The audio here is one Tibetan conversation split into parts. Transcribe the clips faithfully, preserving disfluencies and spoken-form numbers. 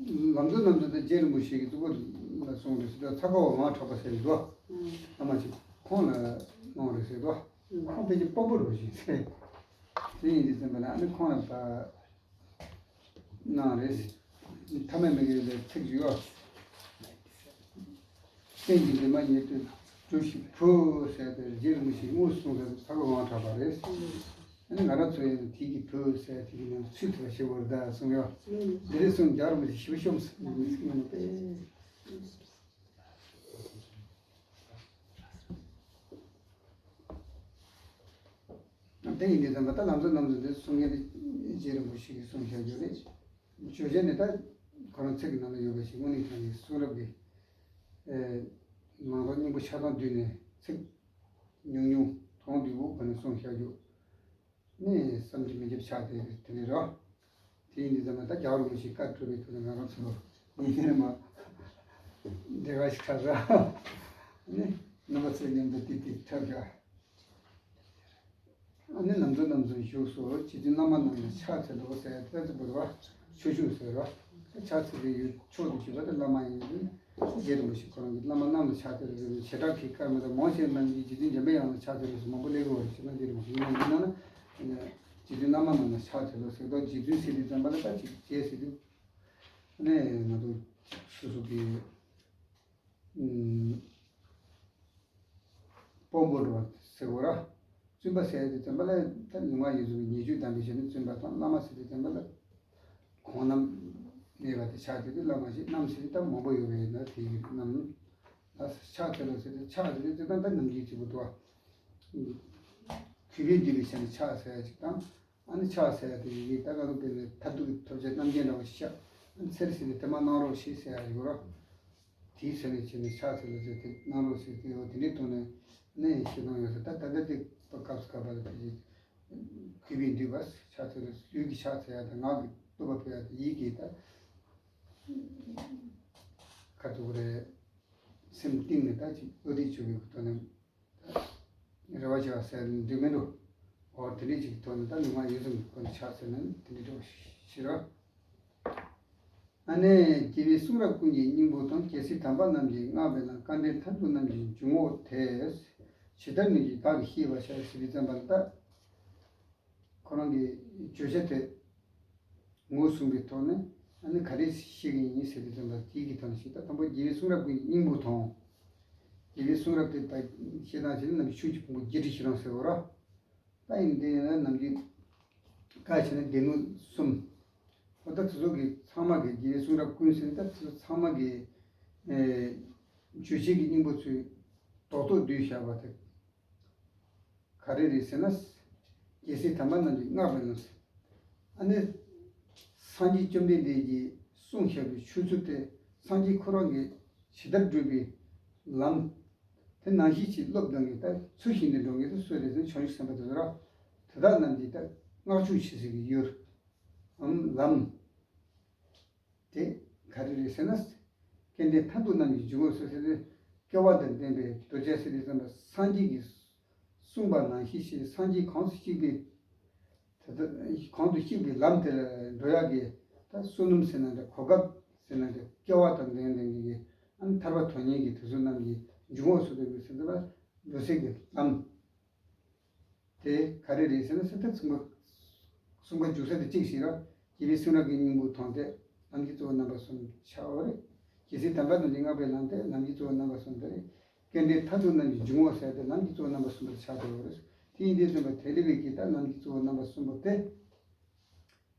ལམ་གཙོ་རྣམ་གཙོ་དེ་རྗེ་རིན་པོ་ཆེ་གི་གཙུག་པོ་ལ་གསུངས་རེད་ཟེར་དུས། ཚ་ཁ་བ་ཝང་གྲགས་པ་ཟེར་གྱི་འདུག་ཨ་མ་ཅིག་ཁོང་ལ་གནང་རེད་ཟེར་དུས། ཁོང་ཕལ་ཆེར་དཔོན་པོ་རུ་ཞིག་ཟེར། དེ་ཡིན་དུས་ཙམ་པ་ལ་ཨ་ནི་ཁོང་ལ་ཕར་གནང་རེད། ཐ་མལ་མི་དགེ་བའི་ཚིག་ཅིག་ཡོད། རྟེན་གྱི་འདུན་མ་ཉེར་དྲུག་གྲུ་བཞི་བུ་ཟེར་ཏེ་རྗེ་རིན་པོ་ཆེས་དངོས་སུ་གསུངས་ཟེར་ཚ་ཁ་ཝང་གྲགས་པ་རེད། ཨ་ནི་ང་རང་ཚོ་ཡང་དེ་གི་བུ་ཟེར་དེ་གི་ནང་དུ་ཚུད་ཐུབ་པ་ཞིག་བོར་ད་གསུངས་ཡོད། འདི་རེད་གསུངས། རྒྱལ་བ་རིན་པོ་ཆེ་ཞི་བ་ཤོམ་ཟེར་གསུངས་ཡོད་པས། དེ་ཡིན་དུས་ཙམ་པ་ད་ལམ་གཙོ་རྣམ་གཙོ་འདི་གསུང་མཁན་དེ་རྗེ་རིན་པོ་ཆེ་གིས་གསུངས་བཞག་རྒྱུ་རེད། བརྗོད་བྱ་ནི་ད་ཁོ་རང་ཚིག་གི་ནང་ལ་ཡོད་པ་ཞིག་དངོས་གནས་དྲང་གནས་གསུང་རབ་ཀྱི་ནང་དོན་སྙིང་པོ་ཆ་ཚང་བསྡུས་ནས་ཚིག་ཉུང་ཉུང་དོན་བསྡུས་པོ་ག་ནས་གསུངས་བཞག་རྒྱུ་ནི་བསམ་གྱིས་མི་ཁྱབ་ཆགས་བསྡད་པའི་དེ་རེད་རོ། དེ་ཡིན་དུས་ཙམ་པ་ད་རྒྱལ་བ་རིན་པོ་ཆེའི་བཀའ་སྒྲུབ་པའི་ཐོག་ནས་ང་རང་ཚོ་ཡིན་ནས་མ་འབྲེལ་བ་ཞིག་ཆགས་ར། ནི་རྣམ་པ་ཚོའི་མཉམ་དུ་ཏིག་ཏིག་འཁྲབ་ར། ཨ་ནི་ལམ་གཙོ་རྣམ་གསུམ་བཞུགས་སོ། རྗེ་བཙུན་བླ་མ་རྣམས་ལ་ཕྱག་འཚལ་ལོ་ཟེར་ཏེ་ཙི་བོ་བ་ཆོས་ཞུ་ཟེར་བ། ཕྱག་འཚལ་བའི་ཡུལ་མཆོག་ཏུ་གྱུར་པ་དེ་བླ་མ་ཡིན། རྗེ་རིན་པོ་ཆེ་ཁོ་རང་གིས་བླ་མ་རྣམས་ལ་ཕྱག་འཚལ་ལོ་ཟེར་བའི་བྱེ་བྲག་གི་སྐར་མ་དང་མང་ཆེ་རྣམས་ཀྱིས་རྗེ་བཙུན་འཇམ་པའི་དབྱངས་ལ་ཕྱག་འཚལ་ལོ་ཟེར་མང་པོ་སླེབས་ཀྱི་ཡོད་རེད། བྱས་ན་རྗེ་རིན་པོ་ཆེ་ཡིན་ན་ཡིན་ན་ན་རྗེ་བཙུན་བླ་མ་རྣམས་ལ་ཕྱག་འཚལ་ལོ་ཟེར་དུས་རྗེ་བཙུན་ཟེར་དུས་ཙམ་པ་ལ་ད་ཅིག་རྗེ་ཟེར་དུས་ནས་ང་ཚོ་སོ་སོ་གི་དཔོན་པོ་འགྲོ་བ་ཟེར་བ་ར། བཙུན་པ་ཟེར་དུས་ཙམ་པ་ལ་ད་ལུས་ངག་ཡིད་གསུམ་གྱི་ཉེས་སྤྱོད་དམ་པའི་ཆ་ནས་བཙུན་པ་དང་། བླ་མ་ཟེར་དུས་ཙམ་པ་ལ་གོང་རྣམ་གནས་པ་དེ་ཆགས་ཏེ། དེ་བླ་མ་ཞེས་རྣམ་ཟེར་དུས་ད་མང་པོ་ཡོད་པ་ཡིན་ན་དེ་ཡི་རྣམ་ལ་ཕྱག་འཚལ་ལོ་ཟེར་དུས་ཕྱག་ཟེར་དུས་ད་ནམ་རྒྱུན་གཅིག་པུ་འདུག་བ། གུས་པས་འདུད་པའི་ཆ་ནས་ཕྱག་ཟེར་ཡ་ཅིག་དང་། ཨ་ནི་ཕྱག་ཟེར་ཡ་དེ་ཡི་གེ་ད་ག་རུ་དཔེར་ན་མཐར་ཐུག་གི་ཐོབ་བྱ་རྣམ་མཁྱེན་འདྲ་བོ་ཞིག་ཤག་ཨ་ནི་ཚེར་ཟེར་དུས་དེ་མ་གནང་རོགས་ཞེས་ཟེར་ཡ་ཡོད་རོགས། དེའི་ཚེ་ནས་བྱས་ནས་ཕྱག་འཚལ་ལོ་ཟེར་དེ་གནང་རོགས་ཟེར་དེ་འོ་དེ་འདྲའི་ཐོག་ནས་ནས་ཞེ་སྡང་ཡོད་ཟེར། ད་ད་ལྟ་དེ་སྐབས་སུ་བབས་པ་ལ་ཕལ་ཆེར་གུས་པས་འདུད་པ་ཕྱག་འཚལ་ལོ་ཟེར། ལུས་ཀྱིས་ཕྱག་འཚལ་ཡ་དང་ངག་གིས་བསྟོད་པ་ཕུལ་ཡ་དང་ཡིད་ཀྱིས་ད་ཁ་ཐུག་རེད། སེམས་གཏིང་ནས་ད་ཅིག་བློ་གཏད་བཅོལ་བའི་ཐོག་ནས་རེ་བ་བྱེད་པ་ཟེར་འདོད་མི་འགྲོ། འོ་དེ་འདྲའི་ཅིག་ཐོག་ནས་ད་ལུས་ངག་ཡིད་གསུམ་གྱི་སྒོ་ནས་ཕྱག་འཚལ་ན་དེ་འདྲའི་འགྲོ་ཞེས་རོ། ཨ་ནི་རྒྱལ་བའི་གསུང་རབ་ཀུན་གྱི་སྙིང་པོ་དང་། རྒྱལ་སྲས་དམ་པ་རྣམས་ཀྱིས་བསྔགས་པའི་ལམ། སྐལ་ལྡན་མཐར་ཐུག་རྣམས་ཀྱི་འཇུག་ངོགས་དེ། ཇི་ལྟར་ནུས་ཀྱིས་བདག་གིས་ཤེས་པར་བྱ་ཟེར་བའི་ཙམ་པ་ལ་ད། ཁོ་རང་གི་བརྗོད་བྱ་དེ་ངོས་བཟུང་བའི་ཐོག་ནས་ཨ་ནི་ག་རེ་ཤེས་ཀྱི་ཡིན་ཟེར་བའི་ཙམ་པ་དེའི་གི་ཐོག་ནས་ཤེས། ད་དང་པོ་རྒྱལ་བའི་གསུང་རབ་ཀྱི་སྙིང་པོ་དང་། རྒྱལ་བའི་གསུང་རབ་དེ་ད་བཤད་སྟངས་བྱས་ན་ནམ་རྒྱུན་ཆོས་ཀྱི་ཕུང་པོ་བརྒྱད་ཁྲི་བཞི་སྟོང་ཟེར་བ་ར། ད་ཡིན་དེ་ཡིན་ན་ནམ་རྒྱུན་བཀའ་བྱས་ན་སྡེ་སྣོད་གསུམ། འོ་ད་དེ་ཚོ་གི་ཚང་མ་གི་རྒྱལ་བའི་གསུང་རབ་ཀུན་ཟེར་ན་ད་དེ་ཚོ་ཚང་མ་གི་ཨེ་བརྗོད་བྱེད་ཀྱི་སྙིང་པོ་ཚོའི་རྡོག་རྡོག་བསྡུས་བཞག་པ་དེ། ག་རེ་རེད་ཟེར་ན། རྒྱལ་སྲས་དམ་པ་རྣམས་ཀྱིས་བསྔགས་པའི་ལམ། ཨ་ནི། སངས་རྒྱས་བཅོམ་ལྡན་འདས་ཀྱིས་གསུངས་བཞག་པའི་ཆོས་ཚུལ་དེ་སངས་རྒྱས་ཁོ་རང་གིས་ཇི་ལྟར་བསྒྲུབས་པའི་ལམ། དེ་ནང་བཞིན་གྱིས་སློབ་སྦྱོང་གིས་ད་ཚུལ་བཞིན་དུ་འགྲོ་མཁན་དེ་སུ་རེད་ཟེར་ན་བྱང་ཆུབ་སེམས་དཔའ་དེ་ཚོ་ར། དེ་དག་རྣམས་ཀྱིས་ད་བསྔགས་བརྗོད་བྱེད་སའི་གི་ཡུལ། ཨམ་ལམ། དེ་ག་རེ་རེད་ཟེར་ན། སྐལ་ལྡན་མཐར་ཐུག་རྣམས་ཀྱི་འཇུག་ངོགས་སུ་ཟེར་ཏེ། སྐལ་བ་དང་ལྡན་པའི་གདུལ་བྱ་ཟེར་དུས་ཙམ་པ་སངས་རྒྱས་ཀྱིས་གསུངས་པ་ནང་བཞིན་ཞིག་སངས་རྒྱས་གང་དུ་གཤེགས་པའི། ད་ལྟ་གང་དུ་གཤེགས་པའི་ལམ་དེ་ལ་འགྲོ་ཡག་གི་ད་བསོད་ནམས་ཟེར་ན་འདྲ། གོ་སྐབས་ཟེར་ན་འདྲ། སྐལ་བ་དང་ལྡན་ལྡན་གྱི་ཨ་ནི་ཐར་པ་དོན་གཉེར་གྱི་དེ་ཚོ་རྣམས་ཀྱི་འཇུག་ངོགས་སུ་འགྲོ་བའི་ཟེར་ན་འགྲོ་སའི་གི་ལམ། དེ་ག་རེ་རེད་ཟེར་ན་ཟེར་ད་གསུངས་པ། གསུངས་པ་འཇུག་ས་དེ་གཅིག་ཞིག་ར། རྒྱལ་བའི་གསུང་རབ་ཀྱི་སྙིང་པོ་དང་དེ། ལམ་གྱི་གཙོ་བོ་རྣམ་པ་གསུམ་ཆགས་པ་རེད། རྒྱལ་སྲས་དམ་པ་རྣམས་ཀྱིས་བསྔགས་པའི་ལམ་དེ་ལམ་གྱི་གཙོ་བོ་རྣམ་པ་གསུམ་དེ་རེད། སྐལ་ལྡན་མཐར་ཐུག་རྣམས་ཀྱི་འཇུག་ངོགས་ཟེར་དེ་ལམ་གྱི་གཙོ་བོ་རྣམ་པ་གསུམ་དེ་ཆགས་བསྡད་པ་རེད། དེ་ཡིན་དུས་ཙམ་པ་དེ་ལས་བའི་གི་ད་ལམ་གྱི་གཙོ་བོ་རྣམ་པ་གསུམ་པོ་དེ།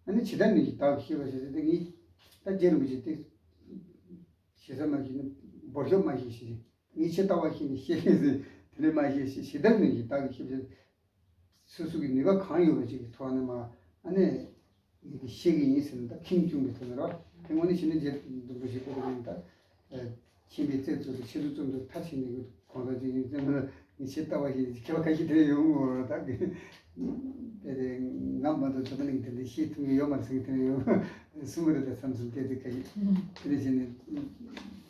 ཨ་ནི་ཇི་ལྟར་ནུས་ཀྱིས་བདག་གིས་ཤེས་པར་བྱ་ཟེར་དེ་ངས་ད་རྗེ་རིན་པོ་ཆེ་དེ། ཞེ་ས་མ་ཤེས་ནས་འབོར་ཤོག་མ་ཤེས་ཤེས། ངས་ཇི་ལྟ་བ་ཤེས་ནས་ཤེས་ཤེས་ཟེར། དེ་ནས་མ་ཤེས་ཤེས། ཇི་ལྟར་ནུས་ཀྱིས་བདག་གིས་ཤེས་པར་བྱ། སོ་སོ་གི་ནུས་པ་གང་ཡོད་པ་ཅིག་གི་ཐོག་ནས་མ་ཨ་ནི་ངས་ཤེས་ཀྱི་ཡིན་ཟེར་ནས་ད་ཁེངས་སྐྱུང་གི་ཐོག་ནས་རོ། དེ་དངོས་གནས་བྱས་ན་རྗེ་རིན་པོ་ཆེ་པོ་རེད། ད་མཁྱེན་པའི་རྩལ་ཚོ་དང་ཆེད་དུ་རྩོམ་དུ་མཐར་ཕྱིན་ནས་གོང་ས་མཆོག་ཡིན་ཙང་ངས་ཇི་ལྟ་བ་ཤེས་ནས་མཁས་པ་ཁ་ཤས་དེ་ཡོང་ངོ་ད་གི་དེ་དེ་ང་མ་གཏོགས་ད་ག་ནས་དེ་འདྲ་ཤེས་ཐུབ་མཁན་ཡོད་མ་རེད་ཟེར་གི་དེ་ཡོང་གསུང་གི་རེད། ད་བསམ་བསམ་སྐད་དེ་ཁ་ཤས་དེ་འདྲ་བྱས་ནས་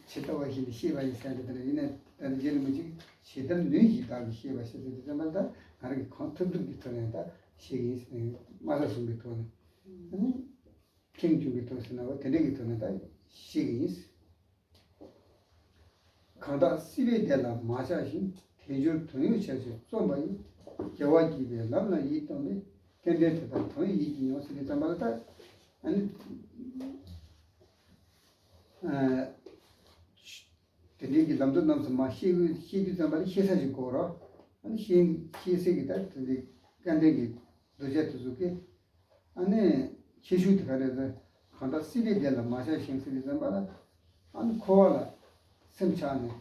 ཇི་ལྟ་བ་ཤེས་ནས་ཤེས་པ་ཡིན་ཟེར་འདྲ་དེ་འདྲ་ཡིན་ན། ད་རྗེ་རིན་པོ་ཆེས་ཇི་ལྟར་ནུས་ཀྱིས་བདག་གིས་ཤེས་པར་བྱ་ཟེར་དུས་ཙམ་པ་ད་ང་རང་གིས་གང་ཐུབ་ཐུབ་ཀྱི་ཐོག་ནས་ད་ཤེས་ཀྱི་ཡིན་ཟེར་ནས་དམའ་ས་བཟུང་གི་ཐོག་ནས་ཨ་ནི་ཁེངས་སྐྱུང་གི་ཐོག་ཟེར་ན་བ་དེ་འདྲ་གི་ཐོག་ནས་ད་ ཞིག་ཡིན། གང་དག་སྲིད་པའི་བདེ་ལ་མ་ཆགས་ཤིང་། དལ་འབྱོར་དོན་ཡོད་ཆ་ཤས་རྩོམ་པ་ཡིས། རྒྱལ་བ་དགྱེས་པའི་ལམ་ལ་ཡིད་རྟོན་པའི། སྐལ་ལྡན་དེ་དག་དོན་ཡིད་ཀྱིས་མྱོང་། ཟེར་དུས་ཙམ་པ་ལ་ད། ཨ་ནི། ཨ། དེ་འདྲའི་གི་ལམ་གཙོ་རྣམས་སུ་མ་ཤེས་དགོས། ཤེས་དུས་ཙམ་པ་ལ་ཤེས་ས་ཞིག་དགོས་རོགས། ཨ་ནི་ཤེས་ཤེས་ས་གི་ད་དེ་འདྲའི་སྐལ་ལྡན་གྱི་གདུལ་བྱ་དེ་ཚོ་གི། ཨ་ནི་ཁྱད་ཆོས་དེ་ག་རེ་རེད། གང་དག་སྲིད་པའི་བདེ་ལ་མ་ཆགས་ཤིང་ཟེར་དུས་ཙམ་པ་ལ། ཨ་ནི་འཁོར་བ་ལ་སེམས་ཆགས་ནས།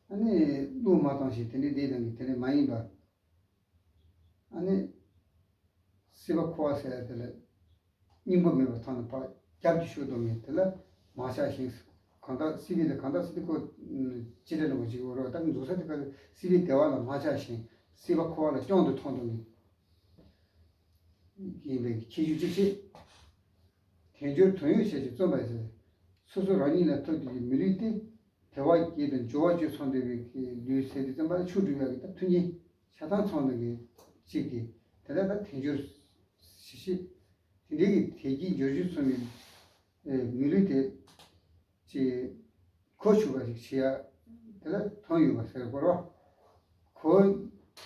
ཨ་ནི་བློས་མ་བཏང་ཞིང་དེ་འདྲའི་བདེ་དང་གི་དེ་འདྲའི་མ་ཡིན་པ། ཨ་ནི་སྲིད་པ་འཁོར་བ་ཟེར་ཡ་དེ་ལ་སྙིང་པོ་མེད་པར་མཐོང་ནས་ཕར་རྒྱབ་ཀྱིས་ཤུགས་རྡོ་མེད་དེ་ལ་མ་ཆགས་ཤིང་། གང་དག་སྲིད་པའི་ལ་གང་དག་སྲིད་པའི་སྐོར་ཅི་འདྲ་ལ་བ་ཞིག་འོ་རོགས་ད་འཛུགས་ས་དེ་ག་སྲིད་པའི་བདེ་བ་ལ་མ་ཆགས་ཤིང་སྲིད་པ་འཁོར་བ་ལ་སྐྱོན་དུ་མཐོང་དུ་མེད། ཡིན་པའི་ཁྱད་ཆོས་གཅིག་བཤད། དལ་འབྱོར་དོན་ཡོད་ཆ་ཤས་རྩོམ་པ་ཟེར། སོ་སོ་རང་ཉིད་ལ་ཐོབ་པའི་མི་ལུས་དེ། དལ་བ་བརྒྱད་དང་འབྱོར་བ་བཅུ་ཚང་བསྡད་པའི་ལུས་ཟེར་དུས་ཙམ་པ་ལ་ཆོས་སྒྲུབ་ཡག་གི་ད་མཐུན་རྐྱེན་ཆ་ཚང་ཚང་བསྡད་མཁན་གཅིག་གིས་དེ་ལ་ད་དལ་འབྱོར་ཞེས་བཤད། དེ་འདྲའི་གི་དལ་བརྒྱད་འབྱོར་བཅུ་ཚང་བའི་མི་ལུས་དེ་ཅིག་གོ་ཆོད་པ་ཞིག་བྱེད་ཡག་དེ་ལ་དོན་ཡོད་པ་ཟེར་དགོས་རོགས། གོ་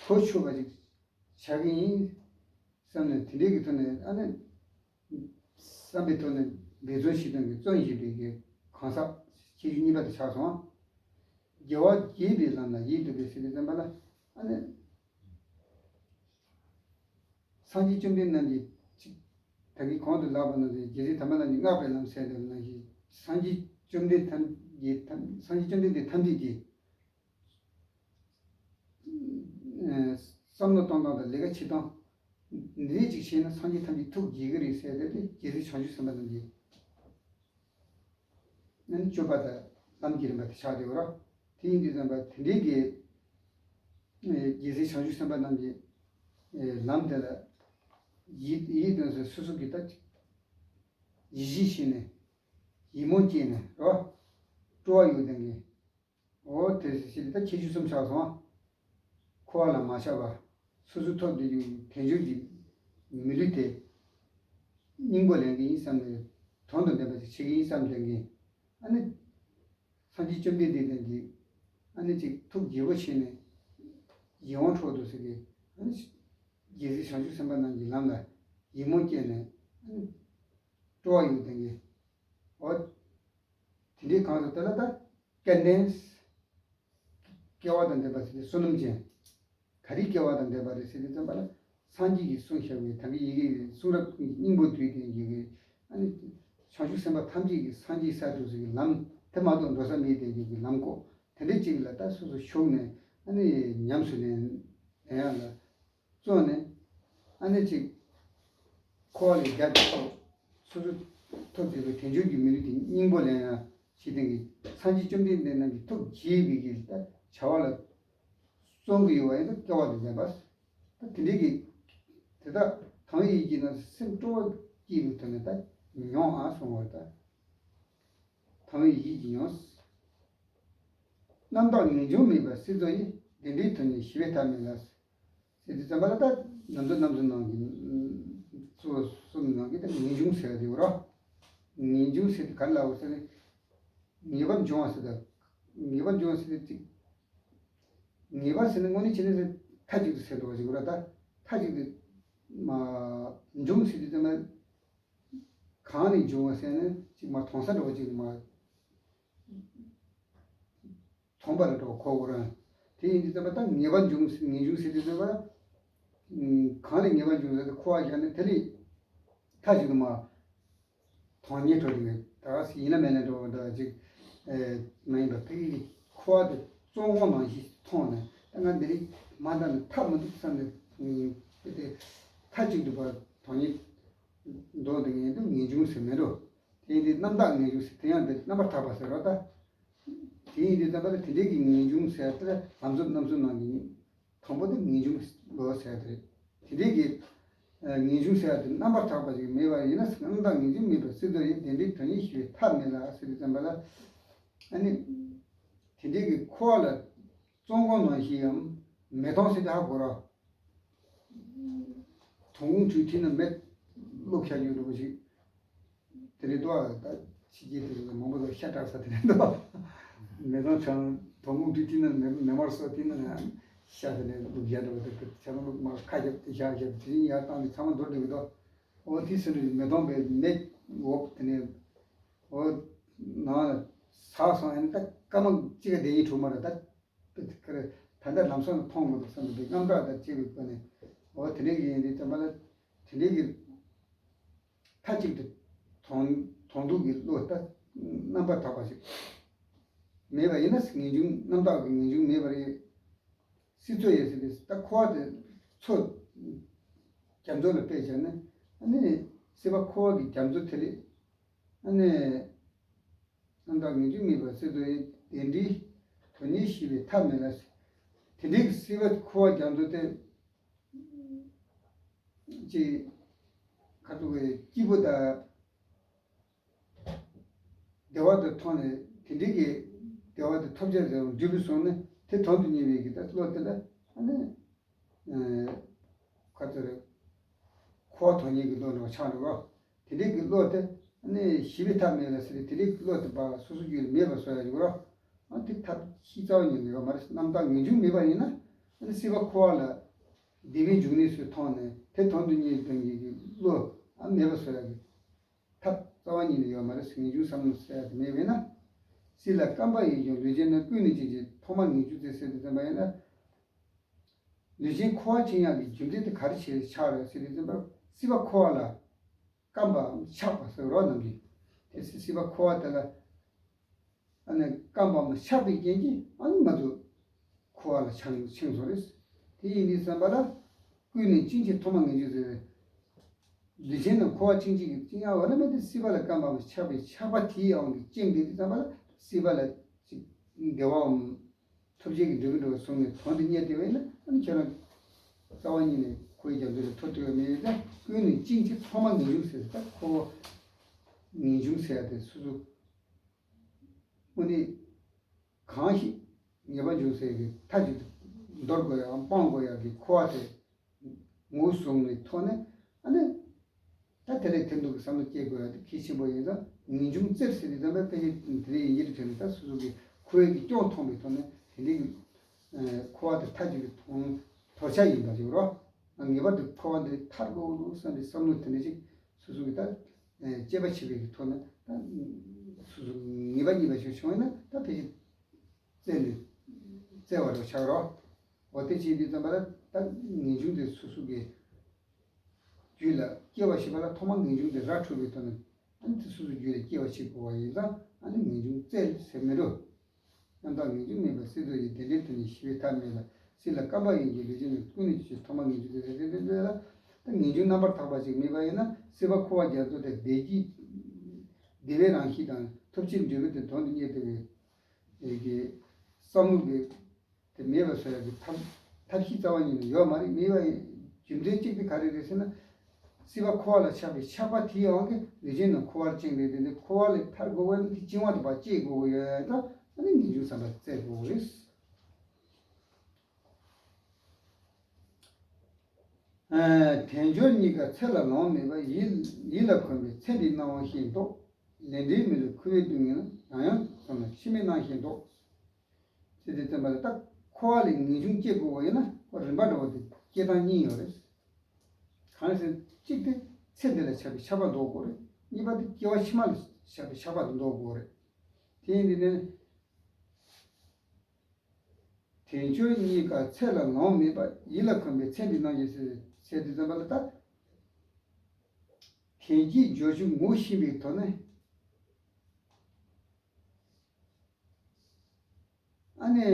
གོ་ཆོད་པ་ཞིག་བྱ་གི་ཡིན་བསམ་ནས་དེ་འདྲའི་གི་ཐོག་ནས་ཨ་ནི་བསམ་པའི་ཐོག་ནས་འབད་བརྩོན་བྱེད་སྟངས་ཀྱི་བརྩོན་ཞེས་པའི་གི་གང་ཟག་ཁྱད་ཆོས་གཉིས་པ་དེ་ཆགས་སོང་། རྒྱལ་བ་དགྱེས་པའི་ལམ་ལ་ཡིད་རྟོན་པའི་ཟེར་དུས་ཙམ་པ་ལ་ཨ་ནི་སངས་རྒྱས་བཅོམ་ལྡན་རྣམས་ཀྱིས་ཅིག་ད་གིན་གོང་དུ་ལབ་པ་ནང་བཞིན་རྒྱལ་སྲས་དམ་པ་རྣམས་ཀྱིས་བསྔགས་པའི་ལམ་ཟེར་དེ་ནང་བཞིན་སངས་རྒྱས་བཅོམ་ལྡན་ཐམས་ཀྱིས་ཐམས་སངས་རྒྱས་བཅོམ་ལྡན་འདས་ཐམས་ཅད་ཀྱིས། བསམ་བློ་གཏོང་སྟངས་དང་ལས་ཀ་བྱེད་སྟངས་འདི་འདྲ་ཅིག་བྱས་ན་སངས་རྒྱས་ཐམས་ཅད་ཐུགས་དགྱེས་ཀྱི་རེད་ཟེར་ཏེ་རྒྱལ་སྲས་བྱང་ཆུབ་སེམས་དཔའ་རྣམས་ཀྱིས་ནི་སྤྱོད་པ་དང་ལམ་གྱི་རིམ་པ་དེ་ཆགས་བསྡད་ཡོད་རེད། དེ་ཡིན་དུས་ཙམ་པ་དེ་འདྲའི་གི་རྒྱལ་སྲས་བྱང་ཆུབ་སེམས་དཔའ་རྣམས་ཀྱི་ལམ་དེ་ལ་ཡིད་ཡིད་དང་སོ་སོ་གི་ད་ཡིད་ཆེས་བྱས་ནས་ཡིད་སྨོན་སྐྱེས་ནས་རེད་བ། སྤྲོ་བ་ཡོད་ལྡན་གྱི། འོ་དེ་ཞིག་ད་ཁྱད་ཆོས་གསུམ་ཆགས་སོང་། འཁོར་བ་ལ་མ་ཆགས་པ། སོ་སོའི་ཐོབ་བསྡད་རྒྱུ་དལ་འབྱོར་གྱི་མི་ལུས་དེ་སྙིང་པོ་ལེན་གྱི་ཡིན་བསམ་ནས་དོན་དང་ལྡན་པ་ཞིག་བྱེད་ཀྱི་ཡིན་བསམ་ལྡན་གྱི། ཨ་ནི་སངས་རྒྱས་བཅོམ་ལྡན་འདས་དང་གི་ཨ་ནི་ཅིག་ཐུགས་དགྱེས་པོ་བྱས་ནས་ཡིད་དབང་འཕྲོག་འདུག་ཟེར་གི། ཨ་ནི་རྒྱལ་སྲས་བྱང་ཆུབ་སེམས་དཔའ་རྣམས་ཀྱི་ལམ་ལ་ཡིད་སྨོན་སྐྱེས་ནས་ཨ་ནི་སྤྲོ་བ་ཡོད་ལྡན་གྱི། འོ། དེ་འདྲའི་གང་དུ་དེ་ལ་ད་སྐལ་ལྡན། སྐལ་བ་དང་ལྡན་པ་ཟེར་ཏེ་བསོད་ནམས་ཅན། ག་རེ་སྐལ་བ་དང་ལྡན་པ་རེད་ཟེར་ཏེ་བསམ་པ་ལ། སངས་རྒྱས་ཀྱིས་གསུངས་བཞག་པའི་ད་གིན་ཡི་གེ་ཡི་གསུང་རབ་ཀུན་གྱི་སྙིང་པོ་བསྡུས་ཏེ་ཡི་གེ། ཨ་ནི་བྱང་ཆུབ་སེམས་དཔའ་ཐམས་ཅད་ཀྱིས་སངས་རྒྱས་ས་འགྲོ་ས་གི་ལམ་དེ་མ་གཏོགས་འགྲོ་ས་མེད་དེ་ཡི་གེ་ལམ་ཀོ་དེ་འདྲ་ཅིག་ལ་ད་སོ་སོ་ཞུགས་ནས་ཨ་ནི་ཉམས་སུ་ལེན་ལེན་ཡག་ལ། བཙོན་ནས་ཨ་ནི་ཅིག་འཁོར་བ་ལས་རྒྱལ་ཏེ་ཐོབ། སོ་སོ་ཐོབ་བསྡད་པའི་དལ་འབྱོར་གྱི་མི་ལུས་དེ་སྙིང་པོ་ལེན་ཡག་བྱེད་སྟངས་ཀྱི་སངས་རྒྱས་བཅོམ་ལྡན་འདས་རྣམས་ཀྱི་ཐུགས་དགྱེས་པའི་གི་ད་བྱ་བ་ལ་བརྩོན་གྱི་ཡོད་པ་ཡིན་ན་སྐལ་བ་དང་ལྡན་པ། ད་དེ་འདྲའི་གི་དེ་དག་དང་ཡིད་ཀྱིས་ན་སེམས་སྤྲོ་བ་སྐྱེས་པའི་ཐོག་ནས་ད་མྱོང་ཨ་སོང་བ་ད། དང་བའི་ཡིད་ཀྱིས་མྱོང་། རྣམ་དག་ངེས་འབྱུང་མེད་པར་སྲིད་རྩོལ་ཡིས། བདེན་པའི་དོན་ཉིད་ཞི་བའི་མཐའ་མེད་ལ། ཟེར་དུས་ཙམ་པ་ལ་ད་ནམ་དུ་ནམ་དུ་ནང་གི་གཙོ་བོ་གསུམ་ནང་གི་ད་ངེས་འབྱུང་ཟེར་བ་དེ་རོ། ངེས་འབྱུང་ཟེར་དུས་ག་རེ་ལབ་དགོས་ཟེར་ན། ངེས་པར་འབྱུང་བ་ཟེར་ད། ངེས་པར་འབྱུང་བ་ཟེར་དུས་ཅིག་ངེས་པར་ཟེར་ན་དངོས་གནས་བྱས་ན་ཟེར་མཐའ་གཅིག་ཏུ་ཟེར་འགྲོ་བ་ཞིག་ར་ད། མཐའ་གཅིག་ཏུ་མ་འབྱུང་ཟེར་དུས་ཙམ་པ། གང་ནས་འབྱུང་བ་ཟེར་ན་ཅིག་མ་མཐོང་ས་འདྲ་བོ་ཅིག་མ་མཐོང་པ་ལ་འགྲོ་གོ་གོ་རང་། དེ་ཡིན་དུས་ཙམ་པ་ད་ངེས་པར་འབྱུང་ངེས་འབྱུང་ཟེར་དུས་ཙམ་པ། གང་ལས་ངེས་པར་འབྱུང་ཟེར་ཏེ་འཁོར་བ་བཞག་ནས་དེ་ལས་མཐའ་གཅིག་ཏུ་མ་མཐོང་ཉེ་འགྲོ་དུས་ད་ཡིན་ལ་མེད་ལ་འགྲོ་བ་འདྲ་ཅིག་མ་ཡིན་པ་ཕ་གི་འཁོར་བ་དེ་བཙོན་ཁང་ནང་བཞིན་མཐོང་ནས་ད་ང་འདི་རིགས་མ་འདང་ནས་ཐབས་མི་འདུག་བསམ་ནས་དེ་མཐའ་གཅིག་ཏུ་བ་མཐོང་ཉེ། མདོ་འདི་ངེས་འདུག་ངེས་འབྱུང་ཟེར་མེད་འགྲོ། དེ་ཡིན་དུས་རྣམ་དག་ངེས་འབྱུང་ཟེར་དེ་ཡང་འདི་རྣམ་པར་དག་པ་ཟེར་རོ་ད། དེ་ཡིན་དུས་རྣམ་པར་དེ་འདྲའི་གི་ངེས་འབྱུང་ཟེར་དེ་ལམ་གཙོ་རྣམ་གསུམ་ནང་གི་དང་པོ་དེ་ངེས་འབྱུང་ལོ་ཟེར་དེ་རེད། དེ་འདྲའི་གི་ངེས་འབྱུང་ཟེར་དེ་རྣམ་པར་དག་པ་ཞིག་མེད་པ་ཡིན་ན་རྣམ་དག་ངེས་འབྱུང་མེད་པར་སྲིད་རྩོལ་ཡིས། བདེན་པའི་དོན་ཉིད་ཞི་བའི་མཐའ་མེད་ལ་ཟེར་དུས་ཙམ་པ་ལ། ཨ་ནི་དེ་འདྲའི་གི་འཁོར་བ་ལ་བཙོན་ཁང་ནང་བཞིན་ཡང་མེ་དོང་ཟེར་དེ་ཧ་གོ་ར། དོང་ཁུང་བྲུས་ཐིག་ན་མེ་བླུགས་བཞག་རྒྱུ་འདྲ་བོ་ཞིག་དེ་རེད་དོ། ད་ ཕྱི་རྒྱལ་དུ་མང་པོ་ལ་ཤ་སྐྲག་ས་དེ་ནས་འདུག་མེ་ཏོག་ཆང་དོ་དགོང་དུས་དེ་ནས་མེ་མེ་མར་སོགས་དེ་ནས་ཤ་དེ་ནས་བླུགས་བཞག་འགྲོ་བ་དེ་ཆ་ལ་བླུགས་མར་ཁ་རྒྱབ་དེ་ཤ་རྒྱབ་དེ་ཡར་བཏང་ནས་ཚང་མ་འདོར་འགྲོ་གི་འདུག་འོ་དེ་སུ་ནས་མེ་ཏོག་པའི་མེ་འོབ་དེ་ནས་འོ་ནང་ལ་ཟག་སོང་ཡང་ད་སྐར་མ་གཅིག་ག་བསྡད་ཡིན་འགྲོ་མ་རེད་ད། ཁ་རེ་ད་ལྟ་ལམ་སང་མཐོང་དགོས་འདུག་བསམ་པའི་རྣམ་དག་དང་བཅས་པའི་སྒོ་ནས་འོ་དེ་འདྲའི་གི་ཡིན་དུས་ཙམ་པ་ལ་དེ་འདྲའི་གི་མཐའ་གཅིག་ཏུ་མཐོང་མཐོང་ཐུབ་ཀྱི་བློ་ལྟ་རྣམ་པར་དག་པ་ཞིག་མེད་པ་ཡིན་ན་ངེས་འབྱུང་རྣམ་དག་གི་ངེས་འབྱུང་མེད་པ་རེད། སྲིད་མཚོ་ཡོད་ཟེར་ཏེ་ད་འཁོར་བ་དེ་མཚོ་རྒྱ་མཚོ་ལ་དཔེ་བྱས་ན་ཨ་ནི་སྲིད་པ་འཁོར་བ་གི་རྒྱ་མཚོ་དེ་ལས་ཨ་ནི། རྣམ་དག་ངེས་འབྱུང་མེད་པ་སྲིད་དུ་ཡི་དེ་འདྲའི་དོན་ཉིད་ཤེས་པའི་ཐབས་མེད་ལ། དེ་འདྲའི་གི་སྲིད་པ་འཁོར་བ་རྒྱ་མཚོ་དེ་ཅིག་ཁ་ཐུག་གི་སྐྱིད་པོ་དང་བདེ་བ་དེ་ཐོབ་ནས་དེ་འདྲའི་གི་བདེ་བ་དེ་ཐོབ་བྱ་ཟེར་བ་འགྲུབ་པའི་སོང་ནས་དེ་དོན་དུ་གཉེར་བའི་གི་ད་བློ་དེ་ལ་ཨ་ནི། ཁ་ཚོར་འཁོར་བ་དོན་གཉེར་གྱི་བློ་འདྲ་བ་ཆགས་འགྲོ་གི། དེ་འདྲའི་གི་བློ་དེ་ནི་ཞི་བའི་ཐབས་མེད་ལ་ཟེར་དེ་འདྲའི་གི་བློ་དེ་བ་སོ་སོ་རྒྱུད་ལ་མེད་པ་བཟོ་ཡ་ཡོད་རོ། ཨ་དེ་ཐབས་ཤེས་རྩ་བ་ཉིད་ནས་ཡོད་མ་རེད། རྣམ་དག་ངེས་འབྱུང་མེད་པ་ཡིན་ན་ཨ་ནི་སྲིད་པ་འཁོར་བ་ལ་བདེ་བའི་འབྱུང་གནས་སུ་མཐོང་ནས་དེ་དོན་དུ་གཉེར་དོན་གཉེར་གྱི་བློ་ཨ་མེད་པ་བཟོ་ཡ་གི་ཐབས་རྩ་བ་ཉིད་ནས་ཡོད་མ་རེད། ངེས་འབྱུང་བསམ་བློ་ཟེར་ཡ་དེ་མེད་པས་ན། སྲིད་ལ་བརྐམ་པ་ཡིན་ཀྱང་ལུས་ཅན་རྣམས་ཀུན་ནས་བཅིངས་ཤིང་ཐོག་མར་ངེས་འབྱུང་སྟེ་ཟེར་དུས་ཙམ་པ་ཡིན་ན། ལུས་ཅན་འཁོར་བར་བཅིངས་ཡག་གི་རྒྱུ་མཚན་དེ་ག་རེ་བྱས་ཆགས་རེད་ཟེར་དུས་ཙམ་པ་སྲིད་པ་འཁོར་བ་ལ་བརྐམ་པའམ་ཆགས་པ་ཟེར་རོ་ནམ་རྒྱུན། དེ་སྲིད་སྲིད་པ་འཁོར་བ་དེ་ལ་ཨ་ནི་བརྐམ་པའམ་ཆགས་པའི་རྐྱེན་གྱིས་ཨ་ནི་ང་ཚོ་འཁོར་བ་ལ་ཆགས་ཆིངས་སོ་རེད། དེ་ཡིན་དུས་ཙམ་པ་ལ་ཀུན་ནས་བཅིངས་ཤིང་ཐོག་མར་ངེས་འབྱུང་ཟེར་བའི་ལུས་ཅན་རྣམས་འཁོར་བར་བཅིངས་ཤིང་བཅིངས་ཡག་འོ་ན་མེད་དེ་སྲིད་པ་ལ་བརྐམ་པའམ་ཆགས་པའི་ཆགས་པ་དེའི་དབང་གིས་བཅིངས་བསྡད་དུས་ཙམ་པ་ལ་སྲིད་པ་ལ་ཅིག་བདེ་བའམ། ཐོབ་བྱེད་ཀྱི་འབྲས་བུ་འགྲོ་བའི་གཟུགས་ནས་དོན་དུ་གཉེར་ཏེ་བས་ན་ཨ་ནི་ཁྱོད་རང་རྩ་བ་ཉིད་ནས་ཁོའི་རྒྱ་མཚོ་ལས་ཐོབ་ཐུབ་པ་མེད་ཡོད་ད། ཀུན་ནས་བཅིངས་ཤིང་ཐོག་མར་ངེས་འབྱུང་ཟེར་ད་ཁོ་ངེས་འབྱུང་ཟེར་ཡ་དེ་སོ་སོ་དངོས་གནས་གང་ཞིག་ངེས་པ་འབྱུང་ཟེར་གྱི་མཐའ་གཅིག་ཏུ་འདོར་དགོས་ཡ་སྤང་དགོས་ཡ་གི་འཁོར་བ་དེ། ངོས་བཟུང་ནས་ཐོག་ནས་ཨ་ནི། ད་དེ་ལས་དེ་འདུག་གི་བསམ་བློ་སྐྱེ་དགོས་ཡ་དེ་གལ་ཆེན་པོ་ཡིན་ཙང་ངེས་འབྱུང་བཙལ་ཟེར་དུས་ཙམ་པ་ཕལ་ཆེར་དེ་འདྲའི་ཡིན་གྱི་རེད་དྲན་ནས་ད་སོ་སོ་གི་ཁོའི་གི་སྐྱོན་མཐོང་བའི་ཐོག་ནས་དེ་འདྲའི་གི་འཁོར་བ་དེ་མཐའ་གཅིག་ཏུ་མཐོང་དོར་བྱ་ཡིན་པ་ཞིག་རོ། ངེས་པར་དུ་འཁོར་བ་འདི་ཐར་དགོས་འདུག་བསམ་པའི་བསམ་བློ་དེ་འདྲ་ཞིག་སོ་སོ་གི་ད་དཔྱད་པ་བྱེད་པའི་གི་ཐོག་ནས་ད་སོ་སོ་ངེས་པ་རྙེད་པ་ཞིག་བྱུང་ཡིན་ན་ད་ཕལ་ཆེར་བཙལ་ནས་བཙལ་བ་རུ་ཆགས་རོགས། འོ་དེ་བྱེད་དུས་ཙམ་པ་ལ་ད་ངེས་འབྱུང་དེ་སོ་སོ་གི་རྒྱུད་ལ་སྐྱེ་བ་ཞིག་པ་ལ་ཐོག་མར་ངེས་འབྱུང་དེ་ར་འཕྲོད་པའི་ཐོག་ནས་ཨ་ནི་དེ་སོ་སོ་རྒྱུད་ལ་སྐྱེ་བ་ཞིག་དགོས་པ་ཡིན་ཙང་ཨ་ནི་ངེས་འབྱུང་བཙལ་ཟེར་མི་འགྲོ། རྣམ་དག་ངེས་འབྱུང་མེད་པར་སྲིད་དུ་ཡི་དེ་འདྲའི་དོན་ནི་ཞི་བའི་ཐབས་མེད་ལ་སྲིད་ལ་བརྐམ་པ་ཡིན་གྱི་ལུས་ཅན་ནི་ཀུན་ནས་ཆེ་ཐོག་མར་ངེས་འབྱུང་དེ་རེ་རེ་རེ་རེ་ལ་ད་ངེས་འབྱུང་རྣམ་པར་དག་པ་ཞིག་མེད་པ་ཡིན་ན་སྲིད་པ་འཁོར་བ་རྒྱ་མཚོ་དེ་བདེ་སྐྱིད་བདེ་བའི་རང་བཞིན་དང་ཐོབ་བྱའི་འབྲས་བུ་དེ་དོན་དུ་གཉེར་ཐུབ་པའི་གི་བསམ་བློ་གི་དེ་མེད་པ་བཟོ་ཡག་གི་ཐབས་ཐབས་ཤེས་རྩ་བ་ཉིད་ནས་ཡོད་མ་རེད། མེད་པ་ཡིན་རྒྱུ་མཚན་གཅིག་དེ་ག་རེ་རེད་ཟེར་ན། སྲིད་པ་འཁོར་བ་ལ་ཆགས་པའི་ཆགས་པ་དེའི་དབང་གིས་ལུས་ཅན་རྣམས་འཁོར་བར་བཅིངས་ཏེ་དེ་ནི་འཁོར་བ་ལས་ཐར་དགོས་པ་ནི་དེ་བཅིང་བ་དེ་ཕར་བཅད་དགོས་ཀྱི་ཡོད་ཡ་ད་ཨ་ནི་ངེས་འབྱུང་བསམ་པ་བཙལ་དགོས་ཀྱི་རེད། དལ་འབྱོར་རྙེད་དཀའ་ཚེ་ལ་ལོང་མེད་པ་ཡིད་ཡིད་ལ་གོམས་པའི་ཚེ་འདིའི་སྣང་བ་ཤེས་མདོག་ལས་འབྲས་མི་ལ་འཁུ་བའི་སྡུག་བསྔལ་ཡང་ཡང་བསམ་ན་ཕྱི་མའི་སྣང་ཤེས་མདོག་ཚེ་འདི་བརྩམས་པ་ལ་ད་འཁོར་བ་ལས་ངེས་འབྱུང་སྐྱེ་དགོས་པ་ཡིན་ན་ཁོ་རིམ་པ་འགྲོ་བ་དེ་སྐྱེ་སྟངས་གཉིས་ཡོད་རེད། གང་ཟེར་གཅིག་དེ་ཚེ་འདི་ལ་ཆགས་པའི་ཆགས་པ་འདོར་དགོས་རེད། གཉིས་པ་དེ་སྐྱེ་བ་ཕྱི་མ་ལ་ཆགས་པའི་ཆགས་པ་དེ་འདོར་དགོས་རེད། དེ་ཡིན་དུས་ནི། དལ་འབྱོར་རྙེད་དཀའ་ཚེ་ལ་ལོང་མེད་པ་ཡིད་ལ་གོམས་པའི་ཚེ་འདི་སྣང་ཞེས་ཟེར་ཟེར་དུས་ཙམ་པ་ལ་ད། དལ་གྱིས་འབྱོར་བཅུག་ངོ་ཤེས་པའི་ཐོག་ནས། ཨ་ནི་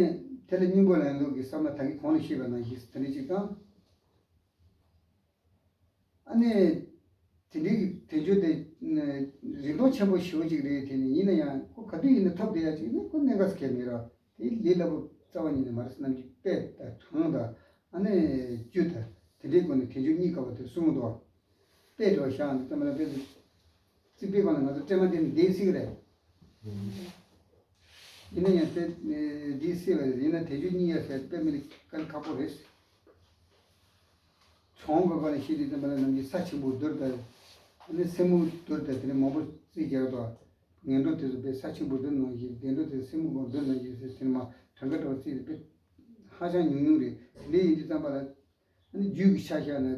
དེ་ལ་སྙིང་པོ་ལ་ཡང་ལུགས་ཀྱི་བསམ་ན་ད་གིན་གོང་ལ་བཤད་པ་ནང་བཞིན་དེ་འདྲ་ཅིག་དང་། ཨ་ནི་དེ་འདྲའི་གི་དལ་འབྱོར་དེ་རིན་ཐང་ཆེན་པོ་ཞེ་པོ་ཅིག་རེད། དེ་ནི་ཡིན་ན་ཡང་ཁོ་ག་དུས་ཡིན་ན་ཐོབ་བསྡད་ཡ་ཅིག་ནི་ཁོ་གནད་འགག་གལ་མེད་ར། དེ་ལས་སླ་པོ་རྩ་བ་ཉིད་ནས་མ་རེད། ནམ་རྒྱུན་དཔེ་དང་གྲངས་དང་ཨ་ནི་རྒྱུ་དང་དེ་འདྲའི་སྒོ་ནས་དལ་འབྱོར་རྙེད་དཀའ་བ་དེ་གསུངས་འདུག་དཔེ་འདྲ་བ་བཞག་ནས་ཙམ་ལ་དཔེ་རྩིག་པའི་སྒང་ལ་ང་ཚོ་སྲན་མ་འདི་ནས་འདེད་སྲིད་ཀྱི་རེད། ཡིན་ན་ཡང་དེ་འདེད་སྲིད་པ་རེད། ཡིན་ན་དལ་འབྱོར་རྙེད་ཡ་ཟེར་དཔེ་མི་ལ་དཀའ་ལས་ཁག་པོ་རེད། གྲོང་གི་སྒང་ལ་བཤད་དུས་ཙམ་པ་ལ་ནམ་རྒྱུན་ས་ཆེན་པོ་བསྡུར་དང་ཨ་ནི་སེན་མོ་བསྡུར་དང་དེ་ནས་མང་པོ་རྩིས་རྒྱག་དང་ ངན་འགྲོ་དེ་ཚོ་དཔེ་ས་ཆེན་པོ་འདི་ནང་བཞིན། བདེ་འགྲོ་དེ་སྲིན་མོ་གོང་འདི་ནང་བཞིན་ཟེར། དེ་ནི་མ་གྲངས་ཀ་འདྲ་བ་རྩིས་དཔེ་ཧ་ཅང་ཉུང་ཉུང་རེད། དེ་འདྲ་ཡིན་དུས་ཙམ་པ་ལ། ཨ་ནི་རྒྱུད་ཀྱི་ཆ་བཞག་ན།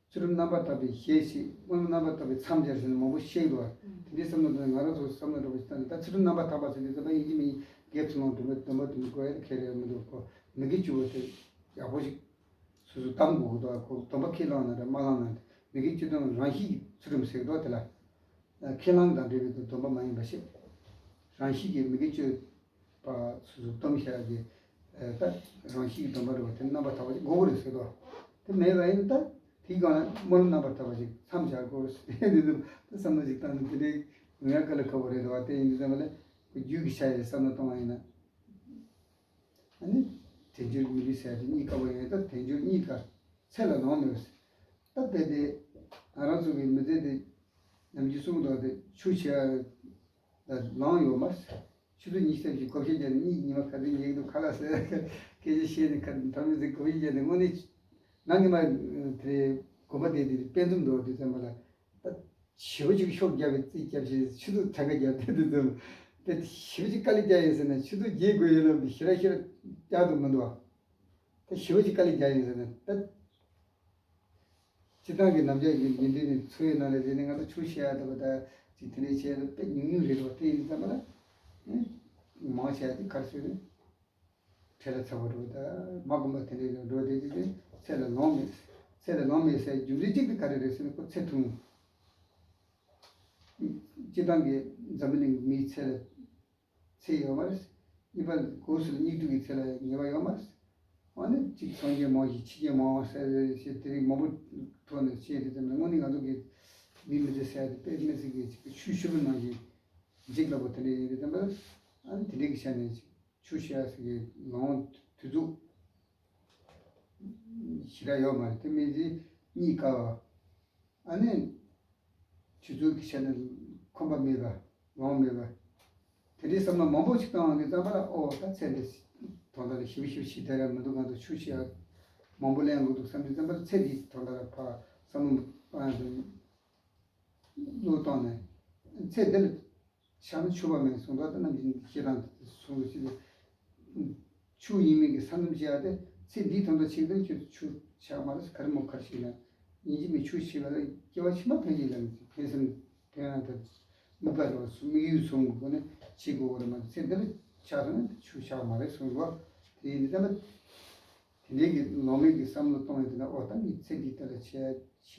ཚུལ་ཁྲིམས་རྣམ་པར་དག་པའི་ཞལ་ཕྱེས། སྨོན་ལམ་རྣམ་པར་དག་པའི་མཚམས་སྦྱར་ཟེར་ནས་མང་པོ་བཤད་འདུག་བ། དེ་འདྲའི་བསམ་བློ་དང་ང་རང་ཚོ་བསམ་བློ་འདྲ་པོ་ཞིག་བཏང་ནས། ད་ཚུལ་ཁྲིམས་རྣམ་པར་དག་པ་ཟེར་དུས་ཙམ་པ་ཡིན་གཅིག་མིན་གཉིས་བརྒྱད་ཚུར་ལོངས་སྒྲོལ་མ་སྡོམ་པ་སྡོམ་པ་དགོས་ཡ་ཁྱད་རེ་མི་འདུག་ཁོ་མི་དགེ་བཅུ་པོ་དེ་ཡག་པོ་ཞིག་སོ་སོ་གཏང་དགོས་ཀྱི་འདུག་ཁོ་སྡོམ་པ་ཁས་བླངས་ན་རེད། མ་བླངས་ན་རེད། མི་དགེ་བཅུ་སྡོམ་རང་བཞིན་གྱི་ཚུལ་ཁྲིམས་ཟེར་གྱི་འདུག་དེ་ལ། ཁས་བླངས་དང་འབྲེལ་བའི་སྡོམ་པ་མ་ཡིན་པ་ཞིག་རང་བཞིན་གྱིས་མི་དགེ་བཅུ་པ་སོ་སོ་སྡོམ་བྱ་གི། ད་རང་བཞིན་གྱི་སྡོམ་པ་རེད་བ། དེ་རྣམ་པར་དག་པ་ཞིག་དགོས་ཀྱི་རེད་ཟེར་གྱི་འདུག་དེ་མེད་པ་ཡིན་ན་ད་དེའི་སྒང་ལ་སྨོན་ལམ་རྣམ་པར་དག་པ་ཞིག་མཚམས་སྦྱར་དགོས་རེད་ཟེར། དེ་འདུག་ད་བསམ་བློ་ཞིག་བཏང་ནས་དེ་འདྲའི་ངོ་ཡ་དཀའ་ལས་ཁག་པོ་རེད་བ། དེ་ཡིན་དུས་ཙམ་པ་ལ་རྒྱུད་ཀྱི་ཆ་ཡི་བསམ་བློ་གཏོང་བ་ཡིན་ན། ཨ་ནི་དལ་འབྱོར་མི་ལུས་ཟེར་ཡ་དེ་རྙེད་དཀའ་བ་ཡིན། ད་དལ་འབྱོར་རྙེད་དཀའ། ཚེ་ལ་ལོང་མེད་པ་ཟེར། ད་དཔེ་དེ་ང་རང་ཚོ་གི་མི་ཚེ་དེ་ནམ་རྒྱུན་གསུང་གི་འདུག་དེ་ཆོས་བྱེད་ཡ་ལ་ལོང་ཡོད་མ་རེད། ཆུ་ཚོད་ཉི་ཤུ་རྩ་བཞི་བགོ་བཤའ་བརྒྱབ་ནས་གཉིད་ཉི་མ་ག་ཚོད་ཉལ་གི་འདུག་ཁ་ལག་ཟས་སྐད་ཆ་བཤད་ནས་ཁ་ཐོར་མི་ཚེ་བགོ་བཤའ་བརྒྱབ་ནས་དངོས་གནས་ནང་གི་མ་དེ་དགོན་པ་དེ་དེ་དཔེ་མཚོན་འདྲ་པོ་དུས་ཙམ་པ་ལ། ད་ཞེ་པོ་ཅིག་ཤོག་བརྒྱབ་པའི་རྩིས་བརྒྱབ་བྱས་ཆུ་ཚོད་གྲངས་ཀ་བརྒྱབ་བསྡད་དུས་ཙམ། དེ་ཞེ་པོ་ཅིག་དཀའ་ལས་རྒྱག་ཡིན་ཟེར་ན་ཆུ་ཚོད་བརྒྱད་དགོས་ཡོད་ལབ་འདི་ཞེ་དྲག་ཞེ་དྲག་རྒྱག་འདུག་མི་འདུག་བ། དེ་ཞེ་པོ་ཅིག་དཀའ་ལས་རྒྱག་ཡིན་ཟེར་ན་ད། སྤྱིར་བཏང་གི་རྣམ་གཞག་གི་ཡིན་དུས་ནི་འཚོ་བའི་ནང་ལ་བྱས་ནས་ང་ཚོ་ཆོས་བཤད་ཡ་ལྟ་བུ་ད་ཅིག་དེ་འདྲའི་བཤད་ཡ་དེ་དཔེ་ཉུང་ཉུང་རེད་བ། དེ་ཡིན་ཙམ་པ་ལ་ཨེ་མང་ཆེ་བ་དེ་ག་རེ་ཟེར་ན་འཕྲལ་ལ་ཚ་བ་འགྲོ། ད་མ་གོམས་པ་དེ་འདྲའི་འགྲོ་བསྡད་ཀྱི་དེ་ཚེ་ལ་ལོང་མེད། ཚེ་ལ་ལོང་མེད་ཟེར་རྒྱུ་མཚན་གཅིག་དེ་ག་རེ་རེད་ཟེར་ན་ཁོ་ཚེ་ཐུང་། སྤྱིར་བཏང་གི་འཛམ་བུ་གླིང་མིའི་ཚེ་ལ་ཚེ་ཡོད་མ་རེད། གཉིས་པ་གོང་ས་ལ་སྙིགས་དུས་ཀྱི་ཚེ་ལ་ཉེ་བ་ཡོད་མ་རེད། འོ་ན་གཅིག་སངས་རྒྱས་མང་ཞིང་འཆི་རྐྱེན་མང་བ་ཟེར་ཞེས་དེ་རིགས་མང་པོ་ཐོག་ནས་བཤད་དེ་ཙམ་ལ་དངོས་གནས་ང་ཚོ་གི་མི་མི་ཚེ་ཟེར་ཡ་དེ་དཔེ་མི་སྲིད་ཀྱི་ཅིག་ཆུ་ཞིབ་པོ་ནང་བཞིན་འཇིག་སླ་པོ་དེ་འདྲ་ཡིན་དུས་ཙམ་པ་ལ། ཨ་ནི་དེ་འདྲའི་གི་ཆ་ནས་ཆུ་བཤད་ཡ་ཟེར་གི་ལོང་དུས་ཚོད་ཞེ་དྲག་ཡོད་མ་རེད། དེ་མི་ཚེ་རྙེད་དཀའ་བ། ཨ་ནི་ཆུ་ཚོད་ཀྱི་ཆ་ནས་ཁོམ་པ་མེད་པ། ལོང་མེད་པ། དེ་འདྲའི་བསམ་བློ་མང་པོ་ཞིག་བཏང་བ་གི་ཙམ་པ་ལ་ཨོ་ད་ཚེ་འདི་དོན་དག་ལ་ཞིབ་ཞིབ་ཞིག་བསྡད་ར་མི་འདུག་ང་ཚོ་ཆུ་བཤད་ཡ་མང་པོ་ལེན་དགོས་འདུག་བསམ་དུས་ཙམ་པ་ལ་ཚེ་འདིའི་དོན་དག་ལ་ཕར་བསམ་བློ་བཏང་ཡ་དེ་བློ་བཏང་ནས་ཚེ་འདི་ལ་ཆགས་ན་ཆོག་པ་མེད་གསུངས་འདུག་ད་ནམ་རྒྱུན་བཤད་སྟངས་དེ་གསུང་གི་ཞིག་ཆུ་ཡིན་མིན་གྱི་ས་མཚམས་བཅད་ཡ་དེ་ཚེ་འདིའི་དོན་དག་ཆེད་དུ་ཁྱོད་ཆུ་ཆགས་མ་རེད། ག་རེ་མོ་ག་རེ་ཞིག་ན་ཡིན་གཅིག་མིན་ཆུ་ཞིག་ལ་སྐྱེ་བ་ཕྱི་མ་ཐོན་གྱི་ལ་ཕན་སེམས་ཕན་ཡང་དེ་དམིགས་པ་རེད་བ། དམིགས་ཡུལ་བཟུང་དགོས་ནས་བྱེད་དགོས་པ་རེད་མ་གཏོགས་ཚེ་འདི་ལ་ཆགས་སོང་ན་ཆུ་ཆགས་མ་རེད་གསུངས་འདུག་དེ་ཡིན་དུས་ད་ལྟ་དེ་འདྲའི་གི་ལོང་མེད་ཀྱི་བསམ་བློ་གཏོང་ཡོད་དེ་ན་ཨོ་ད་ངས་ཚེ་འདིའི་ཐད་ལ་བྱས་ཞེ་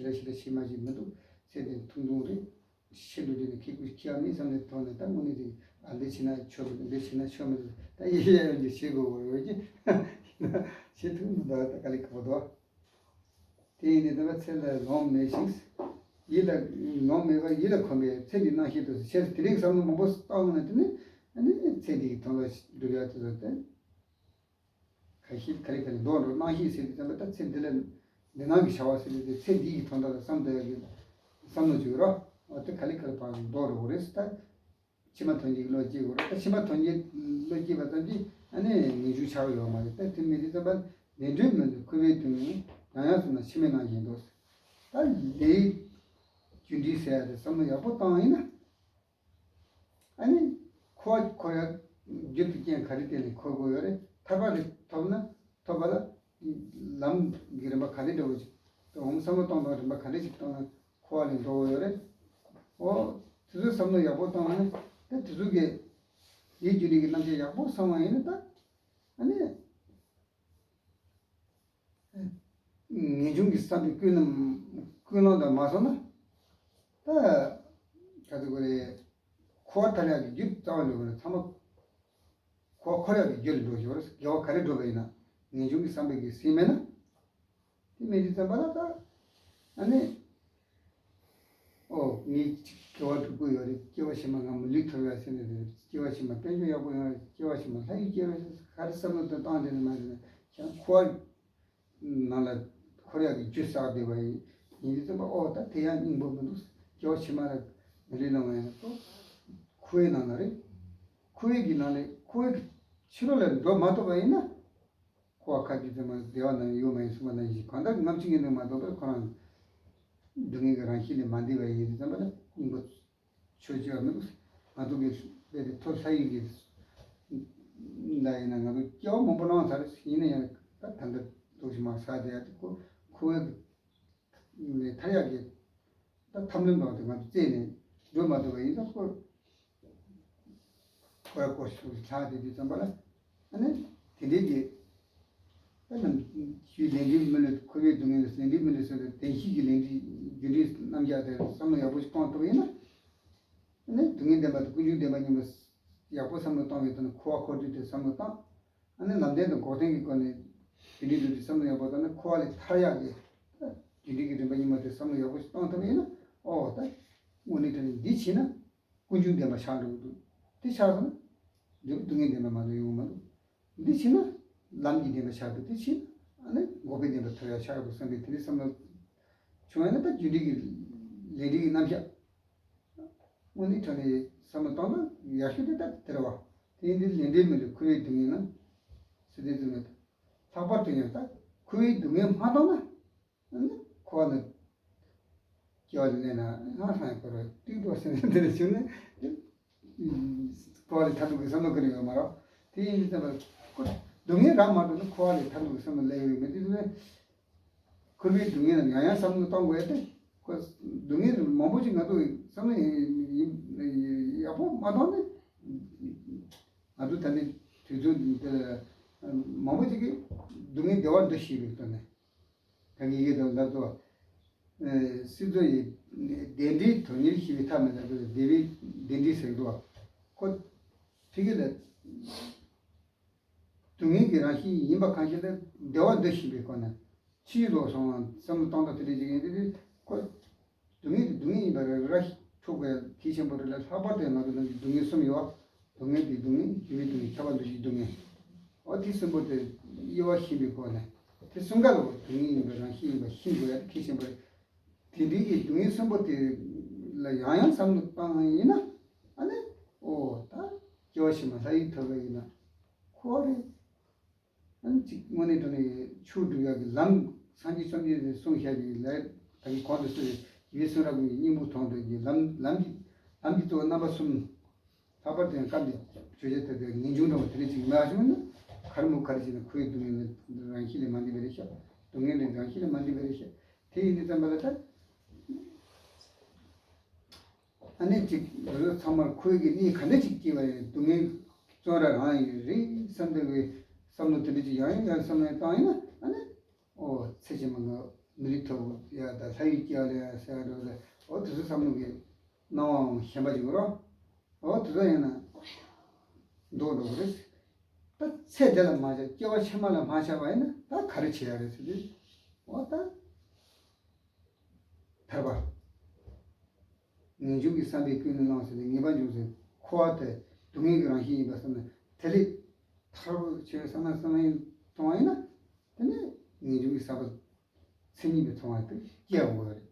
དྲག་ཞེ་དྲག་བྱེད་མ་བྱེད་མི་འདུག་ཚེ་འདི་ཐུང་ཐུང་རེད། ཤི་འགྲོ་དུས་ནས་ཁེ་ཁུར་ཁྱེར་མེད་བསམ་ནས་ཐོག་ནས་ད་དངོས་གནས་དེ་ཨ་འདི་བྱེད་ན་ཆོག་མི་འདུག་འདི་བྱེད་ན་ཆོག་མི་འདུག་ད་ཡི་ཤེས་ཡོན་གྱི་བྱེད་དགོས་པ་ཡོད་ཀྱི་བྱེད་ཐུབ་མི་འདུག་ད་དཀའ་ལས་ཁག་པོ་འདུག་དེ་ཡིན་ནའི་ད་ཚེ་ལ་ལོང་མེད་ཞིང་། ཡིད་ལ་ལོང་མེད་པར་ཡིད་ལ་གོམས་པའི་ཚེ་འདི་སྣང་ཤས་དུ་ཟེར་དེ་རིང་བསམ་བློ་མང་པོ་བཏང་ན་དེ་ནི་ཨ་ནི་ཚེ་འདིའི་དོན་ལ་སྒྲུབ་ཡག་དེ་ཚོ་སྟེ། ཁ་ཤས་ག་ལེ་ག་ལེ་ལྡོག་འགྲོ། སྣང་ཤས་ཟེར་དུས་ཙམ་པ་ད་ཚེ་འདི་ལ་འདི་སྣང་གི་བྱ་བ་ཟེར་དུས་ཚེ་འདི་ཡི་དོན་དག་ལ་བསམ་བསྡད་ཡག་གི་བསམ་བློ་ཅིག་ཡོད་ར། འོ་དེ་ག་ལེ་ག་ལེ་བར་ལྡོག་འགྲོ་གི་རེད་ཟེར། ད་ཕྱི་མ་དོན་གྱི་བློ་སྐྱེ་དགོས་ར། ད་ཕྱི་མ་དོན་གྱི་བློ་སྐྱེས་པ་ཙམ་གྱིས་ཨ་ནི་ངེས་འབྱུང་ཆགས་ཡོད་མ་རེད། ད་དེ་མི་དེ་ཙམ་པ་ལས་འབྲས་མི་འདུག་ཁུ་བའི་དོན་ཡང་ཡང་སོང་ན་ཕྱི་མའི་ནང་བཞིན་འདུག་ད་ལས་རྒྱུ་འབྲས་ཟེར་ཡ་དེ་བསམ་བློ་ཡག་པོ་བཏང་ཡིན་ན། ཨ་ནི་འཁོར་བ་འཁོར་ཡ་རྒྱུ་དེ་རྐྱེན་ག་རེ་བརྟེན་ནས་འཁོར་དགོས་ཡོད་རེད། ཐར་པ་རེ་ཐོབ་ན་ཐོབ་པ་ལ་ལམ་གྱི་རིམ་པ་ག་རེ་འདྲ་བོ་ཅིག་འོང་བསམ་བློ་གཏོང་སྟངས་རིམ་པ་ག་འདྲ་ཅིག་བཏང་ན་འཁོར་བ་ལས་འགྲོ་དགོས་ཡོད་རེད། ཨོ་དེ་ཚོའི་བསམ་བློ་ཡག་པོ་བཏང་ན་ད་དེ་ཚོ་གི་ཡིད་ཀྱི་རིགས་ཀྱི་རྣམ་ཤེས་ཡག་པོ་སོང་བ་ཡིན་ན་ད་ཨ་ནི། ངེས་འབྱུང་གི་བསམ་པའི་ཀུན་སློང་ཀུན་སློང་དང་མ་སོང་ན། ད་ག་ཚོད་དགོས་རེད། འཁོར་བ་ཐར་ཡག་གི་རྒྱུ་རྩ་བ་ནས་དགོས་རེད། ཚང་མ་འཁོར་བ་འཁོར་ཡག་གི་རྒྱུ་ལ་འགྲོ་ཞིག་རེད། དགེ་བ་ག་རེ་སྒྲུབ་པ་ཡིན་ན་ངེས་འབྱུང་གི་བསམ་པའི་གི་ཟིན་མེད་ན། དེ་མེད་དུས་ཙམ་པ་ལ་ད་ཨ་ནི། ཨོ་ངས་སྐྱེ་བ་དྲུག་པོ་ཡོད་རེད། སྐྱེ་བ་ཕྱི་མ་ང་མི་ལུས་ཐོབ་ཡ་ཟེར་ནས་རེད། སྐྱེ་བ་ཕྱི་མ་དཔལ་འབྱོར་ཡག་པོ་ཡོང་ཡ། སྐྱེ་བ་ཕྱི་མ་ལྷ་ཡུལ་སྐྱེ་བ་ཟེར་ག་རེ་བསམ་བློ་དང་བཏང་དེ་ནི་མ་རེད་ན་ཁྱེད་རང་འཁོར་བ་ནང་ལ་འཁོར་ཡག་གི་རྒྱུ་བསགས་བསྡད་པ་ཡིན། ཡིན་དུས་ཙམ་པ་ཨོ་ད་དེ་ཡང་སྙིང་པོ་མི་འདུག་སྐྱེ་བ་ཕྱི་མ་ལ་མི་ལུས་ལོང་བ་ཡིན་ན་ཏོ་འཁོར་བའི་ནང་ན་རེད། འཁོར་བའི་གི་ནང་ལས་འཁོར་བའི་གི་ཕྱི་ལོགས་ལ་འགྲོ་མ་ཐུབ་པ་ཡིན་ན། འཁོར་བ་ཁ་ཅིག་ཙམ་མ་བདེ་བ་ནང་ཡོད་མ་ཡིན་གསུངས་པ་ནང་བཞིན་གང་ལྟར་ངམ་ཆུ་ངན་ནས་མ་གཏོགས་པར་ཁོ་རང་སྡུག་བསྔལ་གྱི་རང་བཞིན་ལས་མ་འདས་པ་ཡིན་དུས་ཙམ་པ་ལ་སྙིང་པོ་ཆོས་སྐྱེ་བ་མི་འདུག་ང་ཚོ་གི་དཔེ་དེ་ཐོབ་ས་ཡིན་གི་ད་ཡིན་ན་ང་ཚོ་སྐྱེ་བ་མང་པོ་བླངས་ཚར། ཡིན་ན་ཡང་ད་ད་འདི་འདུག་ཞིག་མ་ཟ་དེ་ཡ་དེ་ཁོ་ཁོ་བོའི་ནས་ཐར་ཡག་གི་ད་ཐབས་ལམ་འདྲ་བ་དེ་ང་ཚོ་བཙལ་ནས་འགྲོ་མ་ཐུབ་པ་ཡིན་ཙང་ཁོ་ཁོ་ར་ཁོ་ཤུགས་ཆག་དེ་དུས་ཙམ་པ་ལ་ཨ་ནི་དེ་འདྲའི་གི་ད་ནམ་ཞུས་ལས་འབྲས་མི་ལུས། ཁོ་བོའི་སྡུག་བསྔལ་ལས་ལས་འབྲས་མི་ལུས་ཟེར་ཏེ་བདེན་བཞི་གི་ལས་འབྲས་རྒྱུ་འབྲས་རྣམ་གཞག་དེ་བསམ་བློ་ཡག་པོ་ཞིག་གཏོང་ཐུབ་པ་ཡིན་ན། ཨ་ནི་སྡུག་བསྔལ་བདེན་པ་དང་ཀུན་འབྱུང་བདེན་པ་གཉིས་པོ་ཡག་པོ་བསམ་བློ་གཏོང་བའི་ཐོག་ནས་འཁོར་བ་འཁོར་འདུག་དེ་བསམ་བློ་བཏང་། ཨ་ནི་ལམ་བདེན་དང་འགོག་བདེན་གྱི་སྒོ་ནས་རྒྱུ་འབྲས་རྒྱུ་འབྲས་བསམ་བློ་ཡག་པོ་བཏང་ན་འཁོར་བ་ལས་ཐར་ཡག་གི་རྒྱུ་འབྲས་ཀྱི་རིམ་པ་གཉིས་པོ་དེ་བསམ་བློ་ཡག་པོ་ཞིག་གཏོང་ཐུབ་པ་ཡིན་ན། ཨོ་ད་དངོས་གནས་དྲང་གནས་འདི་བྱས་ན་ཀུན་འབྱུང་བདེན་པ་ཆགས་འགྲོ་གི་འདུག་དེ་ཆགས་སོང་ན་འདི་སྡུག་བསྔལ་བདེན་པ་མ་གཏོགས་ཡོང་གི་མ་འདུག་འདི་བྱས་ན་ལམ་གྱི་བདེན་པ་ཆགས་འདུག་དེ་བྱས་ན་ཨ་ནི་འགོག་པའི་བདེན་པ་ཐོབ་ཡག་ཆགས་འདུག་བསམ་པའི་དེ་འདྲའི་བསམ་བློ་བྱུང་བ་ཡིན་ན། ད་རྒྱུ་འབྲས་ཀྱི་ལས་འབྲས་ཀྱི་རྣམ་གཞག་དངོས་གནས་དྲང་གནས་བསམ་བློ་བཏང་ན་ཡག་ཤོས་དེ་ད་དེ་རེད་བ། དེ་ཡིན་དུས་ལས་འབྲས་མི་ལུས་ཁོ་བོའི་སྡུག་བསྔལ་ན་ཟེར་དུས་ཙམ་ནས། ལྷག་པར་དུ་ཡང་ད་ཁོ་བོའི་སྡུག་བསྔལ་མ་བཏང་ན་ཨ་ནི་འཁོར་བ་ནས་སྐྱེ་བ་ལེན་ན་ང་ཧང་ཡང་འཁོར་བ་ཏིག་ཏོག་ཟེར་ནས་འདི་ལ་བྱུང་ནས་འཁོར་བ་ལས་ཐར་འདུག་གི་བསམ་བློ་ཀུན་ཡོད་མ་རེད། དེ་ཡིན་དུས་ཙམ་པ་ཁོ་སྡུག་བསྔལ་རག་མ་ཐུབ་ན་འཁོར་བ་ལས་ཐར་འདུག་གི་བསམ་བློ་སླེབས་ཡོད་མེད་དུས་ཙམ་པ། ཁོ་བོའི་སྡུག་བསྔལ་རྣམས་ཡང་ཡང་བསམ་བློ་གཏོང་དགོས་ཏེ། ཁོ་སྡུག་བསྔལ་མང་པོ་ཅིག་ང་ཚོ་བསམ་བློ་ཡིན་ཡག་པོ་མ་གཏོང་ནས། ང་ཚོ་ད་ནི་དུས་ཚོད་འདི་ལ་མང་པོ་ཅིག་གིས་སྡུག་བསྔལ་བདེ་བ་འདོད་ཤེས་པའི་ཐོག་ནས། ད་ངེད་ཀྱིས་ད་ལྟ་ཚོ་སྲིད་མཚོ་ཡི་བདེ་འབྲས་དོན་གཉེར་ཤེས་པའི་ཐབས་མེད་ལ་བདེ་བའི་བདེ་འབྲས་ཟེར་འདུག་ཁོ་ཕ་གི་ལ། སྡུག་བསྔལ་གྱི་རང་བཞིན་ཡིན་པ་གང་ཞིག་ལ་བདེ་བ་འདོད་བཞིན་པའི་སྒོ་ནས་ཕྱིའི་ལོག་སོང་བ་བསམ་བློ་གཏོང་སྟངས་དེ་འདྲ་ཅིག་ཡིན་དུས། ཁོ་སྡུག་བསྔལ་དེ་སྡུག་བསྔལ་ཡིན་པ་རེད་ར་ཆོག་པའི་གལ་ཆེན་པོ་རེད་ལ། ལྷག་པར་དུ་ང་ཚོ་ནང་གི་སྡུག་བསྔལ་གསུམ་ཡོད་བ། སྡུག་བསྔལ་དེ་སྡུག་བསྔལ། འགྱུར་བའི་སྡུག་བསྔལ། ཁྱབ་པ་འདུ་བྱེད་སྡུག་བསྔལ། འོ་དེ་གསུམ་པོ་དེ་དབྱེ་བ་ཤེས་པའི་སྒོ་ནས་དེ་གསུམ་ཀ་ལ་སྡུག་བསྔལ་ཡིན་པའི་རང་བཞིན་ཡིན་པ་ཤེས་དགོས་ཡ་དེ་གལ་ཆེན་པོ་རེད། དེ་འདྲའི་གི་སྡུག་བསྔལ་གསུམ་པོ་དེ་ལ་ཡང་ཡང་བསམ་བློ་བཏང་ཡིན་ན། ཨ་ནི་ཨོ་ད་སྐྱེ་བ་ཕྱི་མ་ལྷ་ཡུལ་ཐོབ་པ་ཡིན་ན་ཁོ་རེད། ཨ་ནི་གཅིག་དངོས་གནས་དྲང་གནས་ཆོས་སྒྲུབ་ཡག་གི་ལམ་སངས་རྒྱས་བཅོམ་ལྡན་འདས་གསུངས་བཞག་གི་ལས་ད་གིན་གོང་དུ་སོང་བའི་ཡུལ་གསུང་རབ་ཀྱི་སྙིང་པོ་དོན་དུ་གི་ལམ་ལམ་གྱི་ལམ་གྱི་གཙོ་བོ་རྣམ་པ་གསུམ། ལྷག་པར་དུ་ཡང་སྐབས་འདིའི་བརྗོད་བྱ་ཐད་དུ་ངེས་འབྱུང་འདྲ་བོ་དེ་འདྲ་ཅིག་མེད་པ་བྱུང་ན། ག་རེ་མོ་ག་རེ་བྱས་ན་ཁོའི་སྡུག་བསྔལ་ནི་རང་བཞིན་ལས་མ་འདས་པ་རེད་ཤག་སྡུག་བསྔལ་ནི་རང་བཞིན་ལས་མ་འདས་པ་རེད་ཤག་དེ་ཡིན་དུས་ཙམ་པ་ལ་ད། ཨ་ནི་ཅིག་འདི་ཚོ་ཚང་མར་ཁོའི་གི་གནས་ག་འདྲ་ཅིག་སྐྱེས་པ་ཡིན། སྡུག་བསྔལ་བཙོན་ར་རང་ཡིན་རེད་བསམ་འདོད་པའི་བསམ་བློ་དེ་འདྲ་ཅིག་ཡང་ཡང་ཡང་བསམ་བློ་བཏང་ཡིན་ན། ཨ་ནི་ཨོ་ཚེ་ཕྱི་མ་ལ་མི་རིགས་ཐོབ་ཡ་ད་ལྷ་ཡུལ་སྐྱེ་བ་ལེན་ཡ་ཟེར་ཡ་འདྲ་བོ་ལ། ཨོ་དེ་ཚོ་བསམ་བློ་གི་སྣང་བའང་ཞན་པ་ཅིག་རོ། ཨོ་དེ་ཚོ་ཡིན་ན་མདོག་འདྲ་བོ་རེད། ད་ཚེ་འདི་ལ་མ་ཆགས། སྐྱེ་བ་ཕྱི་མ་ལ་མ་ཆགས་པ་ཡིན་ན་ད་ག་རེ་བྱེད་ཡ་རེད་ཟེར་དུས། ཨོ་ད། ཐར་པ། ངེས་འབྱུང་གི་བསམ་པས་ཀུན་ནས་བསླངས་ཟེར་ནས་ངེས་པ་འབྱུང་ཟེར། འཁོར་བ་དེ་སྡུག་བསྔལ་གྱི་རང་བཞིན་ཡིན་པ་བསམ་ནས་དེ་ལས་ཐར་པ་ཆོས་བསམ་ན་བསམ་ཡིན་མཐོང་བ་ཡིན་ན། དེ་ནས་ངེས་འབྱུང་གི་བསམ་པ་མཚན་ཉིད་པའི་མཐོང་བ་དེ་སྐྱེ་འོང་བ་རེད།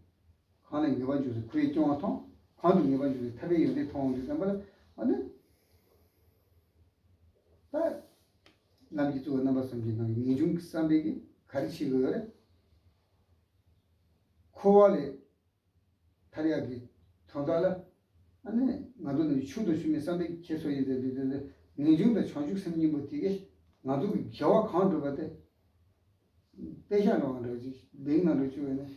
གང་ལ་ངེས་པ་འབྱུང་ཟེར་ཁོ་བོས་སྐྱེ་བ་མཐོང་། གང་དུ་ངེས་པ་འབྱུང་ཟེར་ཐར་པའི་ཡོན་ཏན་མཐོང་འོང་དུས་ཙམ་པ་ལ། ཨ་ནི་ད་ལམ་གྱི་གཙོ་བོ་རྣམ་པ་གསུམ་གྱི་ནང་གི་ངེས་འབྱུང་གི་བསམ་པས་ཀྱིས་ག་རེ་བྱེད་དགོས་ཡོད་རེད། འཁོར་བ་ལས་ཐར་ཡག་གི་དོན་དག་ལ། ཨ་ནི་ང་ཚོ་ནི་ཆོས་དང་ཆོས་མིན་བསམ་པའི་འཁྱེར་སོ་ཡིན་ཟེར་དུས། དེ་ནི་ངེས་འབྱུང་དང་བྱང་ཆུབ་སེམས་གཉིས་པོ་དེ་གིས་ང་ཚོ་གི་དགེ་བ་གང་བསྒྲུབས་པ་དེ་པད་ཤག་ནང་འདྲ་ཅིག་བིང་ནང་འདྲ་བཅུག་ཡོད་ནས།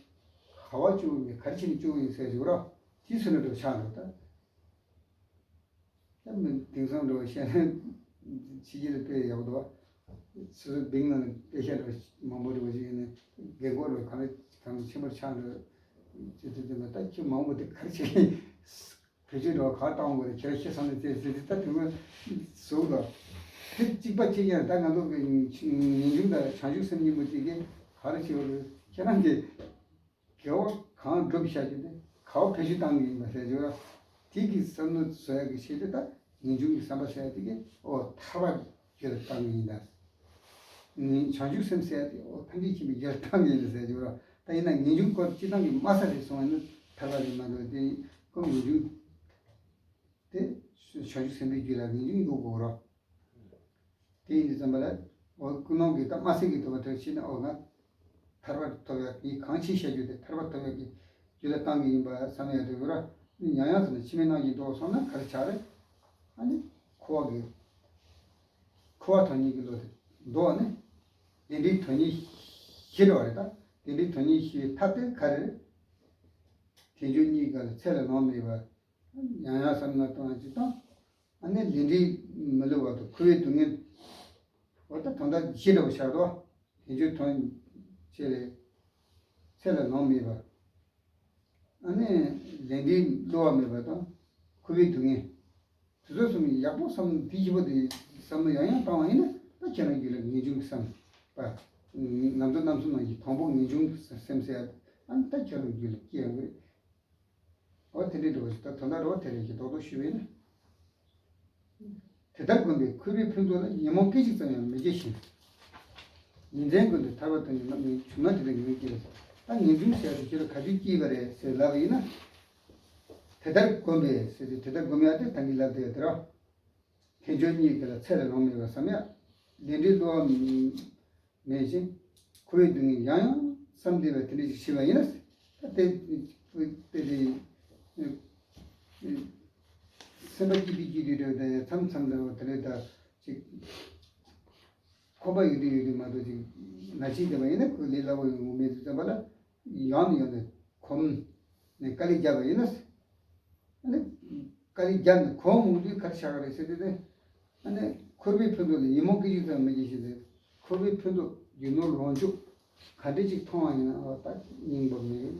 ག་བ་བཅུག་མེད། ག་རེ་བྱས་ནས་བཅུག་ཡིན་ཟེར་ཞུ་ར། དེ་ཚོ་ནི་འགྲོ་ཆགས་འགྲོ་ད། ད་མི་དེང་སང་འགྲོ་བཤད་ན་ཕྱི་རྒྱལ་ལ་དཔེ་ཡག་པོ་འདུག་བ། སོ་སོ་བིང་ནང་ནས་དཔེ་ཤ་འགྲོ་མང་པོ་འགྲོ་བ་ཞིག་ཡིན་ནས། རྒན་གོག་འགྲོ་གང་ལ་གང་ལ་ཆེན་པོར་ཆགས་འགྲོ། ཅི་ཙི་ཙི་མ་ད་ཁྱི་མང་པོ་དེ་ག་རེ་བྱེད་ཀྱི། བེད་སྤྱོད་འགྲོ་ག་བཏང་དགོས་རེད། ཁྱེད་རང་ཤི་སོང་ནས་ཙེ་ཙི་ཙི་ད་དུས་མ་བཟོ་དགོས། དེ་གཅིག་པ་གཅིག་ཡང་ད་ང་ཚོ་གི་ངེས་འབྱུང་དང་བྱང་ཆུབ་སེམས་གཉིས་པོ་དེ་གས་ག་རེ་བྱེད་དགོས་རེད། ཁྱེད་རང་གི་དགེ་བ་གང་བསྒྲུབས་བཞག་རྒྱུ་དེ་ག་བ་བེད་སྤྱོད་བཏང་གི་ཡིན་པ་ཟེར་རྒྱུ་ར། དེ་གི་བསམ་བློ་བཟོ་ཡག་གི་ཆེད་དུ་ད་ངེས་འབྱུང་གི་བསམ་པ་ཟེར་ཡག་དེ་གི་ཨོ་ཐར་པ་རྒྱུད་ལ་བཏང་གི་ཡིན་ད། ངེས་བྱང་ཆུབ་སེམས་ཟེར་ཡག་དེ་ཨོ་ཐམས་ཅད་མཁྱེན་པའི་རྒྱུད་ལ་བཏང་གི་ཡིན་ཟེར་རྒྱུ་ར། ད་ཡིན་ན་ངེས་འབྱུང་སྐོར་སྤྱི་བཏང་གི་དམའ་ས་རེད་སོང་བ་ནི་ཐར་པ་རེད་མ་གཏོགས། དེ་ཁོ་ངེས་འབྱུང་དེ་བྱང་ཆུབ་སེམས་དཔའི་རྒྱུད་ལ་ངེས་འབྱུང་ཡོད་དགོས་ར། དེ་ཡིན་དུས་ཙམ་པ་ལ། འོ་ཀུན་སློང་གིས་ད་དམའ་སའི་གི་དོ་བ་དོ་ཕྱིན་ན། འོ་ང་ཐར་པ་ཐོབ་ཡག་གི་གང་ཆེ་བཤད་རྒྱུ་དེ་ཐར་པ་ཐོབ་ཡག་གི་རྒྱུ་ལ་བཏང་གི་ཡིན་པ་བསམ་ཡག་དེ་ཡོད་ར། ཡང་ཡང་ཟེར་ནས་ཕྱི་མའི་སྣང་བཞིན་ལྡོག་སོང་ན་ག་རེ་ཆགས་རེད། ཨ་ནི་འཁོར་བ་གི་འཁོར་བ་དོན་གཉིས་ཀྱི་བློ་དེ་ལྡོག་ནས་ལས་འབྲས་དོན་གཉིས་ཤེས་འགྲོ་བ་རེད། ད་ལས་འབྲས་དོན་གཉིས་ཤེས་པའི་ཐབས་དེ་ག་རེ་རེད། དལ་འབྱོར་གཉིས་ཀ་ལ་ཚེ་ལས་ལོང་མེད་པ། ཡང་ཡང་བསམ་བློ་གཏོང་བ་ཅིག་དང་། ཨ་ནི་ལས་འབྲས་མི་བསླུ་བ་དང་འཁོར་བའི་སྡུག་བསྔལ། འོ་ད་དོན་དག་བཞི་འདྲ་བོ་ཆགས་འདུག་དལ་འབྱོར་དོན་ཆེ་ལས་ཚེ་ལས་ལོང་མེད་པ། ཨ་ནི་ལས་འབྲས་བསླུ་བ་མེད་པ་དང་འཁོར་བའི་སྡུག་བསྔལ། དེ་ཚོ་གསུམ་ཡག་པོ་བསམ། དེ་བཞི་པོ་དེ་བསམ་བློ་ཡང་ཡང་བཏང་བ་ཡིན་ན་ད་ཁྱེད་རང་རྒྱུད་ལ་ངེས་འབྱུང་གི་བསམ་པ། ལམ་གཙོ་རྣམ་གསུམ་ནང་གི་དང་པོ་ངེས་འབྱུང་གི་སེམས་ཟེར་ཡ་ཨ་ནི་ད་ཁྱེད་རང་རྒྱུད་ལ་སྐྱེ་ཡོང་གི་རེད། འོ་དེ་འདྲའི་འགྲོ་བ་ཞིག་ད་དོན་དག་འགྲོ་བ་དེ་རེད་ཀྱི་རྡོག་རྡོག་ཞུས་པས་ན། དེ་ལྟར་བསྒོམས་པས་འཁོར་བའི་ཕུན་ཚོགས་ལ་ཉོན་མོངས་སྐད་ཅིག་ཙམ་ཡང་མི་སྐྱེ་ཞིང་། ཉིན་མཚན་ཀུན་ཏུ་ཐར་པ་དོན་གྱི་རྣམ་སྨིན་བྱུང་ན་དེ་ལ་ངེས་སྐྱེས་པ། ད་ངེས་འབྱུང་ཟེར་དེ་ཁྱོད་ལ་ག་དུས་སྐྱེས་པ་རེད་ཟེར་ལབ་པ་ཡིན་ན། དེ་ལྟར་བསྒོམས་པས་ཟེར་དུས་དེ་ལྟར་བསྒོམ་ཡག་དེ་ད་གིན་ལབ་དེ་དེ་ར། དལ་འབྱོར་གཉིས་ཀྱི་ལ་ཚེ་ལས་ལོང་མེད་པར་བསམ་ཡག་ལས་འབྲས་བསླུ་བ་མེད་ཅིང་། འཁོར་བའི་སྡུག་བསྔལ་ཡང་ཡང་བསམ་བསྡད་པ་དེ་འདྲ་ཞིག་བྱས་པ་ཡིན་ན། ད་དེ་དེ་དེ་སེམས་པ་སྐྱིད་པའི་སྐྱིད་དུས་དེ་མཚམས་མཚམས་དུ་དེ་འདྲ་ད་ཅིག་ཁོམ་པ་ཡོད་དུས་ཡོད་དུས་མ་གཏོགས་ཅིག་ན་ཕྱིན་བསྡད་པ་ཡིན་ན་ཁོས་ལས་སླ་བོ་ཡོང་གི་མེད་དུས་ཙམ་པ་ལ། ཡང་ནས་ཡང་ནས་གོམས་ནས་དཀའ་ལས་བརྒྱབ་པ་ཡིན་ན། ཨ་ནི་དཀའ་ལས་བརྒྱབ་ནས་གོམས་མོ་དུས་ག་རེ་ཆགས་ཀྱི་རེད་ཟེར་དུས་དེ། ཨ་ནི་འཁོར་བའི་ཕུན་ཚོགས་ལ་ཉོན་མོངས་སྐད་ཅིག་ཙམ་མི་སྐྱེ་ཞིང་དེ། འཁོར་བའི་ཕུན་ཚོགས་རྒྱུ་ནོར་ལོངས་སྤྱོད་ག་འདྲ་ཅིག་མཐོང་བ་ཡིན་ན་འོ་ད་སྙིང་པོ་མེད།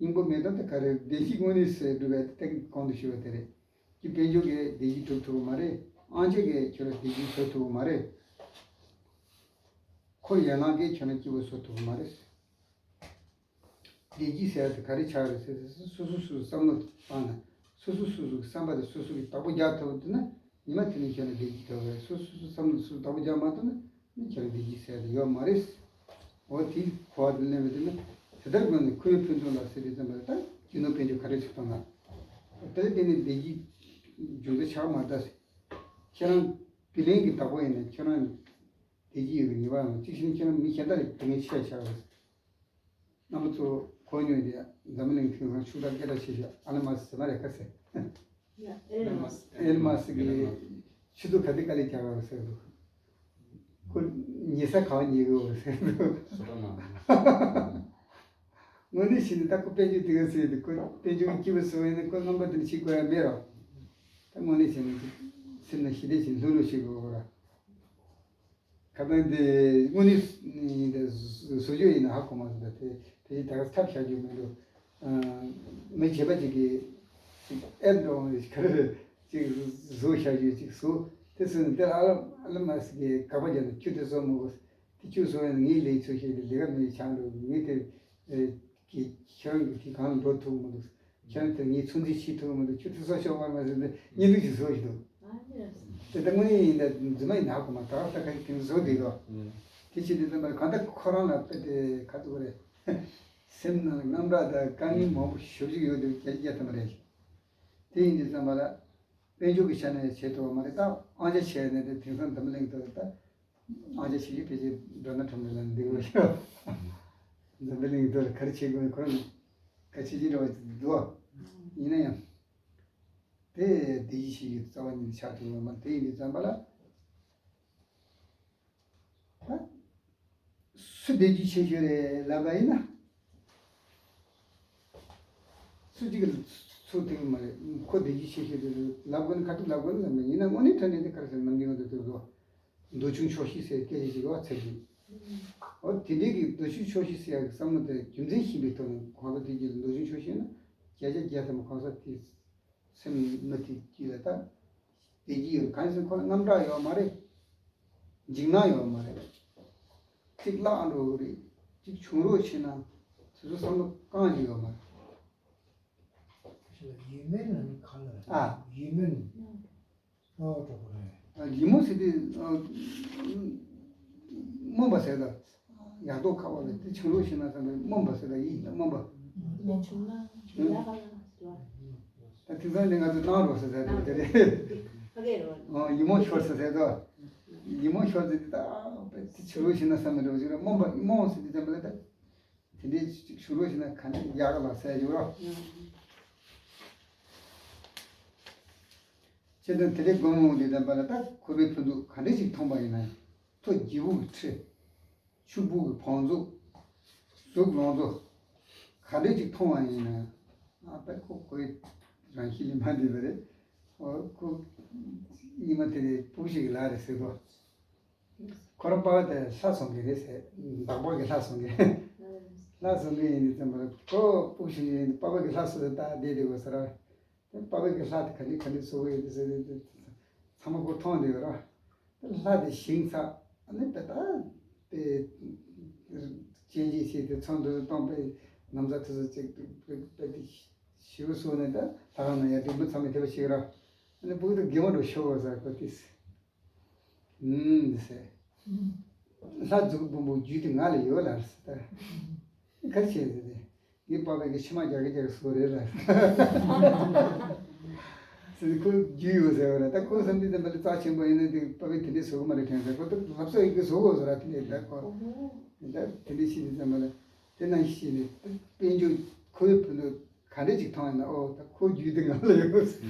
སྙིང་པོ་མེད་ད་དེ་ག་རེ་བདེ་སྐྱིད་དངོས་གནས་སུ་སྒྲུབ་པའི་སྟེང་གོང་དུ་ཞུས་པ་དེ་རེད། ཀྱི་དཔལ་འབྱོར་གྱིས་བདེ་སྐྱིད་སྒྲུབ་ཐུབ་ཀྱི་མ་རེད། དབང་ཆ་གིས་ཁྱོད་ལ་བདེ་སྐྱིད་བཟོ་ཐུབ་ཀྱི་མ་རེད། འཁོར་ཡན་ལག་གིས་ཁྱོད་ལ་སྐྱིད་པོ་བཟོ་ཐུབ་ཀྱི་མ་རེད། བདེ་སྐྱིད་ཟེར་བ་དེ་ག་རེ་ཆགས་རེད་ཟེར་ཏེ་སོ་སོ་སོ་སོ་བསམ་བློ་བཏང་ན་སོ་སོ་སོ་སོ་གི་བསམ་པ་དེ་སོ་སོ་གིས་བདག་པོ་རྒྱག་ཐུབ་ཐུབ་ན་ཉི་མ་དེ་ནས་ཁྱོད་ལ་བདེ་སྐྱིད་ཐོབ་རེད། སོ་སོ་སོ་བསམ་བློ་སོ་སོ་བདག་པོ་རྒྱག་མ་ཐུབ་ན་ནི་ཁྱོད་ལ་བདེ་སྐྱིད་ཟེར་ཡ་དེ་ཡོད་མ་རེད། འོ་དེ་གོ་བ་དེ་ལེན་པ་དེ་ནི་དེ་ལྟར་དགོས་ནས་འཁོར་བའི་ཕུན་ཚོགས་ལ་ཟེར་དུས་ཙམ་པ་ད་རྒྱུ་ནོར་དཔལ་འབྱོར་ག་རེ་ཞིག་བཏང་ན་དེ་ལ་བརྟེན་ནས་བདེ་སྐྱིད་འབྱུང་རྩ་ཆགས་མ་ད་ཟེར། ཁྱེད་རང་བི་ལིང་གི་བདག་པོ་ཡིན་ན་ཁྱེད་རང་བདེ་སྐྱིད་ཡོད་པའི་ངེས་པ་ཡོང་གཅིག་བཞིན་ཁྱེད་རང་མི་གཞན་དག་ལ་བདེ་སྐྱིད་ཆེ་ཆགས་རེད། རྣམ་པ་ཚོ་གོ་མྱོང་དེ་འཛམ་བུ་གླིང་ཐིང་སང་ཕྱུག་བདག་སྐད་གྲགས་ཆེ་ཤོས་ཨ་ལན་མ་སི་ཟེར་མ་རེད་ཁ་ཟེར། ཡ་ཨེ་ལན་མ་སི། ཨེ་ལན་མ་སི་གི་ཆུ་ཚོད་ག་དེ་དཀའ་ལས་རྒྱག་ག་ཟེར་འདུག་ཁོ་ཉལ་ས་ག་བ་ཉལ་གི་ཡོད་ཟེར་འདུག་དངོས་གནས་བྱས་ན་ད་ཁོ་དཔལ་འབྱོར་དེ་ག་ཟེར་འདུག་ཁོ་དཔལ་འབྱོར་སྐྱིད་པོ་བཟོ་བ་ཡིན་ན་ཁོ་རྣམ་པ་དེ་འདྲ་བྱེད་དགོས་ཡ་མེད་རོགས། ད་དངོས་གནས་བྱས་ན་སེམས་ནང་ཞི་བདེ་བྱས་ལྷོད་ལྷོད་བྱེད་དགོས་ར། ཁ་སང་དེ་དངོས་གནས་ཡིན་ཏེ་བཟོ་བཅོས་ཡིན་ན་ཧ་གོ་མ་སོང་། ད་དེ་དེ་ད་ག་ཐབས་བྱ་རྒྱུ་མི་འདུག་མི་བྱེད་པ་ཅིག་གིས་ཅིག་ཨེབ་འགྲོ་ག་རེ་ཅིག་བཟོ་བྱ་རྒྱུ་ཅིག་བཟོ་དེ་ཚོ་ནི་དེ་ཨ་ལ་ཨ་ལ་མ་སི་གི་ག་པ་རྒྱབ་ནས་ཁྱོད་དེ་བཟོ་མི་དགོས། དེ་ཁྱོད་བཟོ་ཡ་ནི་ངའི་ལས་ཚོ་ཞིག་ལས་ཀ་མི་ཆགས་འགྲོ། ངས་དེ་གི་ཁྱོད་ཀྱི་དེ་གང་འགྲོ་ཐུབ་མི་འདུག་ཁྱོད་དེ་ངའི་ཚོད་འཛིན་བྱེད་ཐུབ་མི་འདུག་ཁྱོད་དེ་བཟོ་ཤོག་བར་མ་ཟེར་ཏེ་བརྙན་ཐུང་ཞིག་བཟོ་ཞིག་འདུག་དེ་ལྟ་དངོས་གནས་ཡིན་ད་རྫུན་མ་ཡིན་ན་ཧ་གོ་མ་ད་ད་ག་གི་བཟོ་བསྡད་དོ། དེ་ཕྱིར་དེ་ཙམ་པར་གང་ལྟར་ཁོ་རང་ལ་དཔེ་དེ་ག་ཚོད་རེད། སེམས་ནང་དངངས་སྐྲག་དང་དཀའ་ངལ་མང་པོ་ཞེ་པོ་ཅིག་ཡོད་དུས་རྒྱ་རྒྱ་ཐམ་པ་རེད། དེ་ཡིན་དུས་ཙམ་པ་ལ་དཔལ་འབྱོར་གྱི་ཆ་ནས་བྱེད་ཐུབ་པ་མ་རེད། ད་དབང་ཆ་བྱས་ནས་དེ་དེང་སང་འཛམ་བུ་གླིང་དུ་ད་དབང་ཆ་ཆེ་ཤོས་ཕལ་ཆེར་ཌོ་ནལ་ཊམ་ལ་འདི་དགོས་ཤོག་འཛམ་བུ་གླིང་དུ་ག་རེ་བྱེད་དགོས་ཁོ་རང་ག་ཆེ་ཆེ་འདྲ་བ་འདུག་ཡིན་ན་ཡང་དེ་བདེ་སྐྱིད་ཆེ་ཤོས་རྩ་བ་ཉིད་ནས་ཆགས་ཐུབ་པ་མ་རེད། དེ་ཡིན་དུས་ཙམ་པ་ལ། ད་སུ་བདེ་སྐྱིད་ཆེ་ཤོས་རེད་ལབ་པ་ཡིན་ན། སུ་གཅིག་གིས་ཚུར་ཐེངས་མ་རེད། ཁོ་བདེ་སྐྱིད་ཆེ་ཤོས་དེ་རེད་ལབ་དགོས་ན་ཁ་ཐུག་ལབ་དགོས་ན་ལབ་མེད། ཡིན་ན་དངོས་གནས་དྲང་གནས་དེ་ག་རེ་ཟེར་ནམ་རྒྱུན་ང་ཚོ་དེ་ཚོ་འདོད་ཆུང་ཆོག་ཤེས་ཟེར་སྐད་ཆ་ཞིག་ཡོད་ཚར་གི་འོ་དེ་འདྲའི་གི་འདོད་ཆུང་ཆོག་ཤེས་ཟེར་ཡག་གི་བསམ་བློ་དེ་རྒྱུ་མཚན་ཤེས་པའི་ཐོག་ནས་གང་ཟག་དེ་གྱིས་འདོད་ཆུང་ཆོག་ཤེས་ན་བརྒྱ་ཆ་བརྒྱ་ཐམ་པ་གང་ཟག་དེ། སེམས་མི་དེ་གྱིས་ལ་ད་བདེ་སྐྱིད་ཡོད། གང་ཡིན་ཟེར་ཁོ་ལ་དངངས་སྐྲག་ཡོད་མ་རེད། འཇིགས་སྣང་ཡོད་མ་རེད། གཅིག་བརླག་འགྲོ་གི་རེད། གཅིག་བྱུང་རོགས་བྱེད་ན་དེ་ཚོ་བསམ་བློ་གང་ཡང་ཡོད་མ་རེད། ཡིད་སྨོན་ལ་ནི་ག་ལ་རེད། ཨ། ཡིད་སྨོན། ཨོ་གྲོགས་པོ་རེད། ཡིད་སྨོན་ཟེར་དུས་སྨོན་པ་ཟེར་ད། ཡག་ཐོག་ཁ་བ་ལ་དེ་བྱུང་རོགས་བྱེད་ན་བསམ་པའི་སྨོན་པ་ཟེར་ད་ཡིད་ལ་སྨོན་པ། ཡིད་ལ་བྱུང་ན་ཡག་པ་ལ་ཟེར་བ། ད་དེང་སང་ནི་ང་ཚོ་གནང་རོགས་ཟེར་ཟེར་དེ་རེད། ཕ་གི་རོ། ཡིད་སྨོན་ཤོར་ཟེར་ཟེར་ད། ཡིད་སྨོན་ཤོར་ཟེར་དེ་ད་དེ་བྱུང་རོགས་བྱེད་ན་བསམ་པའི་རོགས་ཟེར་སྨོན་པ་སྨོན་ཟེར་དེ་ཙམ་པ་ལ་ད། དེ་འདྲའི་ཅིག་བྱུང་རོགས་བྱས་ན་ག་འདྲ་ཡག་ག་ལ་ཟེར་ཡོད་རོགས། ཨང་། བྱས་ཙང་དེ་འདྲའི་སྒོམ་འོང་དུས་ཙམ་པ་ལ་ད་ཁོ་པའི་ཕུན་ཚོགས་ག་འདྲ་ཞིག་མཐོང་པ་ཡིན་ན། ཐོ་བརྒྱད་པོ་གི་ཁྲི། ཕྱུག་པོ་གི་བང་མཛོད། གཟུགས་ལོངས་སྤྱོད། ག་འདྲ་ཅིག་མཐོང་བ་ཡིན་ན། ཨ་ད་ཁོ་ཁོའི་རང་གཤིས་ལས་མ་འདས་པ་རེད། ཨོ་ཁོ་སྙིང་མ་དེ་རེད། སྤུ་གུ་ཞིག་གི་ལག་རེད་ཟེར་དོ། ཁོ་རང་པ་ཕ་དེ་ལྷ་སྲུང་གི་རེད་ཟེར། འདག་པ་གི་ལྷ་སྲུང་གི། ལྷ་སྲུང་གི་ཡིན་དུས་ཙམ་པ་ལ་ཁོ་སྤུ་གུ་ཞིག་ཡིན་དུས་པ་ཕ་གི་ལྷ་སྲུང་དེ་ད་བསྡད་དེ་གོ་ས་ར། དེ་པ་ཕ་གི་ལྷ་དེ་ག་ནས་ག་ནས་བཟོ་གི་ཡོད་དེ་ཟེར་དེ་ཚང་མ་ཁོ་མཐོང་བསྡད་ཡོད་ར། དེ་ལྷ་དེ་ཞིང་ཚ་ཨ་ནི་དེ་ད་དེ་སྤྱན་གྱིས་བྱས་ཏེ་ཚོན་དུ་གཏོང་པའི་ནམ་ཟླ་དུས་སུ་ཅིག་དཔེ་དེ་ཞིབ་སོ་ནས་ད་ལྷ་ཁང་ན་ཡར་འགྲིམ་པ་ཚང་མས་དེ་བ་ཞིག་ར། ཨ་ནི་སྤུ་གུ་དེ་དགེ་བ་འགྲོ་ཤོག་གོ་ས་ཁོ་དེ། ཨུམ་ཟེར། ལྷ་མཛུབ་བུམ་པའི་རྒྱུད་དེ་ང་ལ་ཡོད་ལ་ཟེར་ད། ག་རེ་བྱས་ཟེར་ཏེ། ངའི་པ་ཕ་གི་ཕྱི་མ་རྒྱག་གི་རྒྱག་གི་བཟོ་རེད་ལ་ཟེར། ཁོ་རྒྱུས་ཡོད་ཟེར་བ་ལ་ད་ཁོ་བསམ་དུས་ཙམ་པ་ལ་རྩ་ཆེན་པོ་ཡིན་ན་དེ་པ་ཕ་གི་དེ་འདྲའི་བཟོ་གི་མ་རེད་དྲན་ཟེར། ཁོ་ད་ལྷ་བཟོ་ཡི་གི་བཟོ་གོ་ཟེར་ར། དེ་འདྲའི་ད་ཁོ་ད་དེ་འདྲའི་ཤེས་དུས་ཙམ་པ་ལ་དེ་ནང་བཞིན་ནས་དཔལ་འབྱོར་ཁོའི་བུ་ནུ་ག་འདྲ་ཅིག་མཐོང་ཡིན་ན། ཨོ་ད་ཁོ་རྒྱུས་དེ་ང་ལ་ཡོད།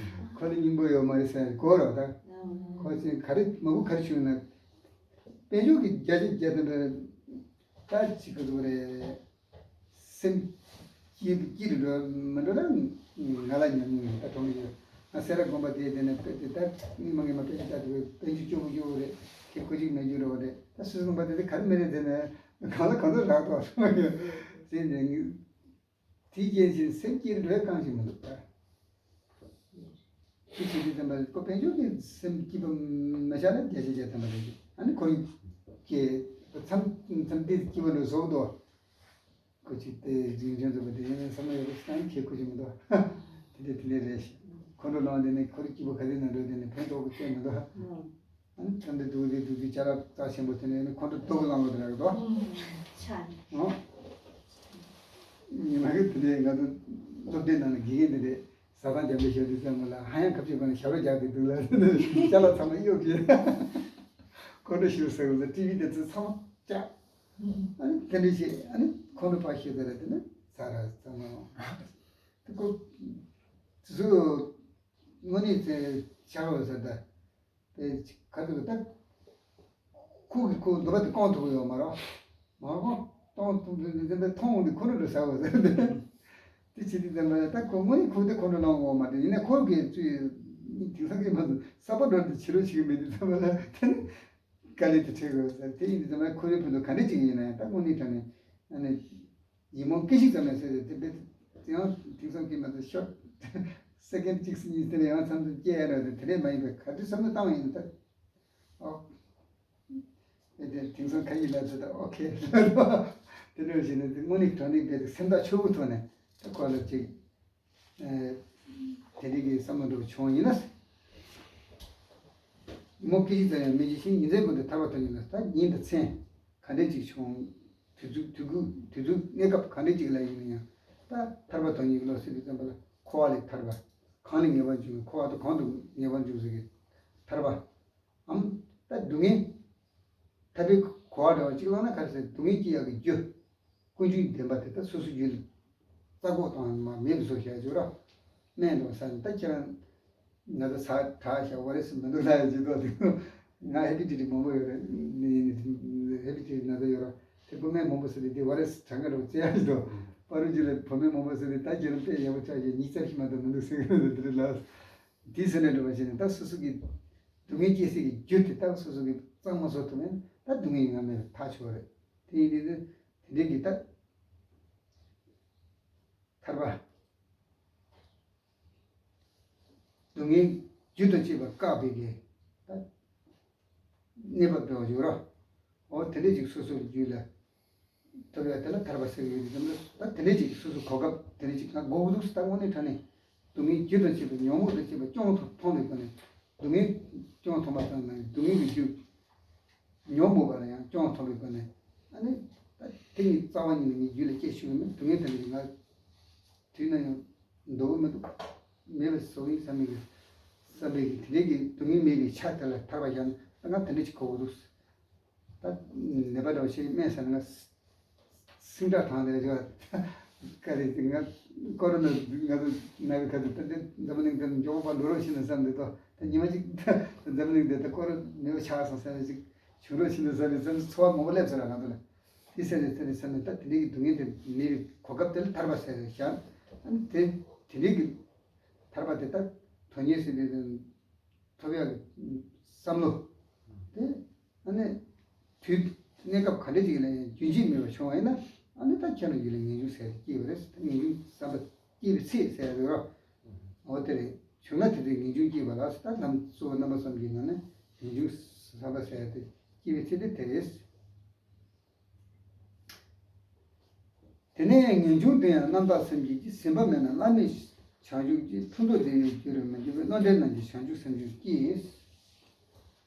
ཁོ་ལ་སྙིང་པོ་ཡོད་མ་རེད་ཟེར་གོ་ར། ད་ཁོ་ཅན་ག་རེ་མང་པོ་ག་རེ་བྱུང་ན་དཔལ་འབྱོར་གྱི་བརྒྱ་ཆ་བརྒྱ་ཐམ་པ་ད་ཅིག་གི་འདུག་རེད། སེམས་སྐྱིད་སྐྱིད་རུ་འགྲོ་མི་འགྲོ་ན་ང་ལ་ཉམས་མྱོང་ཡོད། ད་གྲོང་ཡོད། ང་སེ་ར་དགོན་པ་དེ་དེ་ནས་དཔེ་དེ་ད་སྔོན་མ་སྔོན་མ་དཔེ་ཆ་ལྟ་དུས་དཔལ་འབྱོར་སྐྱོ་པོ་སྐྱོ་པོ་རེད། ཁེ་ཁོ་གཅིག་མེད་རྒྱུ་རེད་པ་རེད། ད་སུས་གསུངས་པ་དེ་དེ་ག་རེ་མི་རེད་དེ་ནས་གང་ལ་གང་འདོད་རག་ཏོ་གསུངས་ཡོད། དེ་ནས་དེའི་རྐྱེན་གྱིས་སེམས་སྐྱིད་འགྲོ་བའི་རྐང་ཞིག་མི་འདུག་ད། དེ་བྱེད་དུས་ཙམ་པ་ཁོ་དཔལ་འབྱོར་གྱི་སེམས་སྐྱིད་པ་མི་བྱ་ན་བརྒྱ་ཆ་བརྒྱ་ཐམ་པ་རེད། ཨ་ནི་ཁོ་རང་གི་མཚམས་མཚམས་དེ་སྐྱིད་པ་འདྲ་བཟོ་གི་འདུག་ཁོ་ཅིག་དེ་རིན་ཆེན་རྫོགས་པ་དེ་ཡིན་ན་བསམ་བློ་ཡག་པོ་ཞིག་བཏང་ཁྱེད་ཁོ་ཅིག་མི་འདུག་དེ་འདྲ་དེ་འདྲ་རེད་ཤག་ཁོ་འགྲོ་ལངས་དེ་ནི་ཁོ་རང་སྐྱིད་པོ་ག་དུས་ན་འགྲོ་དེ་ནི་ཕན་ཐོགས་ཀྱི་སྐྱོན་མི་འདུག་ཨ་ནི་ཁྲམ་དེ་འདུག་དེ་འདུག་དེ་ཅ་ལག་རྩ་ཆེན་པོ་དེ་ནས་ནི་ཁོ་འགྲོ་སྟོབས་ལངས་པ་དེ་རག་གི་འདུག་ཨང་། ཉི་མ་གི་དེ་འདྲའི་ང་ཚོ་སློབ་གྲྭའི་ནང་ནས་དགེ་རྒན་དེ་འདྲས་ཟ་ཁང་རྒྱབ་ལ་ཞོག་དུས་ཙམ་པ་ལ་ཧ་ཡང་ཁ་ཕྱེ་པ་ནས་ཞབས་བྲོ་རྒྱག་དེ་འདུག་ལ་ཅ་ལག་ཚང་མ་གཡོག་གི་ཁོ་འགྲོ་ཞུ་ཟེར་བ་ལ་ཊི་ཝི་དེ་ཚོ་ཚང་མ་བཅག་ཨ་ནི་དེ་འདྲ་བྱས། ཨ་ནི་ཁོང་ཁྲོ་ཕར་ཤོད་ད་ར་དེ་ནི་ཟ་ར་ཚང་མ་དེ་ཁོ་དེ་ཚོ་དངོས་གནས་ཚེ་ཆགས་པ་ཟེར་ད་དེ་ཁ་ཐུག་ད་ཁོ་གི་ཁོ་འདོད་པ་དེ་སྐོང་ཐུབ་ཡོད་མ་རེད། མ་རེད་ཁོ་སྐོང་ཐུབ་དེ་འདི་མཐོང་འོང་དུས་ཁོ་འགྲོ་ཟ་བ་ཟེར་དེ་དེ་བྱེད་དུས་ཙམ་པ་ད་ཁོ་དངོས་གནས་ཁོ་དེ་ཁོ་འགྲོ་ལངས་འོང་མ་རེད། ཡིན་ན་ཁོ་གི་ཚུལ་དེང་སང་གི་མ་གསར་པ་འགྲོ་དེ་ཕྱི་རོལ་ཞིག་མེད་དུས་ཙམ་པ་ལ་དེ་ནི། དཀའ་ལས་དེ་འཕྲད་དགོས་ཟེར། དེ་ཡིན་དུས་ཙམ་པ་ཁོ་རའི་ཕུགས་འདུན་ག་འདྲ་ཅིག་ཡིན་ན་ཡང་ད་དངོས་གནས་དྲང་གནས་ཨ་ནི་ཡིད་སྨོན་སྐད་ཅིག་ཙམ་ཡང་ཟེར་ཏེ་དེ་དེ་ཡང་དེང་སང་གི་མ་གཏོགས་ཤོར་སེ་ཀེན་གཅིག་གཉིས་དེ་ལ་ཡང་མཚམས་སུ་སྐྱེལ་ཡ་རེད། དེ་འདྲས་མ་ཡིན་པའི་ག་དུས་བསམ་བློ་བཏང་བ་ཡིན་ན་ད་ཨོ་དེ་དེ་དེང་སང་ཁ་ཡིག་ལ་ཚོད་ད་ཨོ་ཁེ་དེ་འདྲ་བྱས་ནས་དེ་དངོས་གནས་དྲང་གནས་དཔེ་དེ་སེམས་ཐག་ཆོད་པོ་ཐོག་ནས་ད་ཁོ་ལ་ཅིག་དེ་འདྲའི་གི་བསམ་བློ་འདྲ་བོ་བྱུང་ཡིན་ན། མོ་སྐད་ཅིག་ཙམ་ཡང་མི་བྱེད་ཤིང་ཉིན་མཚན་ཀུན་ཏུ་ཐར་པ་དོན་གཉེར་ལ། ད་ཉིན་དང་མཚན་ག་འདྲ་ཅིག་བྱུང་། དུས་ཚོད་དུས་ཀུན་དུས་ཚོད་གནས་སྐབས་ག་འདྲ་ཅིག་ལ་ཡིན་ན་ཡང་ད་ཐར་པ་དོན་གཉེར་ལ་ཟེར་དུས་ཙམ་པ་ལ་འཁོར་བ་ལས་ཐར་པ། གང་ལས་ངེས་པར་འབྱུང་བའི་འཁོར་བ་དང་གང་དུ་ངེས་པར་འབྱུང་ཟེར་གི་ཐར་པ། ཨམ། ད་སྡུག་བསྔལ་ཐར་པའི་གོ་བ་འདྲ་བ་གཅིག་བླངས་ན་ག་རེ་ཟེར། སྡུག་བསྔལ་སྐྱེ་ཡག་གི་རྒྱུ། ཀུན་འབྱུང་བདེན་པ་དེ་ད་སོ་སོའི་རྒྱུད་ལ་རྩ་འགོག་བཏང་མ་མེད་པ་བཟོ་བྱ་རྒྱུ་ར། སྨན་འདྲ་བ་ཟ་ནས་ད་ཁྱེད་རང་ན་ཚ་དྲག་བཞག་ཝ་རེ་སི་མི་འདུག་ལ་ཡ་ཇི་ལྟོ་དེ་ང་ཧེ་པི་ཏི་ཏི་མང་པོ་ཡོད་རེད། ཧེ་པི་ཏི་ཏི་ན་ཚ་ཡོད་ར། དེ་བུད་མེད་མང་པོ་ཟེར་དུས་དེ་ཝ་རེ་སི་གྲངས་ཀ་འདྲ་བ་བཙལ་ཡག་ཅིག་འདུག་པ་རུ་ཇི་ལ་བུད་མེད་མང་པོ་ཟེར་དུས་ད་ཁྱེད་རང་དཔེ་ཡག་པོ་ཆགས་ཀྱི་ཉིས་རྩ་བཞི་མ་གཏོགས་མི་འདུག་ཟེར་གི་འདུག་དེ་རེད་ལ། དེ་ཟེར་ནས་འགྲོ་བ་བྱས་ནས་ད་སོ་སོ་གི་སྡུག་བསྔལ་སྐྱེ་སའི་གི་རྒྱུ་དེ་ད་སོ་སོ་གི་གཙང་མ་བཟོ་ཐུབ་ན་ད་སྡུག་བསྔལ་ཡོང་ཡ་མེད་པ་ཐག་ཆོད་རེད། དེ་ཡིན་དུས་དེ་འདྲའི་གི་ད་ཐར་པ་སྡུག་བསྔལ་རྒྱུ་དང་བཅས་པ་བཀག་པའི་གི་ད་གནས་པ་འབད་བ་ཡོད་ར། འོ་དེ་འདྲ་ཅིག་སོ་སོའི་རྒྱུད་ལ་ཐོབ་ཡ་དེ་ལ་ཐར་པ་ཟེར་གི་ཡོད་དུས་ཙམ་ལ་ད་དེ་འདྲ་ཅིག་སོ་སོའི་གོ་སྐབས་དེ་འདྲ་ཅིག་ང་དགོས་ཀྱི་འདུག་ད་དངོས་གནས་དྲང་གནས་སྡུག་བསྔལ་རྒྱུ་དང་བཅས་པ་ཉོན་མོངས་དང་བཅས་པ་སྐྱོང་ཐུབ་མཐོང་བའི་སྒོ་ནས་སྡུག་བསྔལ་སྐྱོང་ཐུབ་པ་ཙམ་མ་ཡིན་སྡུག་བསྔལ་གྱི་རྒྱུ་ཉོན་མོངས་པ་ལ་ཡང་སྐྱོང་ཐུབ་པའི་སྒོ་ནས་ཨ་ནི་ད་དེ་ཉིད་རྩ་བ་ཉིད་ནས་ངའི་རྒྱུད་ལ་སྐྱེ་ཆོག་གི་མེད། སྡུག་བསྔལ་དེ་འདྲ་ཅིག་ང་དུས་ན་ཡང་འདོར་གི་མི་འདུག་མེད་པ་བཟོ་གི་བསམ་པའི་གི་བསམ་པའི་གི་དེ་འདྲའི་གི་སྡུག་བསྔལ་མེད་པའི་ཆ་དེ་ལ་ཐར་པ་ཡང་ང་དེ་འདྲ་ཅིག་གོ་གི་འདུག་ད་ནད་པ་འདྲ་བ་ཞིག་སྨན་ཟ་ན་ང་ཟ་ སིང་སྒྲ་གྲགས་ནས་ཡོད། ག་རེ་ཟེར། ང་ཀོ་རོ་ན་ང་ཚོ་ན་བའི་ཁ་ཐུག་ད་འདི་འཛམ་བུ་གླིང་འདིར་མགྱོགས་པོ་འགྲོ་རོགས་ཞེས་ནས་བསམ་འདུག་ཏོ། ད་ཉི་མ་གཅིག་འཛམ་བུ་གླིང་འདི་ད་ཀོ་རོ་ནས་ཆགས་སོང་བསམ་ནས་ཅིག་བྱུང་རོགས་ཞེས་ནས་བསམ་ནས་བསམ་ཚོར་བ་མང་པོ་སླེབས་སོང་ར། ང་ཚོ་ལ་དེ་བསམ་ནས་བསམ་ནས་བསམ་ནས་ད་དེ་འདྲའི་གི་སྡུག་བསྔལ་དེ་མེད་པའི་གོ་སྐབས་དེ་ལ་ཐར་པ་ཟེར་བཞག་ཨ་ནི་དེ་དེ་འདྲའི་གི་ཐར་པ་དེ་ད་དོན་གཉེར་ཟེར་བའི་ཐོབ་ཡག་གི་བསམ་བློ་དེ། ཨ་ནི་དུས་གནས་སྐབས་ག་འདྲ་ཅིག་ལ་ཡང་རྒྱུན་ཆད་མེད་པར་བྱུང་བ་ཡིན་ན། ཨ་ནི་ད་ཁྱེད་རང་ཡུལ་ལ་ངེས་འབྱུང་ཟེར་སྐྱེས་པ་རེད། ད་ངེས་འབྱུང་བསམ་པ་སྐྱེས་པའི་ཚེ་ཟེར་ཡ་རེད་རོ། འོ་དེ་རེད། བྱུང་ན་དེ་དུས་ངེས་འབྱུང་སྐྱེས་པ་ལ་ད་ལམ་གཙོ་བོ་རྣམ་པ་གསུམ་གྱི་ནང་ནས་ངེས་འབྱུང་བསམ་པ་ཟེར་ཡ་དེ་སྐྱེས་པའི་ཚེ་དེ་དེ་རེད། དེ་ནས་ངེས་འབྱུང་དེ་ཡང་རྣམ་དག་སེམས་བསྐྱེད་ཀྱིས་ཟིན་པ་མེད་ན་བླ་མེད་བྱང་ཆུབ་ཀྱི་ཕུན་ཚོགས་ལྡན་ནས་རྒྱུ་རུ་མི་འགྱུར་བའི་བློ་འདྲེན་རྣམས་ཀྱི་བྱང་ཆུབ་སེམས་མཆོག་སྐྱེས།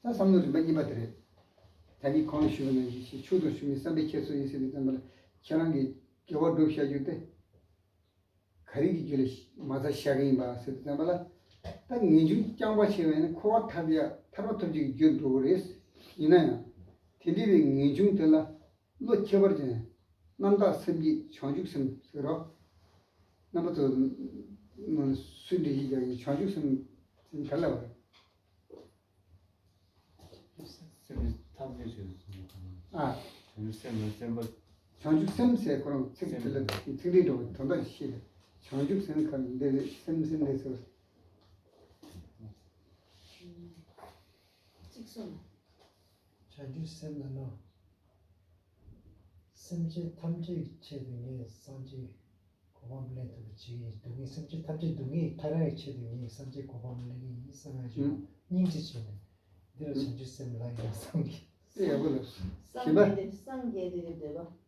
ད་བསམ་བློ་རིམ་པ་གཉིས་པ་དེ་རེད། ད་ནི་གོང་ལ་ཞུས་པ་ནང་བཞིན་ཕྱུག་དང་ཕྱུག་མའི་བསམ་པའི་འཁྱེར་སོ་ཡིན་ཟེར་བའི་བསམ་པ་ལ་ཁྱེད་རང་གིས་དགེ་བ་སྒྲུབ་བྱ་རྒྱུ་དེ། ག་རེ་གི་རྒྱུ་ལ་མ་རྩ་བཞག་གི་ཡིན་པ་ཟེར་དུས་ཙམ་པ་ལ། ད་ངེས་འབྱུང་རྐྱང་པ་ཆེ་བས་ནི་འཁོར་བ་ཐར་ཡ་ཐར་པ་ཐོབ་བྱེད་ཀྱི་རྒྱུར་འགྲོ་གི་རེད། ཡིན་ན་ཡང་། དེ་འདྲ་བའི་ངེས་འབྱུང་དེ་ལ་བློ་ཁྱད་པར་ཅན། རྣམ་དག་སེམས་བསྐྱེད་བྱང་ཆུབ་སེམས་ཟེར་རོ། རྣམ་པ་ཚོ་ནང་སུས་འགྲེལ་བཤད་རྒྱག་གི། བྱང་ཆུབ་སེམས་ག་ལ་བ། སེམས་ཐམས་ཅད་ཆོས་སུ་སེམས་ཨ། བྱང་ཆུབ་སེམས་ལ་སེམས་པ། བྱང་ཆུབ་སེམས་ཟེར་ཁོ་རང་ཚིག་དེ་ལ་ཚིག་འགྲེལ་འགྲོ་བའི་དོན་དག་ཤེས་ཏེ། བྱང་ཆུབ་སེམས་ཁ་འདི་རེད། སེམས་སེམས་འདི་ཟེར། གཅིག་སོང་། བྱང་ཆུབ་སེམས་ལ་ནོ། སེམས་ཅན་ཐམས་ཅད་ཀྱི་ཆེད་དུ་ངས་སངས་རྒྱས་གོ་འཕང་ལེན་ཐུབ་པ་ཅིག་ཡིན། སྡུག་བསྔལ་སེམས་ཅན་ཐམས་ཅད་སྡུག་བསྔལ་ཐར་ཡག་ཆེད་དུ་ངས་སངས་རྒྱས་གོ་འཕང་ལེན་གྱི་ཡིན་བསམ་ཡག་ཅིག་ཨུ། སྙིང་རྗེ་བྱས་ནས་འདི་ལ་ཨུ། བྱང་ཆུབ་སེམས་ལ་ཡང་བསམ་གྱི། ཨེ་ཡག་པོ་ལ། སངས་ཞེན་པ། རྒྱས་དེ་སངས་རྒྱས་དེ་གི་འདོད་པ།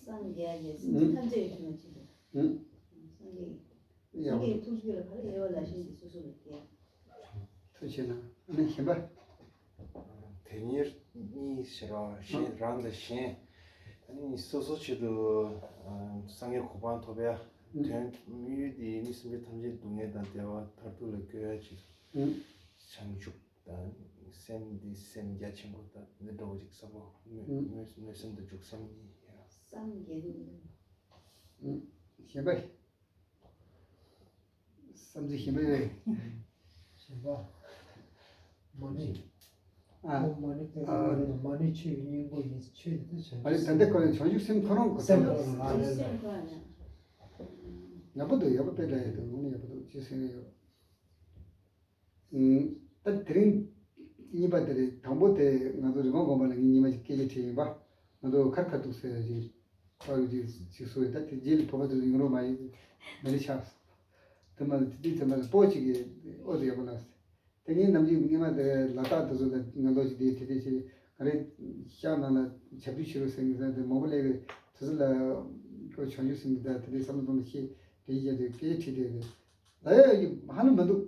སངས་རྒྱས་ཀྱི་སེམས་ཅན་ཐམས་ཅད་ཀྱི་དོན་ལ་བྱེད་དགོས། ཨུ། སངས་རྒྱས་ཀྱི། ཡག་པོ། སངས་རྒྱས་ཀྱི་ཐུགས་རྒྱུད་ལ་ཕར་དབྱེ་བ་ལ་ཞེན་གྱི་སོ་སོ་ལ་སྐྱེ། ཐུགས་ཆེ་ན། ཨ་ནི་ཞེན་པ། དེ་ཉིད་གཉིས་ཟེར་བ་གཞན་རང་དང་གཞན། ཨ་ནི་སོ་སོ་ཆེད་དུ་སངས་རྒྱས་གོ་འཕང་ཐོབ་ཡ། དོན་དམིགས་ཡུལ་དེ་ནི་སེམས་ཅན་ཐམས་ཅད་སྡུག་བསྔལ་དང་བདེ་བ་མཐར་ཐུག་ལ་བཀོད་ཡ་ཅིག་བྱང་ཆུབ་དང་སེམས་འདི་སེམས་རྒྱ་ཆེན་པོ་དང་འདི་འདྲ་བོ་ཅིག་བསམ་བློ་མནོས་མནོས་སེམས་དང་འཇུག་སེམས་གཉིས་ཡ། སངས་རྒྱས་ནི། ཞེན་པ། བསམ་ཚུལ་ཞེན་པ་ཡོད། ཞེན་པ། མ་ཎི། ཨ། ཨོཾ་མ་ཎི་པདྨེ་ཧཱུྃ། མ་ཎི་ཆོས་ཀྱི་སྙིང་པོ་ཡིན། ཆོས་དེ་ཚོ་བྱང་ཨ་ནི་ད་ལྟ་ཁོ་ལ་བྱང་ཆུབ་སེམས་ཁོ་རང་གོ་སེམས་ཐུབ་ལ། ཨ་ལེ་ལེ། ཡག་པོ་འདུག་ཡག་པོ་དཔེ་ལ་ཡག་འདུག་དངོས་གནས་ཡག་པོ་འདུག་ཅེས་གསུངས་ཡོད། ད་དེ་རིང་གཉིས་པ་དེ་རེད། དང་པོ་དེ་ང་ཚོ་རི་མ་དགོན་པ་ལ་ངས་ཉི་མ་ཞིག་སྐད་ཆ་དྲིས་ཡིན་པ། ང་ཚོ་ཁར་ཁ་ཐུག་ཟེར་ཞིག་པར་ཅིག་ཅིག་སོ་ཡིན། ད་དེ་རྗེས་ལ་བོད་པ་དེ་ཚོ་ཡོང་རོགས་མ་ཡིན་མ་རེད་ཆགས་སོང་། དེ་མ་དེ་དུས་ཚོད་མ་རེད། སྤོ་ཅིག་གིས་ཨོ་ཙི་ཡག་པོ་ལ། དེ་ངས་ནམ་རྒྱུན་སྔོན་མ་དེ་ལ་དྭགས་དེ་ཚོ་ལ་ང་ལོ་ཅིག་དེ་དེ་དེ་ཆེ་ང་རེད་ཤག་ནང་ལ་ཞབས་ཏུ་ཕྱི་རུ་ཟེར་ངེས་ཟེར་དེ་མང་པོ་ལས་གི་དེ་ཚོ་ལ་ཁོ་བྱང་ཆུབ་སེམས་ཀྱི་ད་དེ་དེ་བསམ་བློ་གཏོང་དེ་ཤེས་དེ་ཡིན་ཀྱང་དེ་སྐད་ཆ་དྲིས་དེ་རེད། ལ་ཡ་ཡ་ཧ་ལམ་མི་འདུག་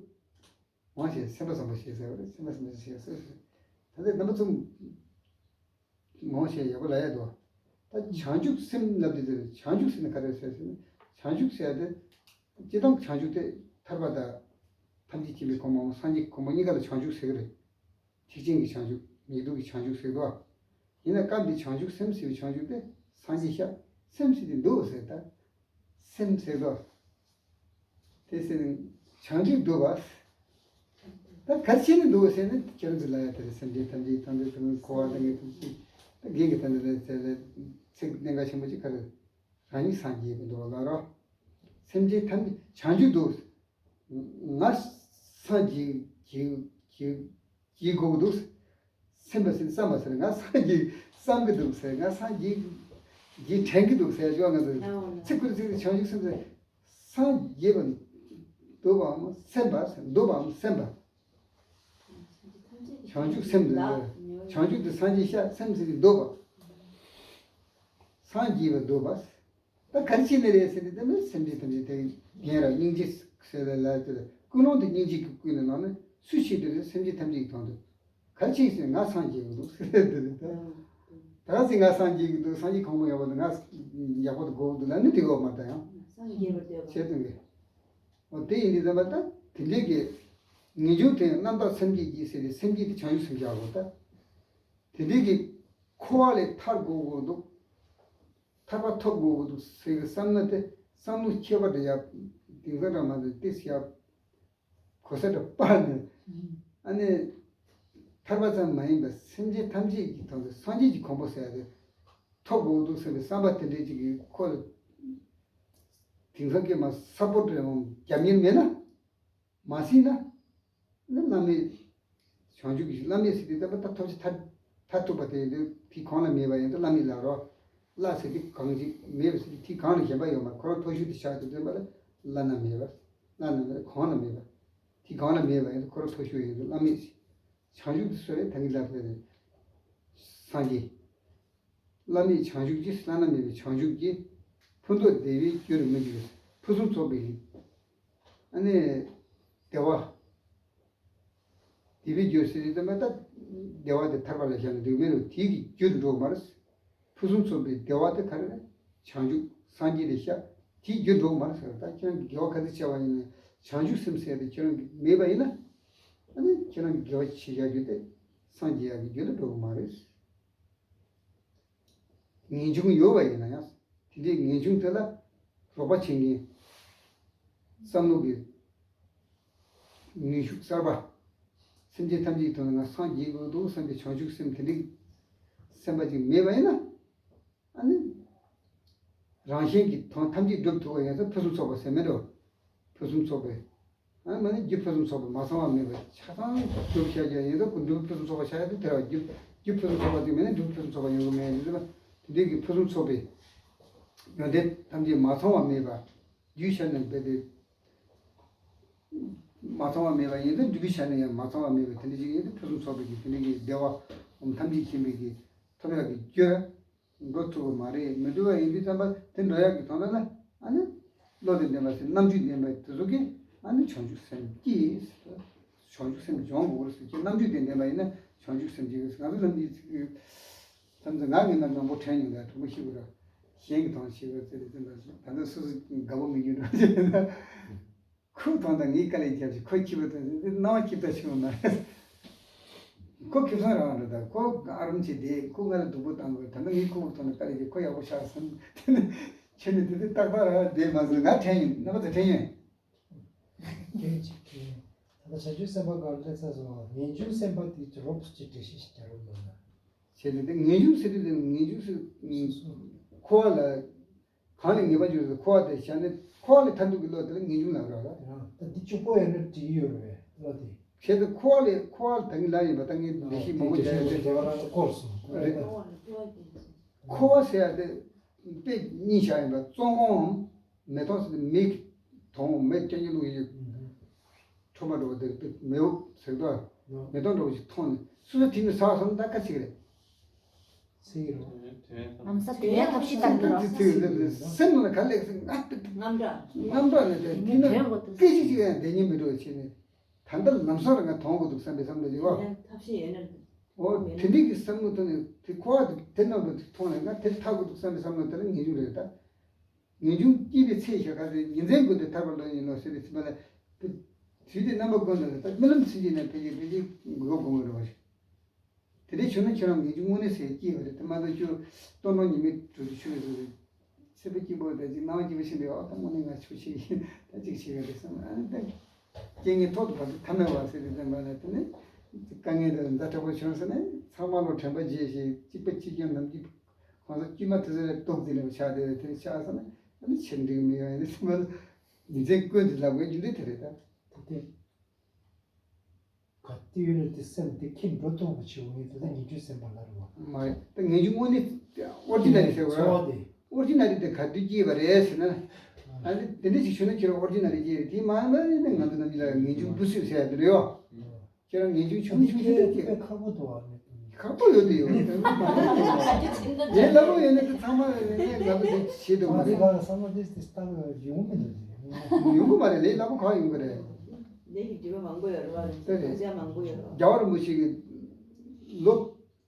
མང་ཆེ་སེམས་པ་བཟང་པོ་ཞེས་ཟེར་བ་རེད། སེམས་པ་བཟང་པོ་ཞེས་ཟེར་ཟེར། ད་ལྟའི་རྣམ་པ་ཚོ་མང་ཆེ་ཡག་པོ་ལ་ཡ་འདུག་ད་བྱང་ཆུབ་སེམས་ལབ་དུས་དེར་བྱང་ཆུབ་ཟེར་ན་ག་རེ་ཟེར་ཟེར་ན། བྱང་ཆུབ་ཟེར་ཡ་དེ་སྤྱིར་བཏང་བྱང་ཆུབ་དེ་ཐར་པ་དང་ཐམས་ཅད་མཁྱེན་པའི་གོ་འཕང་སངས་རྒྱས་གོ་འཕང་གཉིས་ཀ་ལ་བྱང་ཆུབ་ཟེར་གི་རེད། ཐེག་ཆེན་གྱི་བྱང་ཆུབ་མི་སྡུག་གི་བྱང་ཆུབ་ཟེར་དོ། ཡིན་ན་སྐབས་འདི་བྱང་ཆུབ་སེམས་ཟེར་བའི་བྱང་ཆུབ་དེ་སངས་རྒྱས་ཤ་སེམས་ཟེར་དེ་འདུག་ཟེར་ད། སེམས་ཟེར་དོ། དེ་ཟེར་ནས་བྱང་ཆུབ་འདུག་པ། ད་ག་རེ་བྱས་ནས་འདུག་ཟེར་ན་ཁྱེད་རང་ཚོ་ལ་ཡ་དེ་རེད། སེམས་ཅན་ཐམས་ཅད་ཐམས་ཅད་དུ་འཁོར་བ་དང་ངེས་དུ་ཅི། ད་རྒན་གྱི་ད་འདི་ལ་ཟེར་ལ་ཚིག་གནད་འགག་ཆེན་པོ་ཅིག་ག་རེ། རང་ཉིད་སངས་རྒྱས་པའི་འདུག་ལ་རོ། སེམས་ཅན་ཐམས་ཅད་བྱང་ཆུབ་འདུག་ང་སངས་རྒྱས་རྒྱས་རྒྱས་རྒྱས་དགོས་ཀྱི་འདུག་སེམས་པ་ཟེར་བསམ་པ་ཟེར་ང་སངས་རྒྱས་བསམ་གྱི་འདུག་ཟེར། ང་སངས་རྒྱས་རྒྱས་དྲན་གྱི་འདུག་ཟེར་ཞུ་བ་ང་ཚོ་ཚིག་ཁུར་ཚིག་བྱང་ཆུབ་སེམས་ཟེར། སངས་རྒྱས་པ་འདོད་པའམ་སེམས་པ་ཟེར། འདོད་པའམ་སེམས་པ། བྱང་ཆུབ་སེམས་འདི་བྱང་ཆུབ་ཏུ་སངས་རྒྱས་ཤ་སེམས་ཟེར་གྱི་འདོད་པ། སངས་རྒྱས་པ་འདོད་པ། ད་ག་རེ་བྱས་ནས་རེད་ཟེར་ཏེ་ད་ནི་སེམས་ཅན་ཐམས་ཅད་དེ་རྒན་ར་སྙིང་རྗེ་ཟེར་བའི་ལ་དེ་ལ་ཀུན་སློང་དུ་སྙིང་རྗེ་གི་ཀུན་ནས་ལངས་ནས་སུ་ཞིག་དེ་ལ་སེམས་ཅན་ཐམས་ཅད་ཀྱི་དོན་དུ་ག་རེ་བྱས་ཟེར་ང་སངས་རྒྱས་ཀྱི་འདུག་ཟེར་དེ་རེད། ད་ད་ག་ཟེར་ང་སངས་རྒྱས་ཀྱི་འདུག་སངས་རྒྱས་གོ་འཕང་ཡག་པོ་འདུག་ང་ཡག་པོ་དུ་དགོས་འདུག་ལ་ནི་དེ་གོ་མ་ད་ཡང་སངས་རྒྱས་པར་འདོད་པ་བྱས་དོན་གི། འོ་དེ་ཡིན་དུས་ཙམ་པ་ད་དེ་འདྲའི་གི་ངེས་འབྱུང་དེ་རྣམ་དག་སེམས་བསྐྱེད་ཀྱིས་ཟེར་ཏེ་སེམས་བསྐྱེད་དེ་བྱང་ཆུབ་སེམས་བཞག་གོ་ད། དེ་འདྲའི་གི་འཁོར་བ་ལས་ཐར་དགོས་དགོས་འདུག་ཐར་པ་ཐོབ་དགོས་ཀྱི་འདུག་ཟེར་གི་བསམ་ན་དེ་བསམ་བློ་ཁྱད་པར་དུ་ཡ་དེང་སང་འདྲ་མ་འདུག་ཏིས་ཡ་གོ་ས་འདྲ་སྤར་ནས་ཨ་ནི་ཐར་པ་ཙམ་མ་ཡིན་པར་སེམས་ཅན་ཐམས་ཅད་ཀྱི་དོན་དུ་སངས་རྒྱས་ཀྱི་གོ་འཕང་ཟེར་ཡ་དེ་ཐོབ་དགོས་འདུག་ཟེར་བའི་བསམ་པ་དེ་འདྲས་ཅིག་གིས་ཁོ་ལ་དེང་སང་སྐད་མ་ས་པོ་ཏྲེ་འོང་རྒྱབ་གཉེར་མེད་ན། མ་སྲིད་ན། ནི་བླ་མེད་བྱང་ཆུབ་ཀྱི་བླ་མེད་ཟེར་དུས་ད་པ་ད་ཐོབ་ཅི་ཐ་ཐ་ཐུབ་པ་དེ་ཡིན་དུས་དེ་གང་ལ་མེད་པ་ཡིན་དུ་བླ་མེད་ལ་རོ། བླ་ཟེར་དུས་གང་ཅི་མེད་པ་ཟེར་དུས་དེ་གང་ལ་གཞན་པ་ཡོད་མ་ཁོ་རང་མཐོ་ཤོས་དེ་ཆགས་དུས་དེ་པ་ལ་བླ་ན་མེད་པ། བླ་ན་མེད་པ་གང་ལ་མེད་པ། དེ་གང་ལ་མེད་པ་ཡིན་དུ་ཁོ་རང་མཐོ་ཤོས་ཡིན་དུ་བླ་མེད་ཟེར། བྱང་ཆུབ་དེ་སོ་རེ་ད་ངི་ལ་ཕེ་རེ། སངས་རྒྱས། བླ་མེད་བྱང་ཆུབ་ཀྱི་བླ་ན་མེད་པའི་བྱང་ཆུབ་ཀྱི་ཕུན་ཚོགས་བདེ་བའི་རྒྱུར་མི་འགྱུར་བའི་ཕུན་སུམ་ཚོགས་པའི་ཨ་ནི་བདེ་བ། བདེ་བའི་རྒྱུར་ཟེར་དུས་ད་བདེ་བ་དེ་ཐར་པ་ལ་བཞག་ན་འགྲིག་མེད་རུང་དེའི་གི་རྒྱུར་འགྲོ་མ་རེད། ཕུན་སུམ་ཚོགས་པའི་བདེ་བ་དེ་ག་རེ་རེད། བྱང་ཆུབ་སངས་རྒྱས་ལ་བཞག་དེའི་རྒྱུར་འགྲོ་མ་རེད་ཟེར། ད་ཁྱེད་རང་གི་དགེ་བ་ག་ཚོད་བྱས་པ་ཡིན་ན་བྱང་ཆུབ་སེམས་ཟེར་དེ་ཁྱེད་རང་གི་མེད་པ་ཡིན་ན་ཨ་ནི་ཁྱེད་རང་གི་དགེ་བ་ཆེ་བཞག་རྒྱུ་དེ་སངས་རྒྱས་ཡག་གི་རྒྱུ་ལ་འགྲོ་གི་མ་རེད། ངེས་འབྱུང་ཡོད་པ་ཡིན་ན་ཡང་། དེ་འདྲའི་ངེས་འབྱུང་དེ་ལ་རོགས་པ་བྱེད་མཁན། བསམ་བློ་གི་ནུས་ཤུགས་གསར་པ། སེམས་ཅན་ཐམས་ཅད་ཀྱི་དོན་ལ་ང་སངས་རྒྱས་དགོས་འདུག་བསམ་པའི་བྱང་ཆུབ་སེམས་དེ་འདྲའི་སེམས་པ་ཅིག་མེད་པ་ཡིན་ན། ཨ་ནི། རང་གཞན་གྱི་དོན་ཐམས་ཅད་སྒྲུབ་ཐུབ་པ་ཡིན་ན་ཕུན་སུམ་ཚོགས་པ་ཟེར་མེད་འགྲོ། ཕུན་སུམ་ཚོགས་པའི། ཨ་མ་ནི་རྒྱུ་ཕུན་སུམ་ཚོགས་པ་མ་ཚང་བ་མེད་པ་ཆ་ཚང་སྒྲུབ་བྱ་རྒྱུ་ཡིན་ན་ཀུན་འགྲུབ་ཕུན་སུམ་ཚོགས་པ་ཆགས་ཡ་དེ་དེ་ར་རྒྱུ་རྒྱུ་ཕུན་སུམ་ཚོགས་པ་དེ་མེད་ན་འགྲུབ་ཕུན་སུམ་ཚོགས་པ་ཡོང་གི་མེད་དེ་དེ་འདྲའི་གི་ཕུན་སུམ་ཚོགས་པའི་ཡོན་ཏན་ཐམས་ཅད་མ་ཚང་བ་མེད་པ་རྒྱུ་ཤ་ནས་འབད་དེ་མ་ཚང་བ་མེད་པ་ཡིན་ན་འགྲུབ་པའི་ཤ་ནས་ཡང་མ་ཚང་བ་མེད་པ་དེ་འདྲ་ཅིག་ཡིན་ཏེ་ཕུན་སུམ་ཚོགས་པའི་གི་དེ་འདྲའི་གི་བདེ་བ་ཐམས་ཅད་མཁྱེན་པའི་གི་ཐོབ་ཡག་གི་རྒྱུ། འགྲོ་ཐུབ་པ་མ་རེད། མི་འགྲོ་བ་ཡིན་དུས་ཙམ་པ་དེ་འགྲོ་ཡག་གི་དོན་དག་ལ་ཨ་ནི་བློ་དང་ལྡན་པ་ཟེར་རྣམ་དཔྱོད་ལྡན་པ་དེ་ཚོ་གིས་ཨ་ནི་བྱང་ཆུབ་སེམས་ཀྱིས་བྱང་ཆུབ་སེམས་སྦྱོང་དགོས་ཟེར་གྱི་རྣམ་དཔྱོད་དང་ལྡན་པ་ཡིན་ན་བྱང་ཆུབ་སེམས་ཀྱིས་ང་ཚོ་རྣམ་དཔྱོད་ཙམ་ཚོ་ང་ངན་པ་མང་པོ་དྲན་མྱོང་ད་དྲང་པོ་ཤི་བ་ར་གཞན་གྱི་དོན་ཤི་བ་ཟེར་དེ་ཙམ་པ་ད་ལྟ་སོ་སོ་དགའ་པོ་མི་འགྱུར་ར། ཁོའི་དོན་དག་ངས་དཀའ་ལས་བརྒྱབ་ཅིག་ཁོ་སྐྱིད་པོ་དང་སྣང་བ་སྐྱིད་པོ་བྱུང་མ་རེད། ཁོ་ཁེ་བཟང་རང་རེད་ད་ཁོ་ཨ་རམ་ཆེ་བསྡད་ཁོ་ང་ལ་སྡུག་པོ་བཏང་དགོས་ད་ནི་ངས་ཁོ་གི་དོན་དག་དཀའ་ལས་བརྒྱབ་ཁོ་ཡག་པོ་ཆགས་སོང་དེ་ནི་ཁྱོད་ནི་དེ་དུས་ཏག་ཏག་རང་བསྡད་མ་སོང་ང་དྲན་ཡིན་རྣམ་པ་ཚོ་དྲན་ཡིན། སྐྱོན་གཅིག་གིས་ད་ལྟ་བྱང་ཆུབ་སེམས་དཔའ་གང་སླེབས་ཚར་སོང་ངེས་འབྱུང་སེམས་དཔའ་དེ་རོབ་ཙམ་ཅིག་འགྲེལ་བཤད་ཞིག་རྒྱག་རོགས་གནང་ན། བྱས་ཏེ་དེ་ངེས་འབྱུང་ཟེར་དུས་དེ་ངེས་འབྱུང་ཟེར་སོ་སོ། འཁོར་བ་ལ། གང་ལས་ངེས་པར་འབྱུང་བའི་འཁོར་བ་དེ་བྱས་ནས་འཁོར་བ་ལས་ཐར་འདོད་ཀྱི་བློ་དེ་ལ་ངེས་འབྱུང་ལབ་རོགས་ལ། ཡང་ད་འདི་གཅིག་པོ་ཡོད་ན་འགྲིག་གི་ཡོད་རེད་བློ་དེ། བྱས་ཏེ་འཁོར་བ་ལས་འཁོར་བ་ལ་ད་ངས་ལབ་ཡིན་པ་ད་ངས་ལས་ཤིག་མང་པོ་བྱས་ཏེ། རེད་བ་རང་ལ་བསྐོར་སོང་། རེད། འཁོར་བ་ཟེར་ཡ་དེ་དཔེ་གཉིས་བཞག་ཡིན་པ་བཙོན་ཁང་མེ་ཏོག་ཟེར་ཏེ་མེ་གི་དོང་མེ་སྐྱ་ཉི་ལུག་ཡིན། ཁྲོ་མ་འགྲོ་བ་དེ་དཔེ་མེ་འོབས་ཟེར་དོ། མེ་ཏོག་འགྲོ་བ་ཞིག་མཐོང་ནས་སུ་ལ་དེ་ནི་ཟག་སོང་ད་ཁ་ཚིག་རེད། ཚིག་རེད། ལམ་སང་དེ་ཡང་ཐབས་ཤེས་བཏང་གི་རེད། ཚིག་ཚིག་རེད་སེམས་ནང་ལ་ག་ལེགས་སེ་ང་དཔེ་དངངས་སྐྲག་དངངས་སྐྲག་ནས་དེ་དེ་ནི་དོན་གོ་ཐུབ་སྐད་ཅིག་ཅིག་ཡང་བསྡད་ཉན་མི་འགྲོ་བ་བྱས་ནས། ད་ལྟ་ལམ་སང་ར་ང་མཐོང་དགོས་འདུག་བསམ་པའི་བསམ་བློ་ཞིག་འོ། ཐབས་ཤེས་ཡོད་ན། འོ་དེ་འདྲའི་གི་བསམ་བློ་བཏང་ནས་དེ་འཁོར་བ་དེ་དེ་རྣམ་པ་དེ་མཐོང་ནས་ང་དེར་ཐར་དགོས་འདུག་བསམ་པའི་བསམ་བློ་དེ་ལ་ངེས་འབྱུང་རེད་ད། ངེས་འབྱུང་སྐྱེས་པའི་ཚེ་ཞེས་ག་ཚོད་ཉིན་མཚན་ཀུན་ཏུ་ཐར་པར་ལོ་ཡིན་ནོ་ཟེར་བའི་ཚིག་པ་ལ། དུས་དེ་རྣམ་པ་ཀུན་ཏུ་ད་རྨི་ལམ་ཚུན་ཆད་ནས་ཕལ་ཆེར་ཕལ་ཆེར་འགོག་དགོས་ཀྱི་རེད་བ། དེ་འདྲའི་བྱུང་ན་ཁྱེད་རང་ངེས་འབྱུང་དངོས་གནས་ཟེར་སྐྱེས་པ་རེད་དེ་མ་གཏོགས་ཁྱོད་ལྟོ་སྣང་ཉི་མའི་དྲོད་དུ་ཆུ་བའི་བཟོ་རེད། ཚེ་འཕོས་སྐྱེས་པོ་དང་ཅིག་སྣང་བ་སྐྱིད་པོ་ཞིག་འདུག་ཨ་ད་དངོས་གནས་ང་ཆུ་ཆེ་ཡིན་ད་ཅིག་བྱེད་ཀྱི་རེད་བསམ་ཨ་ནི་ད། རྐྱེན་ངན་ཐོག་ཏུ་བབས་ཏེ་ཐ་མལ་བ་ཟེར་ཏེ་བསྟན་པ་ལ་དེ་ནི་དཀའ་ངལ་དང་ཛ་དྲག་པོ་བྱུང་ཟེར་ནས་ཚང་མ་ལོ་དྲན་པ་བརྗེད་ཞིང་གཅིག་པ་གཅིག་རྐྱང་ནམ་གྱི་གང་ཟག་དཀྱུས་མ་དེ་ཚོ་ལ་རྟོག་འཛིན་ལ་ཆགས་བསྡད་པའི་དེ་ཆགས་ཟེར་ན་ཨ་ནི་ཆེར་འགྲིག་མི་ཡོང་ཡ་ནི་སེམས་པ་ཉིན་མཚན་ཀུན་ཏུ་ལབ་དགོས་རྒྱུ་འདི་དེ་རེད་ད། ད་དེ་ག་དུས་ཡོད་ན་དེ་སེམས་དེ་ཁྱེར་འགྲོ་ཐུབ་པ་བྱེད་དགོས་ངེས་དེ་ད་ངེས་འབྱུང་སེམས་དཔའ་ལ་རེད་བ། མ་རེད་ད་ངེས་འབྱུང་དངོས་གནས་ཨོ་རི་ཇི་ནལ་ཟེར་བ་ཚོར་བ་དེ། ཨོ་རི་ཇི་ནལ་དེ་ག་དུས་སྐྱེས་པ་རེད་ཟེར་ན། ཨ་ནི་དེ་འདྲ་ཞིག་ཞུ་ན་ཁྱེད་རང་ཨོ་རི་ཇི་ནལ་སྐྱེས་རེད་དེ་མ་ཡིན་པ་ཡིན་ན་ང་ཚོ་ནམ་རྒྱུན་ལ་ངེས་འབྱུང་འབུ་སྲིན་ཟེར་ཡ་དེ་རེད་ཡོ། ཁྱེད་རང་ངེས་འབྱུང་ཆུང་ཆུང་ཞིག་ལ་སྐྱེས། དཔེ་ཁག་པོ་འདུག་ཨ་ནི། ཁག་པོ་ཡོད་དེ་ཡོད་དེ་མ་ཡིན་དེ་ཡོད། ལས་སླ་པོ་ཡོད་ནི་དེ་ཚང་མ་ཡོད་ནི་ང་ཚོ་དེ་བྱེད་ཐུབ་མ་ང་ཚོ་རེད། ག་ལ་བསམ་བློ་དེ་དེ་ལྟ་བུ་ཡོང་གི་མི་འདུག་དེ། ཡོང་གི་མ་རེད་ལས་སླ་པོ་གང་ཡོང་གི་རེད། ལས་ཀྱི་སྒྲིབ་པ་མང་པོ་ཡོད་རེད་བ། དེ་རེད། ཁ་ཆེ་མང་པོ་ཡོད་རེད་བ། རྒྱལ་བ་རིན་པོ་ཆེ་གི་ལོ་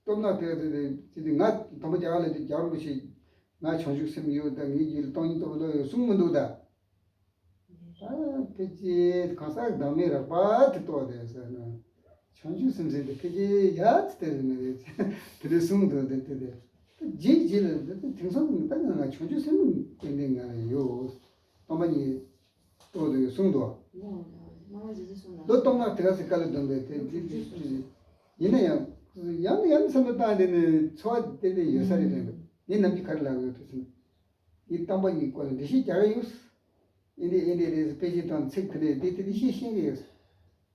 སྟོབས་ན་དེ་དེ་དེ་དེ་ང་དང་པོ་རྒྱ་གར་ལ་དེ་རྒྱལ་བ་རིན་པོ་ཆེ་ང་བྱང་ཆུབ་སེམས་ཡོད་ད་ངའི་རྒྱུད་ལ་སྟོང་ཉིད་རྟོགས་པའི་བློ་ཡོད་གསུངས་མི་འདུག་ད། ཨ་ཕལ་ཆེར་གང་ཟག་བདག་མེད་རགས་པ་དེ་རྟོགས་དེ་ཟེར་ན། བྱང་ཆུབ་སེམས་ཟེར་དེ་ཕལ་ཆེར་ཡ་ཙི་དེ་རེད་མི་རེད་དེ་འདྲ་གསུངས་འདུག་དེ་དེ་དེ། རྗེས་རྗེས་ལ་འདི་དེང་སང་ད་ང་ང་བྱང་ཆུབ་སེམས་ཏན་ཏན་ང་ཡོད། སྟོང་པ་ཉིད་རྟོགས་དུ་གསུངས་འདུག་ལོ་སྟོང་ཕྲག་དེ་ག་ཚོད་དཀའ་ལས་སྡོམ་པས་དེ་དེ་དེ་ཡིན་ན་ཡང་ཡང་ནས་ཡང་བསམ་བློ་བཏང་དེ་ནས་འཚོ་བ་ཏན་ཏན་ཡོད་ས་རེད་དྲན་པས། ངས་ནམ་རྒྱུན་ག་རེ་ལབ་ཡོད་དུ་ཟིན། ངས་སྟོང་པ་ཉིད་སྐོར་ལ་འགྲེལ་བཤད་རྒྱག་གི་ཡོད། ཨེ་འདྲས་ཨེ་འདྲས་རེད། དཔེ་ཆ་དང་ཚིག་དེ་འདྲས་དེ་དེ་དེ་ཤེས་ཤེས་ཀྱི་ཡོད།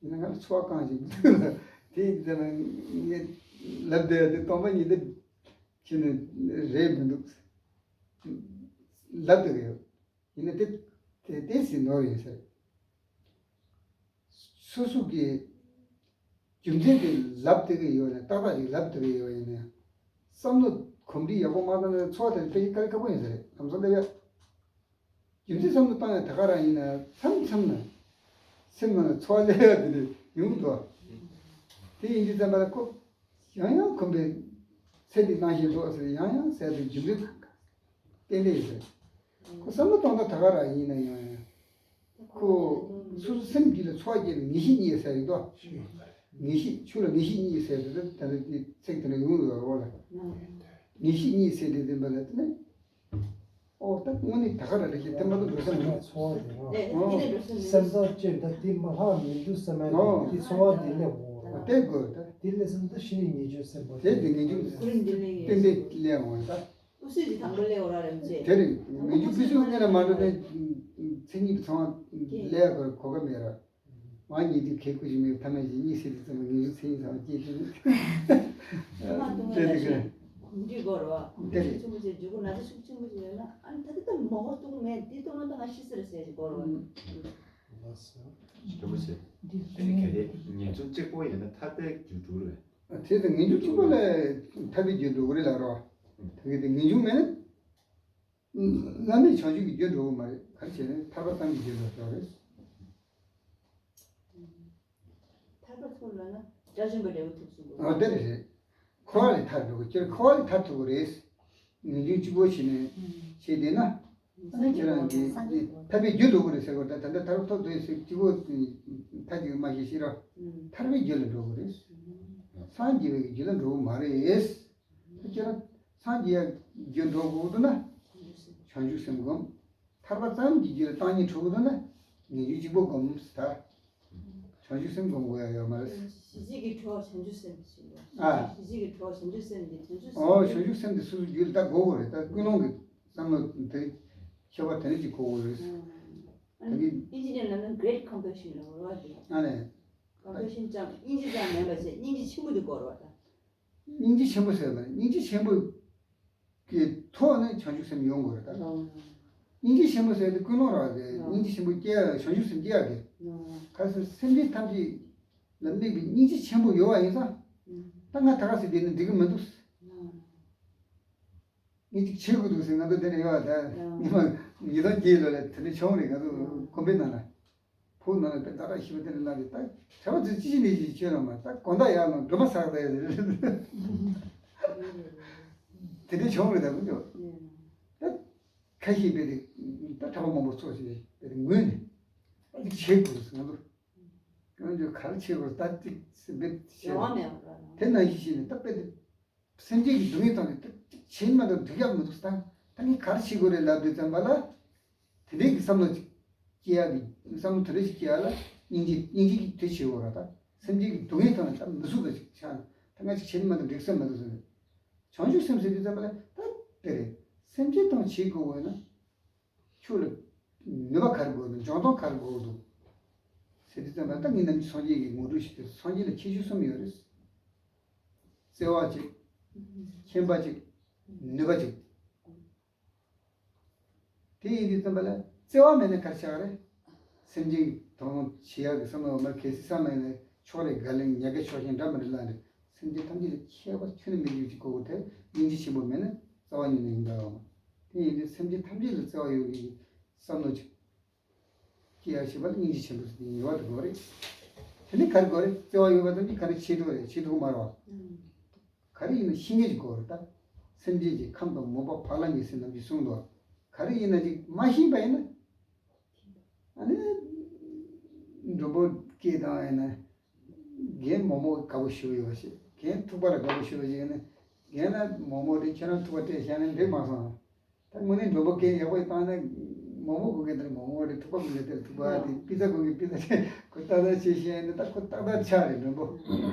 ཡིན་ན་ང་ལ་འཚོ་བ་གང་ཞིག་དེ་ཡིན་ཙང་ངས་ལབ་བསྡད་ཡ་དེ་སྟོང་པ་ཉིད་དེ་ཁྱོད་ནས་རེད་མི་འདུག་ལབ་བསྡད་ཀྱི་ཡོད། ཡིན་ན་དེ་དེ་དེ་ཟིན་ནོར་ཡིན་ཟེར། སོ་སོ་གི་རྒྱུ་མཚན་དེ་ལབ་བསྡད་ཀྱི་ཡོད་ན་ཏག་ཏག་ཅིག་ལབ་བསྡད་ཀྱི་ཡོད་ཡིན་ན། བསམ་བློ་གོམས་འདྲིས་ཡག་པོ་མ་བཏང་ན་འཚོ་བ་དེ་དཔེ་དཀའ་ལས་ཁག་པོ་ཡིན་ས་རེད། ལམ་སང་སླེབས་ཡ། རྒྱུ་མཚན་བསམ་བློ་བཏང་ཡ་ད་ག་རང་ཡིན་ན་མཚམས་མཚམས་ན་སེམས་ནང་ལ་འཚོ་བ་སླེབས་ཡ་དེ་འདྲ་ཡོང་གི་འདུག་དེ་ཡིན་དུས་ཙམ་པ་ལ་ཁོ་ཡང་ཡང་གོམས་པའི་ཚད་དེ་གནང་བཞིན་འདུག་ཟེར། ཡང་ཡང་ཟེར་དུས་རྒྱུ་མཚན་ཏན་ཏན་ཡིན་ཟེར། ཁོ་བསམ་བློ་གཏོང་སྟངས་ད་ག་རང་ཡིན་ན་ཡང་ཁོ་སོ་སོ་སེམས་རྒྱུད་ལ་ཚོར་བ་སྐྱེས་པའི་ངེས་ཤེས་རྙེད་ཟེར་ཡོད་དོ། ངེས་ཤེས་ཆོས་ལ་ངེས་ཤེས་རྙེད་ཟེར་དུས་ད་ལྟ་དེ་ཚིག་དེ་འདྲ་ཡོང་ཡོད་རེད་བ་ལ། ངེས་ཤེས་རྙེད་ཟེར་དུས་དེ་འདྲ་ལ་དེ་ནི། ཨོ་ད་དངོས་གནས་ད་ག་རང་རེད་ཤག་དེ་མ་གཏོགས་འགྲོ་ས་མེད། ཚོར་བ་དེ་རང་། ཨོ། སེམས་ཙམ་ཅེས་ད་དེ་མ་ལྷག་མི་འདུག་བསམ་ཡ་ཨོ། དེ་ཚོར་བ་དེ་སླེབས་འོང་། དེ་དགོས་ད། དེ་སླེབས་སོང་ད་ཤི་ནས་ངེས་འབྱུང་སེམས་པ་དེ་དེ་ངེས་འབྱུང་ཏན་ཏན་སླེབས་འོང་ད། ཨུ་སུས་ཀྱི་དང་པོ་སླེབས་འོང་ར་རེད་མ་ཆེ། དེ་རེད། ངེས་འབྱུང་ཀུན་སློང་ནས་ལ་མ་འགྲོ་ནས་མཚན་ཉིད་ཚང་བ་སླེབས་དགོས་གོ་སྐབས་མེད་ར། མ་ཉིད་དུ་ཁེ་ཁུ་ཞིག་མེད་ཐ་མལ་གྱི་གཉིད་སད་དུ་ཙམ་ངེས་འབྱུང་མཚན་ཉིད་ཚང་བ་སྐྱེས་ཏེ། ཐུགས་མ་གཏོང་བའི་ལ་ཞིག་འདུས་གོ་ར་བ། དེ་རེད། ཆེན་པོ་ཆེ་འཇུག་གུ་ན་ཚ་ཤུགས་ཆེན་པོ་ཞིག་ཡོད་ན་ཨ་ནི་ད་ལྟ་ད་མོག་གཏོང་མེད་དེ་གཏོང་ན་ད་ང་ཤི་ས་རེད་ཟེར་གྱི་གོ་ར་བ། ལགས་སོ། ཞེ་པོ་ཆེ། དེ་ནི་གལ་ཏེ་ངེས་འབྱུང་གཅིག་པོ་ཡིན་ན་ཐར་པའི་རྒྱུ་འགྲུབ་རེད། དེ་དང་ངེས་འབྱུང་གཅིག་པོ་ལས་ཐར་པའི་རྒྱུ་འགྲུབ་རེད་ལ་རོ། ད་གི་དེ་ངེས་འབྱུང་མེད་ན། བླ་མེད་བྱང་ཆུབ་ཀྱི་རྒྱུ་འགྲུབ་ཀྱི་མ་རེད། ག་རེ་བྱས་ནས་ཐར་པ་ཙམ་གྱི་རྒྱུ་འགྲུབ་ཡོད་རེད། ཐར་པ་ཐོབ་ལ་ན་བྱང་ཆུབ་པ་འབྲས་བུ་ཐོབ་ཟིན་དགོས། ཨ་དེ་རེད་རེད། འཁོར་བ་ལས་ཐར་འགྲོ་དགོས། ཁྱེད་འཁོར་བ་ལས་ཐར་ཐུབ་ཀྱི་རེད། ངེས་འབྱུང་གཅིག་པོ་བྱས་ནས་བྱས་བསྡད་ན། ཨ་ནི་ཁྱེད་རང་གི་ཐར་པའི་རྒྱུ་འགྲོ་གི་རེད་ཟེར་བ་ད་ད་ལྟ་ཐར་པ་ཐོབ་འདོད་ཟེར་གཅིག་པོ་ཐར་རྒྱུ་མ་ཤེས་ཤེས་ར། ཐར་པའི་རྒྱུ་ལ་འགྲོ་གི་རེད། སངས་རྒྱས་པའི་རྒྱུ་ལ་འགྲོ་གི་མ་རེད། ཁྱེད་རང་སངས་རྒྱས་ཡ་རྒྱུ་འགྲོ་དགོས་འདུག་ན། བྱང་ཆུབ་སེམས་སྒོམ། ཐར་པ་ཙམ་གྱི་རྒྱུ་ལ་བཏང་སྙིང་བྲོ་གི་འདུག་ན། ངེས་འབྱུང་གཅིག་པོ་སྒོམ་ཟེར། བྱང་ཆུབ་སེམས་སྒོམ་དགོས་ཡ་ཡོད་མ་རེད། གཞི་གཅིག་གི་གྲོགས་བྱང་ཆུབ་སེམས་ཞེས་པ། ཨ། གཞི་གཅིག་གི་གྲོགས་བྱང་ཆུབ་སེམས་ཏེ་བྱང་ཆུབ་སེམས། ཨོ་བྱང་ཆུབ་སེམས་དེ་སོ་སོའི་རྒྱུད་ལ་ད་དགོས་དགོས་རེད། ད་ཀུན་སློང་གི་བསམ་བློ་དེ་ཁྱད་པར་དེ་འདྲ་ཅིག་དགོས་དགོས་རེད། ཨ་ནི་ཨིན་ཇི་ནས་ལབ་ན་great compassion ལབ་རེད་བ། དེ་ཨ་ནི་compassion ཙམ་སྙིང་རྗེ་ཙམ་མིན་པ་བྱས་སྙིང་རྗེ་ཆེན་པོ་དེ་དགོས་རེད་བ་ད། སྙིང་རྗེ་ཆེན་པོ་ཟེར་བ་ནི་སྙིང་རྗེ་ཆེན་པོ་གི་ཐོག་ནས་བྱང་ཆུབ་སེམས་ཡོང་དགོས་རེད་ད། སྙིང་རྗེ་ཆེན་པོ་ཟེར་དུས་ཀུན་སློང་རག་གི་སྙིང་རྗེ་ཆེན་པོ་སྐྱེ་ཡ་བྱང་ཆུབ་སེམས་སྐྱེ་ཡ་གི། གལ་སྲིད་སེམས་ཅན་ཐམས་ཅད་ལ་དམིགས་པའི་སྙིང་རྗེ་ཆེན་པོ་ཡོད་པ་ཡིན་ཙང་། ད་ང་ད་ག་ཟེར་བསྡད་ན་འགྲིག་གི་མི་འདུག་ངས་ཅིག་བྱེད་དགོས་འདུག་ཟེར་ང་ཚོ་དེ་ནས་ཡོད་པ་ད་ཉི་མ་ཉིས་སྟོང་བརྒྱད་ལོ་ལ་དེ་འདྲ་བྱུང་རེད། ང་ཚོ་དགོན་པའི་ནང་ལ། ཕུག་ནང་ལ་དཔེ་ད་ར་ཞིབ་པ་དེ་ལ་ལབ་རེད། ད་བྱ་བ་ཚོས་ཅི་ཞིག་ནས་ཞིག་བྱས་ལ་མ་ད་དགོང་དག་ཡར་ལངས་སྒྲོལ་མ་ཟག་ད་ཡ་ཟེར། དེ་འདྲའི་བྱུང་རེད་ད་ཁོ་ཚོ། ད་ཁ་ཤས་དཔེ་དེ་ད་གྲྭ་པ་མང་པོ་ཚོགས་ཞིག་དཔེ་དེ་ངུས་ནས་ད་ཅིག་བྱེད་དགོས་ཟེར། ང་ཚོ་ང་ཚོས་ག་རེ་བྱེད་དགོས་ད་ཅིག་སེམས་དཔེ་བྱེད་རེ་བ་མེད་པ་ར། དེ་ནང་བཞིན་བྱས་ནས་ད་དཔེ་དེ། སེམས་ཅན་གྱི་སྡུག་བསྔལ་དང་དེ་ཅིག་བྱེད་མ་ཐུབ་འགྲིག་ཡག་མི་འདུག་ད་ད་ངས་ག་རེ་བྱེད་དགོས་རེད་ལབ་དུས་ཙམ་པ་ལ། དེ་འདྲའི་གི་བསམ་བློ་ཅིག་སྐྱེ་ཡག་གི་བསམ་བློ་དེ་འདྲ་ཞིག་སྐྱེ་ཡག་ལ་སྙིང་རྗེ་སྙིང་རྗེ་གི་དེ་བྱེད་དགོས་ར། ད་སེམས་ཅན་གྱི་སྡུག་བསྔལ་དང་ད་མི་སུ་དང་ཅིག་ཆགས་ད་ང་ཅིག་བྱེད་མ་ཐུབ་འགྲིག་ས་མི་འདུག་ཟེར། བྱང་ཆུབ་སེམས་ཟེར་དུས་ཙམ་པ་ལ་ད་དེ་རེད། སེམས་ཅན་དང་བྱེད་དགོས་འོས་ན། ཁྱོད་ལ་ནུས་པ་ག་རེ་དགོས་འདུག་འཇོན་ཐང་ག་རེ་དགོས་འདུག་ཟེར་དུས་ཙམ་པ་ད་ངས་ནམ་རྒྱུན་སངས་རྒྱས་ཀྱི་ངོ་སྤྲོད་ཞུ་དུས་སངས་རྒྱས་ལ་ཁྱད་ཆོས་གསུམ་ཡོད་རེད། བརྩེ་བ་གཅིག་མཁྱེན་པ་གཅིག་ནུས་པ་གཅིག་དེ་ཡིན་དུས་ཙམ་པ་ལ་བརྩེ་བ་མེད་ན་ག་རེ་ཆགས་རེད། སེམས་ཅན་དང་བྱེད་ཡག་གི་བསམ་བློ་མ་གལ་སྲིད་བསམ་མེད་ན་ཕྱོགས་རེ་དགའ་ལན་ཉེས་དགའ་ཕྱོགས་ཞེན་འདྲ་མི་འདྲ་ལ་རེད། སེམས་ཅན་ཐམས་ཅད་ལ་ཁྱད་པར་ཁྱོན་ནས་མེད་རྒྱུ་གཅིག་དགོས་དེ་སྙིང་རྗེ་ཆེན་པོ་མེད་ན་རྩ་བ་ཉིད་ནས་ཡིན་པའང་། དེ་ཡིན་དུས་སེམས་ཅན་ཐམས་ཅད་ལ་བརྩེ་བ་ཡོད་པའི་བསམ་བློ་ཅིག་སྐྱེ་ཡ་ཞེས་པ་ལ་སྙིང་རྗེ་ཆེན་པོ་ཟེར་དེ་ཡོད་པ་དེ་དགོས་རེད། དེ་ནི་ག་རེ་དགོས་རེད། བརྩེ་བ་ཡོད་པ་ཙམ་གྱིས་ག་རེ་བྱེད་ཐུབ་རེད། བྱེད་ཐུབ་མ་རེད་བ། ག་རེ་ཡིན་ན་ཤེས་མཁན་ཅིག་དགོས་རེད་ད། སེམས་ཅན་གྱི་ཁམས་དང་མོས་པ་བག་ལ་ཉལ་ཟེར་ནམ་ཞིག་གསུངས་འདུག་ག་རེ་ཡིན་ན་ཅིག་མ་ཤེས་པ་ཡིན་ན། ཨ་ནི། མགྲོན་པོ་སྐད་བཏང་ཡིན་ན། རྒན་མོ་མོ་དགའ་པོ་ཞུ་ཡོད་པ་ཞིག་རྒན་ཐུག་པ་ལ་དགའ་པོ་ཞུ་བ་ཞིག་ཡིན་ན། རྒན་ལགས་མོག་མོག་རེད། ཁྱེད་རང་ཐུག་པ་སྤྲད་བཞག་ན་འགྲིག་མ་སོང་། ད་དངོས་གནས་མགྲོན་པོ་སྐད་ཡག་པོ་བཏང་ན། མོག་མོག་དགོས་མཁན་དེར་མོག་མོག་རེད། ཐུག་པ་དགོས་མཁན་དེར་ཐུག་པ་རེད། པི་ཙ་དགོས་མཁན་པི་ཙ་རེད། ཁོ་ཏག་ཏག་བྱེད་ཤེས་ཡ་ནི་ད་ཁོ་ཏག་ཏག་ཆགས་རེད་མགྲོན་པོ།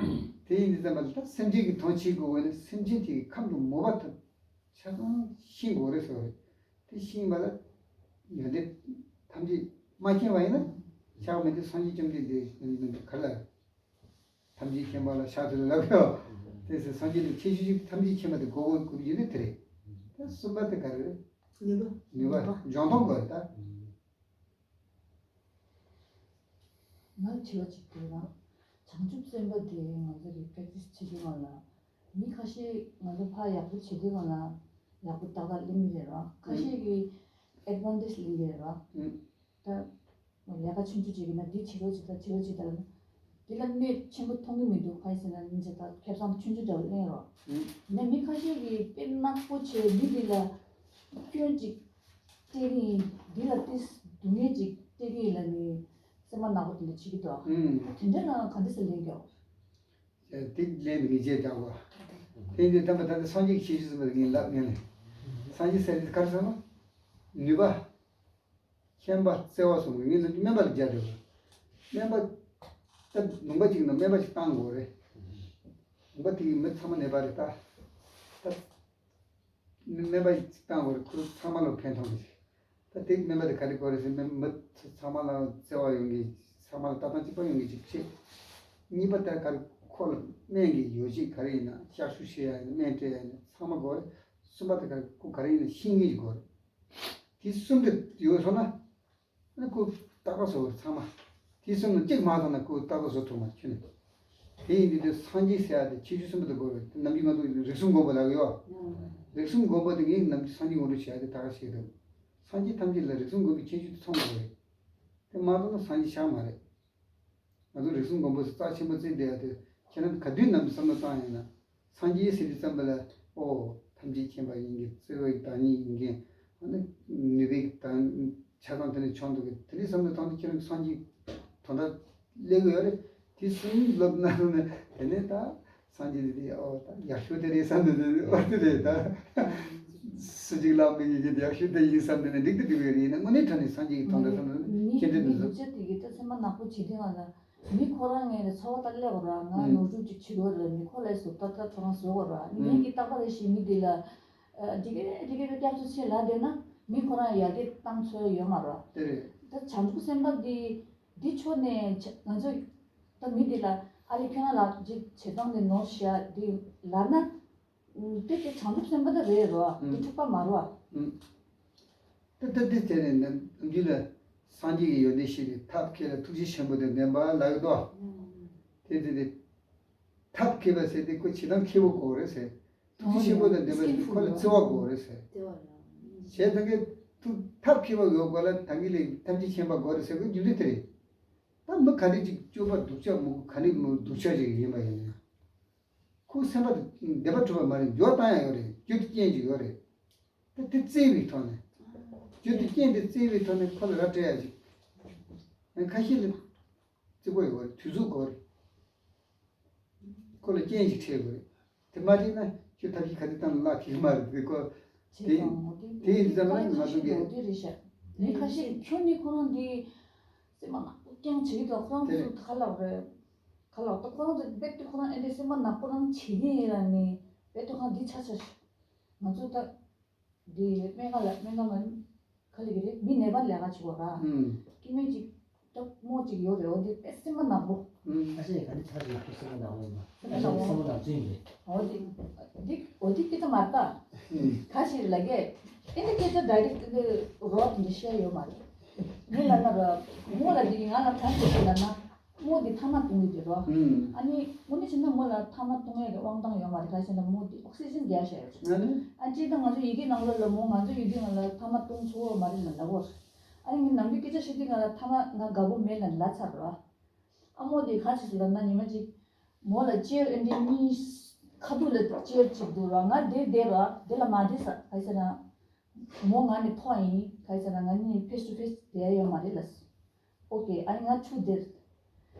དེ་ཡིན་དུས་ཙམ་པ་ལ་ད་སེམས་ཅན་གྱི་དོན་བྱེད་དགོས་པ་ནི་སེམས་ཅན་དེ་གི་ཁམས་དུ་མོས་པ་དང་ཆ་ཚང་ཤེས་དགོས་རེད་ཟེར་བ་རེད། དེ་ཤེས་པ་ལ་ཡོན་ཏན་ཐམས་ཅད་མ་མཁྱེན་པ་ཡིན་ན་ཆགས་མི་འདུག་སངས་རྒྱས་བཅོམ་ལྡན་འདས་ག་ལ། ཐམས་ཅད་མཁྱེན་པ་ལ་ཕྱག་འཚལ་ལབ་ཡོད། དེ་ཚེ་སངས་རྒྱས་ལས་ཆེ་ཤོས་ཅིག་ཐམས་ཅད་མཁྱེན་པ་དེ་དགོས་དགོས་ཀྱི་ཡོད་ནི་དེ་རེད། ད་གསུམ་པ་དེ་ག་རེ་རེད། ནུས་པ། ནུས་པ་འཇོན་ཐང་དགོས་རེད་ད། ང་དྲི་བ་ཅིག་འདུག་ན། བྱང་ཆུབ་སེམས་དཔའ་དེ་ང་ཚོ་གི་པེག་ཊི་སི་བྱེད་དུས་སྒང་ལ། མི་ཁ་ཤས་ང་ཚོ་ཕར་ཡག་པོ་བྱེད་དུས་སྒང་ལ་ཡག་པོ་ཏག་ཏག་ལེན་གྱི་རེད་ར། ཁ་ཤས་ཀྱིས་ཨེཌ་ཝན་ཊེཇ་ལེན་གྱི་རེད་ར། ད། ལས་ཀ་ཆུང་ཆུང་ཅིག་ཡིན་ན་འདི་བྱེད་རོགས་བྱེད་དང་བྱེད་རོགས་བྱེད་དང་། འདི་ལ་གནོད་ཆེན་པོ་མཐོང་གི་མི་འདུག་གང་ཡིན་ཟེར་ན་ཉིན་ཅིག་ད་ཁེ་བཟང་ཆུང་ཆུང་འདྲ་བོ་གླེང་རོགས། ཡིན་ན་མི་ཁ་ཤས་ཀྱིས་དཔེ་ནག་པོ་བྱས་མི་འདི་ལ་སྐྱོན་ཅིག་སྤྲད་གི་ཡིན། འདི་ལ་ཏིས་སྡུག་བསྔལ་ཅིག་སྤྲད་གི་ཡིན་ལབ་ནས་སེམས་པ་ནག་པོ་དེ་འདྲ་བྱེད་ཀྱི་འདུག་དེ་འདྲ་ན་ག་འདྲ་སེ་ལེན་རྒྱོག་དེ་ལན་ངེས་ཅན་དྲག་པ། དེ་འདི་ཐམས་པ་ད་ལྟ་སངས་རྒྱས་ཀྱི་ཆེ་ཆུང་ཟེར་བ་ངས་ལབ་ངས་ལས། སངས་རྒྱས་ཟེར་དེ་ག་རེ་ཟེར་ན། ནུས་པ། མཁྱེན་པ་བརྩེ་བ་གསུམ་གྱིས་ངས་ནི་སྨན་པ་ལ་སྦྱར་འདོད་པ། སྨན་པ། ད་ལུང་པ་གཅིག་ནང་སྨན་པ་ཞིག་བཏང་དགོས་རེད། ལུང་པ་དེ་གི་མི་ཚང་མ་ནད་པ་རེད་ད། ད། སྨན་པ་ཞིག་བཏང་དགོས་རེད། ཁོ་ཚང་མ་ལ་ཕན་ཐོགས་རེད། ད་དེ་སྨན་པ་དེ་ག་རེ་དགོས་རེད་ཟེར་ན་མི་ཚང་མ་ལ་བརྩེ་བ་ཡོང་གི། ཚང་མ་ལ་ལྟ་སྟངས་གཅིག་པ་ཡོང་གི་གཅིག་བྱེད། གཉིས་པ་ད་ག་རེ་ཁོ་ལ་སྨན་གྱི་ཡོ་བྱད་ག་རེ་ཡིན་ན་གཤག་བཅོས་བྱེད་ཡ་ཡིན་ན་སྨན་སྤྲད་ཡ་ཡིན་ན་ཚང་མ་དགོས་རེད། གསུམ་པ་ད་ག་རེ་ཁོ་ག་རེ་ཡིན་ན་ཤེས་མཁན་ཞིག་དགོས་རེད། དེ་གསུམ་དེ་ཡོད་སོང་ན། ཨ་ནི་ཁོ་ཏག་ཏག་བཟོ་བར་ཚང་མ། དེ་གསུམ་ནང་གཅིག་མ་བཟོ་ན་ཁོ་ཏག་ཏག་བཟོ་ཐུབ་མ་ཁྱོད་ནི། དེ་ཡིན་དུས་དེ་སངས་རྒྱས་ཟེར་ཡ་དེ་ཆེ་ཆུང་གསུམ་པོ་དེ་དགོས་རེད། ནམ་རྒྱུན་ང་ཚོ་རིགས་གསུམ་མགོན་པོ་ལབ་ཡོད། རིགས་གསུམ་མགོན་པོ་དེ་ངས་ནམ་རྒྱུན་སངས་རྒྱས་དངོས་གྲུབ་ཞེས་ཡ་དེ་ད་ག་བཤད་འདུག་སངས་རྒྱས་ཐམས་ཅད་ལ་རིགས་གསུམ་མགོན་པོའི་ཁྱད་ཆོས་དེ་ཚང་དགོས་རེད། དེ་མ་ཐོབ་ན་སངས་རྒྱས་ཆགས་མ་རེད། ང་ཚོ་རིགས་གསུམ་མགོན་པོ་ཟེར་རྩ་ཆེན་པོ་བརྩི་བསྡད་ཡ་དེ་ཁྱེད་རང་ག་དུས་ནམ་བསམ་བློ་བཏང་ཡིན་ན། སངས་རྒྱས་ཟེར་དུས་ཙམ་པ་ལ་ཨོ་ཐམས་ཅད་མཁྱེན་པ་ཡིན་གྱི་བརྩེ་བའི་བདག་ཉིད་ཡིན་གྱི་ཨ་ནི་ནུས་པའི་བདག་ཆ་ཚང་དེ་ནས་བྱུང་འདུག་གི། དེ་ནས་བསམ་བློ་བཏང་དུས་ཁྱེད་རང་གི་སངས་རྒྱས་དོན་དག་སླེབས་ཀྱི་ཡོད་རེད། དེ་གསུམ་ལབ་ན་ནི་དེ་ནས་ད་སངས་རྒྱས་དེ་ཨོ་ད་ཡག་ཤོས་དེ་རེད་བསམ་ནས་ནི་ཨོ་དེ་རེད་ད། སུ་གཅིག་ལབ་མི་ཡིན་གྱི་ཡག་ཤོས་དེ་ཡིན་བསམ་ནས་ནི་འགྲིག་ཏུ་འགྲིག་གི་རེད། ཡིན་ན་དངོས་གནས་དྲང་གནས་སངས་རྒྱས་ཀྱི་དོན་དག་བསམ་ནས་ནི་མི་ཁྱེད་འདྲ་མི་མི་བཟོ། ལུགས་སྲོལ་དེ་གི་ད་སེམས་པ་ནག་པོ་བྱེད་དུས་ང་ལ། མི་ཁོ་རང་ངའི་ཚོར་བ་ལྟར་སླེབས་ར། ང་ནོར་འཁྲུལ་ཅིག་བྱེད་དགོས་ར། མི་ཁོ་ལ་བཟོ་ལྟ་ལྟ་ཁོ་རང་བཟོ་དགོས་ར། ངས་ཀྱི་རྟག་པར་རེ་ཞིག་མི་དེ་ལ་འགྲིག་གི་རེད་འགྲིག་གི་རེད་སྐྱབས་སུ་མཆི་ལབ་བསྡད་ན་མི་ཁོ་རང་ཡར་རྒྱས་བཏང་ཚོད་ཡོད་མ་ར། དེ་རེད། ད་བྱང་ཆུབ་སེམས་དཔའ་འདི་འདི་ཕྱོགས་ནས་ང་ཚོ་ད་མི་དེ་ལ་ཨ་ལེ་ཁྱོད་རང་ལ་ཅིག་བྱེད་སྟངས་དེ་ནོར་ཤག་འདི་ལབ་ན། དེ་དེ་བྱང་ཆུབ་སེམས་དཔའ་ད་རེད་རོ། དེ་འཁྲུག་པ་མ་རོ། ད་ལྟ་འདི་དེ་ནས་ནམ་རྒྱུན་ལ་སངས་རྒྱས་ཀྱི་ཡོན་ཏན་ཤེས་ནས་ཐབས་མཁས་ལ་ཐུགས་རྗེ་ཆེན་པོ་དང་ལྡན་པ་ལབ་ཡོད་དོ། དེ་དེ་དེ་ཐབས་མཁས་པ་ཟེར་དེ་ཁོ་བྱེད་སྟངས་མཁས་པོ་དགོས་རེད་ཟེར། ཐུགས་རྗེ་ཆེན་པོ་དང་ལྡན་པ་ཟེར་དེ་ཁོ་ལ་བརྩེ་བ་དགོས་རེད་ཟེར། བྱས་ཙང་གི་ཐུགས་ཐབས་མཁས་པ་ཡོད་དགོས་ལ་ད་གིན་ལས་ཐམས་ཅད་མཁྱེན་པ་དགོས་རེད་ཟེར་དགོས་རྒྱུ་མཚན་དེ་རེད། ད་མི་ག་རེ་ཅིག་སྤྱོད་པ་སྡུག་ཅག་མོ་ག་རེ་མོ་སྡུག་ཅག་ཅིག་ཡིན་པ་ཡིན་ན། ཁོའི་སེམས་པ་དེ་བདེ་བ་གྲུབ་པ་མ་རེད། འགྱུར་བ་བཏང་ཡ་ཡོད་རེད། རྒྱུ་དེ་རྐྱེན་ཅིག་ཡོད་རེད། ད་དེ་བརྩེ་བའི་ཐོག་ནས། རྒྱུ་དེ་རྐྱེན་དེ་བརྩེ་བའི་ཐོག་ནས་ཁོ་ལ་ར་སྤྲད་ཡ་ཅིག་ཡང་ཁ་ཤས་ལ་བརྩི་བཀུར་ཡོད་རེད། དུས་ཚོད་དགོས་རེད། ཁོ་ལ་རྐྱེན་ཅིག་འཕྲད་དགོས་རེད། དེ་མ་འཕྲད་ན་ཁྱོད་ཐབས་ཤེས་ག་དུས་བཏང་ན་བརླག་ཐིག་མ་རེད་དེ་ཁོ། དེ་དེ་ཡིན་ཙམ་ལ་ང་ཚོ་གི། དེ་རེད་ཤག་མི་ཁ་ཤས་ཁྱོད་ནི་ཁོ་རང་འདི་སེམས་པ་ནག་པོ་རྐྱང་བྱེད་ཀྱི་འདུག་ཁོ་རང་དེ་ཚོ་ག་ལབ་རེད། ག་ལབ་ད་ཁོ་རང་ཚོ་རྦད་དེ་ཁོ་རང་ཨེ་འདྲའི་སེམས་པ་ནག་པོ་རང་བྱེད་ཀྱི་ཡིན་ལ་ནི་རྦད་དེ་ཁོ་རང་འདི་ཆ་ཆ་ཞིག་ང་ཚོ་ད་འདི་སྨན་ཁང་ལ་སྨན་ཁང་ལ་ག་ལ་གི་རེད། མི་ནད་པ་ལས་ཀ་བྱེད་དགོས་ར། ཨུམ། སྐྱེ་དམན་ཅིག་ད་རྨོ་ཅིག་ཡོད་རེད། འོ་འདི་དཔེ་སེམས་པ་ནག་པོ། ཨུམ། ཨ་ཅེ་ག་འདི་ཚར་ཡོད་ཁུ་སེམས་པ་ནག་པོ་ཡིན་པ། སེམས་པ་ནག་པོ། སེམས་པ་ནག་ཚུལ་ཡིན་པས། འོ་འདི་འདི་འོ་འདི་སྐད་ཆ་མ་རེད་ད། ཨུམ། ག་ཞིག་ལ་གས་ཨེ་འདི་སྐད་ཆ་ཌའི་རེག་ཊི་རོ་འདི་བཤད་ཡོད་མ་རེད། ངས་ལབ་ན་ར་རྨོ་ལ་འདི་ང་ལ་གང་ཞིག་ལབ་ན། རྨོ་འདི་ཐ་མག་བཏུང་གི་འདུག་རོ། ཨུམ། ཨ་ནི་དངོས་གནས་བྱས་ན་རྨོ་ལ་ཐ་མག་བཏུང་ཡས་ཀྱི་དབང་ཐང་ཡོད་མ་རེད། ག་རེ་ཟེར་ན་རྨོ་འདི་ཨོག་སི་ཇན་རྒྱག་བཞག་ཡོད་རེད། ཨ་ནི། ཨ་ཅེ་ད་ང་ཚོ་ཡི་གེ་ནང་ལོགས་ལ་མོ་ང་ཚོ་ཡི་གེ་ནང་ལ་ཐ་མག་བཏུང་ཆོག་གི་མ་རེད་ལབ་ལབ་གོ། ཨ་ནི་ངས་ནམ་རྒྱུན་སྐད་ཆ་བཤད་དུས་ང་ལ་ཐ་མག་ང་དགའ་པོ་མེད་ལབ་ལབ་ཚར་རོ། ཨ་མོ་དེ་ག་ཅིག་ལབ་ན་ཉི་མ་གཅིག་མོ་ལ་ཅེར་ཨེ་འདྲ་གཉིས་ཁ་ཐུག་ལ་ཅེར་གཅིག་འདུག་རོ། ང་དེ་བསྡད་རོ་དེ་ལ་མ་བསྡད་ས་ག་རེ་ཟེར་ན། མོ་ང་ནས་མཐོ་ཡིན། ག་རེ་ཟེར་ན་ང་གཉིས་ཕེས་ཊུ་ཕེས་བསྡད་ཡ་ཡོད་མ་རེད་ལབ། ཨོ་ཀེ། ཨ་ནི་ང་ཆུ་དེར།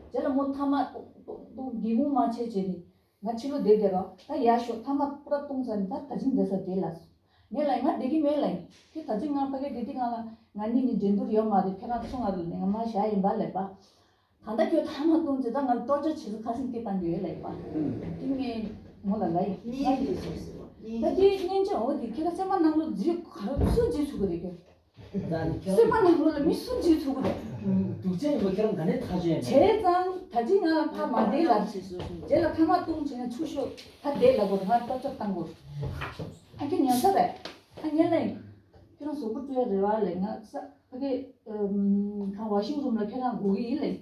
རྗེས་ལ་མོ་ཐ་མག་ཏུ་ཏུ་ཏུ་སྒེའུ་ཁུང་མ་ཕྱེ་བྱས་ནས། ང་ཕྱི་ལོགས་བསྡད་བསྡད་རོགས། ད་ཡར་ཤོག་མཐའ་མ་པུ་ར་བཏུང་ཚར་ནས་ད་ད་ཅིག་བསྡད་ས་བསྡད་ལབ་སོང་། ངས་ལབ་ཡིན། ང་བསྡད་ཀྱི་མེད་ལབ་ཡིན། ཁྱོད་ད་ཅིག་ང་ཕ་གིར་བསྡད་དུས་སྒང་ལ་ང་གཉིས་ནི་འགྲན་བསྡུར་ཡོད་མ་རེད། ཁྱེད་རང་ཚོ་ང་རེད་ལབ་ནས་ང་མར་བཞག་ཡིན་པ་ལབ་པ། ད་ལྟ་ཁྱོད་མཐའ་མ་བཏུང་ཚེ་ད་ང་ལ་ཊོར་ཅར་བྱེད་ས་ཁ་སེང་སྐྱེ་བཏང་གི་ཡོད་ལབ་ཡིན་པ། དེ་ངས་མོ་ལ་ལབ་ཡིན། གཉིས་ལས་བྱས་ཟེར་བ། གཉིས་ད་དེ་སྙན་ཆ་འོ་དེ་ཁྱེད་རང་སེམས་པ་ནང་ལོགས་འཛུལ་ག་སུ་འཛུལ་ཚུགས་ཀྱི་རེད་ཁྱོད། ད་ནི་ཁྱོད་སེམས་པ་ནང་ལོགས་ལ་མི་སུ་འཛུལ་ཚུགས་ཀྱི་རེད། སྡུག་ཅག་ཡིན་པ་ཁྱེད་རང་ག་ནས་ཐག་གཅོད་ཡིན། བྱས་ཙང་ད་ཅིག་ང་ལ་ཕར་མ་བསྡད་ལབ། རྗེས་ལ་ཕ་མ་བཏུང་བྱས་ནས་ཚུར་ཤོག་ཕར་བསྡད་ལབ་དགོས། ང་ཊོར་ཅར་བཏང་དགོས། ཨ་ཁྱོད་ཉན་ས་རེད། ཨ་ཉན་ལ་ཡིན། ཁྱོད་རང་གཟུགས་པོ་བཀྲུ་ཡ་རེད་བ་ལས་ང་ས་ཕ་གི་ཁ་ཝ་ཤིང་རུམ་ལ་ཁྱོད་རང་སྒུག་གི་ཡིན་ལ་ཡིན།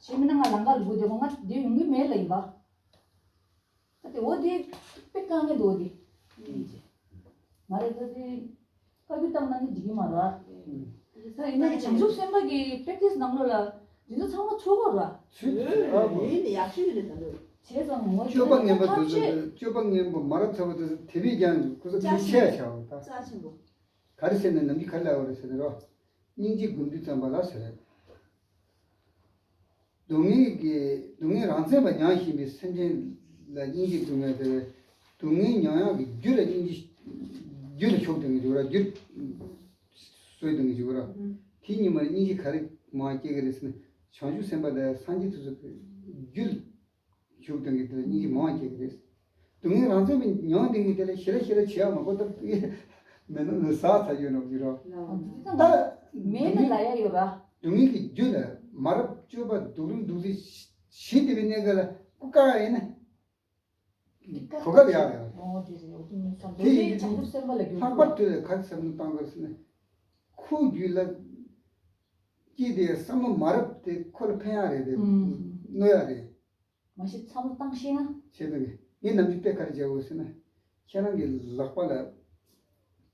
གཞན་མིན་ན་ང་ལམ་ཁ་ལ་སྒུག་བསྡད་དགོས། ང་འདིར་ཡོང་གི་མེད་ལ་ཡིན་པ། ད་དེ་འོ་དེ་དཔེ་དཀའ་ངལ་འདུག་འོ་དེ། མ་རེད་ད་དེ། བཀའ་བཀྱོན་བཏང་ན་ནི་འགྲིག་གི་མ་རེད། ད་ཡིན་ན་ནི་བྱང་ཆུབ་སེམས་དཔའ་གི་པེག་ཊི་སི་ནང་ལོགས་ལ་འདི་ཚོ་ཚང་མ་ཆོག་གོ་ར། ཡིན་ནི་ཡག་ཤོས་རེད་ད་ལོ། བྱས་ཙང་ངོ་སྤྱོད་པ་ངན་པ་འདུག་ཟེར། སྤྱོད་པ་ངན་པ་མ་རབས་ཚ་བ་དེ་ཚོ་དེ་བས་ཀྱང་ཁོ་ཚོ་མི་ཆེ་བ་ཆགས་པ་ད། རྩ་ཆེན་པོ། ག་རེ་ཟེར་ན་ནམ་རྒྱུན་ག་རེ་ལབ་པ་རེད་ཟེར་ན་རོ། སྙིང་རྗེ་སྒོམ་དུས་ཙམ་པ་ལ་ཟེར། སྡུག་བསྔལ་གྱི་སྡུག་བསྔལ་རང་མཚན་པ་མྱང་བཞིན་པའི་སེམས་ཅན་ལ་སྙིང་རྗེ་སྡུག་བསྔལ་དེ། སྡུག་བསྔལ་མྱོང་ཡག་གི་རྒྱུ་ལ་སྙིང་རྗེ། རྒྱུ་ལ་ཞུགས་བཏང་གི་འཇུག་ར། རྒྱུ་གསོས་བཏང་གི་འཇུག་ར། དེ་ཉིན་མར་སྙིང་རྗེ་ག་རེ་མང་སྐྱེ་གི་རེད་ཟེར་ན། བྱང་ཆུབ་སེམས་དཔའ་དང་སངས་རྒྱས་དེ་ཚོ་གི་རྒྱུ་ལ་ཞུགས་བཏང་གི་དེ་ལ་སྙིང་རྗེ་མང་སྐྱེ་གི་རེད། སྡུག་བསྔལ་རང་མཚན་པའི་མྱོང་བསྡད་མཁན་དེ་ལ་ཞེ་དྲག་ཞེ་དྲག་བྱེད་ཡག་མང་པོ་ད་མེད་ན་ནི་ཟག་ཚར་ཡོད་ནོ་གི་རོ། ད་མེད་ན་ལ་ཡ་ཡོད་ར། སྡུག་བསྔལ་གྱི་རྒྱུ་ལ་མ་རབས་སྤྱོད་པ་སྡུག་རུས་སྡུག་ཚིག་ཞི་བདེ་བའི་གནས་སྐབས་ལ་སྐུ་བཀག་ཡིན་ན། གོ་སྐབས་ཡག་ཡོད། འོ་དེ་རེད། འོ་དེ་མིན་བསམ་དེ་ཡིན་དེ་བྱང་ཆུབ་སེམས་དཔའ་ལ་འགྱུར་ལྷག་པར་དུ་ལ་ག་རེ་བསམ་བློ་བཏང་དགོས་ཟེར་ན། ཁོའི་རྒྱུད་ལ་སྐྱེས་ཏེ་བསམ་བློ་མ་རབས་དེ་ཁོ་ལ་ཕན་ཡག་རེད་དེ། གནོད་ཡག་རེད། མ་གཞི་བསམ་བློ་བཏང་ཤེས་ན། བྱས་ཙང་གི་ངས་ནམ་རྒྱུན་དཔེ་ག་རེ་བྱ་དགོས་ཟེར་ན། ཁྱེད་རང་གི་ལག་པ་ལ་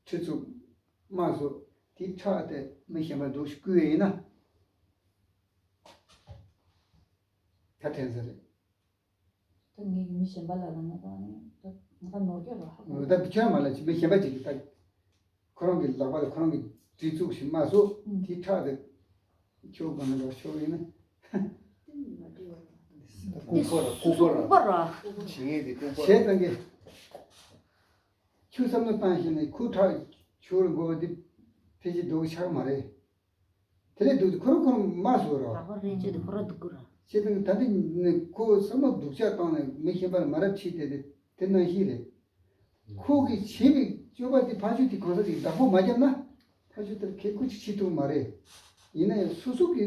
ཁྲི་ཚོ་དམར་གསོ་དེ་ཁྲག་དེ་མི་གཞན་པ་འདུག་བསྐུས་པ་ཡིན་ན། ད་དྲན་ས་རེད། ད་ངས་མི་གཞན་པ་ལ་ལ་ང་ད་ནི་ད་ང་ད་ནོར་སྐྱོན་རོ་ཧ་གོ། ད་ཁྱོད་མ་ལ་ཅི་མི་གཞན་པ་ཅིག་གིས་ད་ཁོ་རང་གི་ལག་པ་ལ་ཁོ་རང་གི་གྲི་བཙུགས་ཤིག་དམར་གསོ་དེ་ཁྲག་དེ་ཁྱོད་གང་ལ་ཤོར་ཡིན་ན། ལྐུགས་པ་ར་ལྐུགས་པ་ར། ལྐུགས་པ་ར། བྱེད་ངེས་དེ་ལྐུགས་པ་ར། བྱས་ཙང་གི་ཁྱོད་བསམ་བློ་བཏང་ཤེས་ན་ཁོ་ཁྲག་ཤོར་དགོས་པ་དེ་ཕལ་ཆེར་འགྲོ་གི་ཆགས་མ་རེད། དེ་ལས་སྡུག་ཁོ་རང་ཁོ་རང་མ་བཟོ་རོགས། ལག་པ་རེ་བྱས་ཏེ་ཁོ་རང་སྡུག་གི་ར། བྱས་ཙང་ད་འདི་ནི་ཁོ་བསམ་བློ་སྡུག་ཅག་བཏང་ནས་མི་གཞན་པ་ལ་མ་རབས་ཕྱིས་ཏེ་དེ་དེ་ནང་བཞིན་རེད། ཁོ་གིས་བྱས་པའི་སྤྱོད་པ་དེ་ཕར་ཕྱོགས་དེ་གང་ཟག་དེ་བདག་པོ་མ་བརྒྱབ་ན་ཕར་ཕྱོགས་དེར་ཁེ་ཁུ་ཅིག་བྱེད་ཐུབ་མ་རེད། ཡིན་ན་ཡང་སོ་སོ་གི་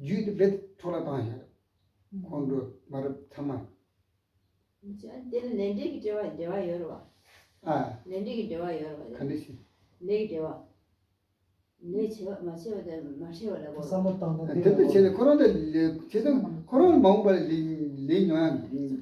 རྒྱུད་དེ་རྦད་འཕྲོ་བརླག་བཏང་ཡོད། ཁོང་ཁྲོ་མ་རབས་ཚང་མ། དེ་ལ་ལས་འབྲས་ཀྱི་འབྲེལ་བ་འབྲེལ་བ་ཡོད་རེད་བ། ཨ། ལས་འབྲས་ཀྱི་འབྲེལ་བ་ཡོད་རེད་བ། ག་འདྲ་ཞིག་ལས་ཀྱི་འབྲེལ་བ། ལས་བྱས་པ་མ་བྱས་པ་དང་མ་བྱས་པ་ལ་གོ། བསམ་བློ་བཏང་ན་དེ་འདྲ་བྱས་ནས་ཁོ་རང་ལ་ལས་བྱས་ཙང་ཁོ་རང་ལ་མ་འོངས་པར་ལས་ལས་མྱོང་ཡ་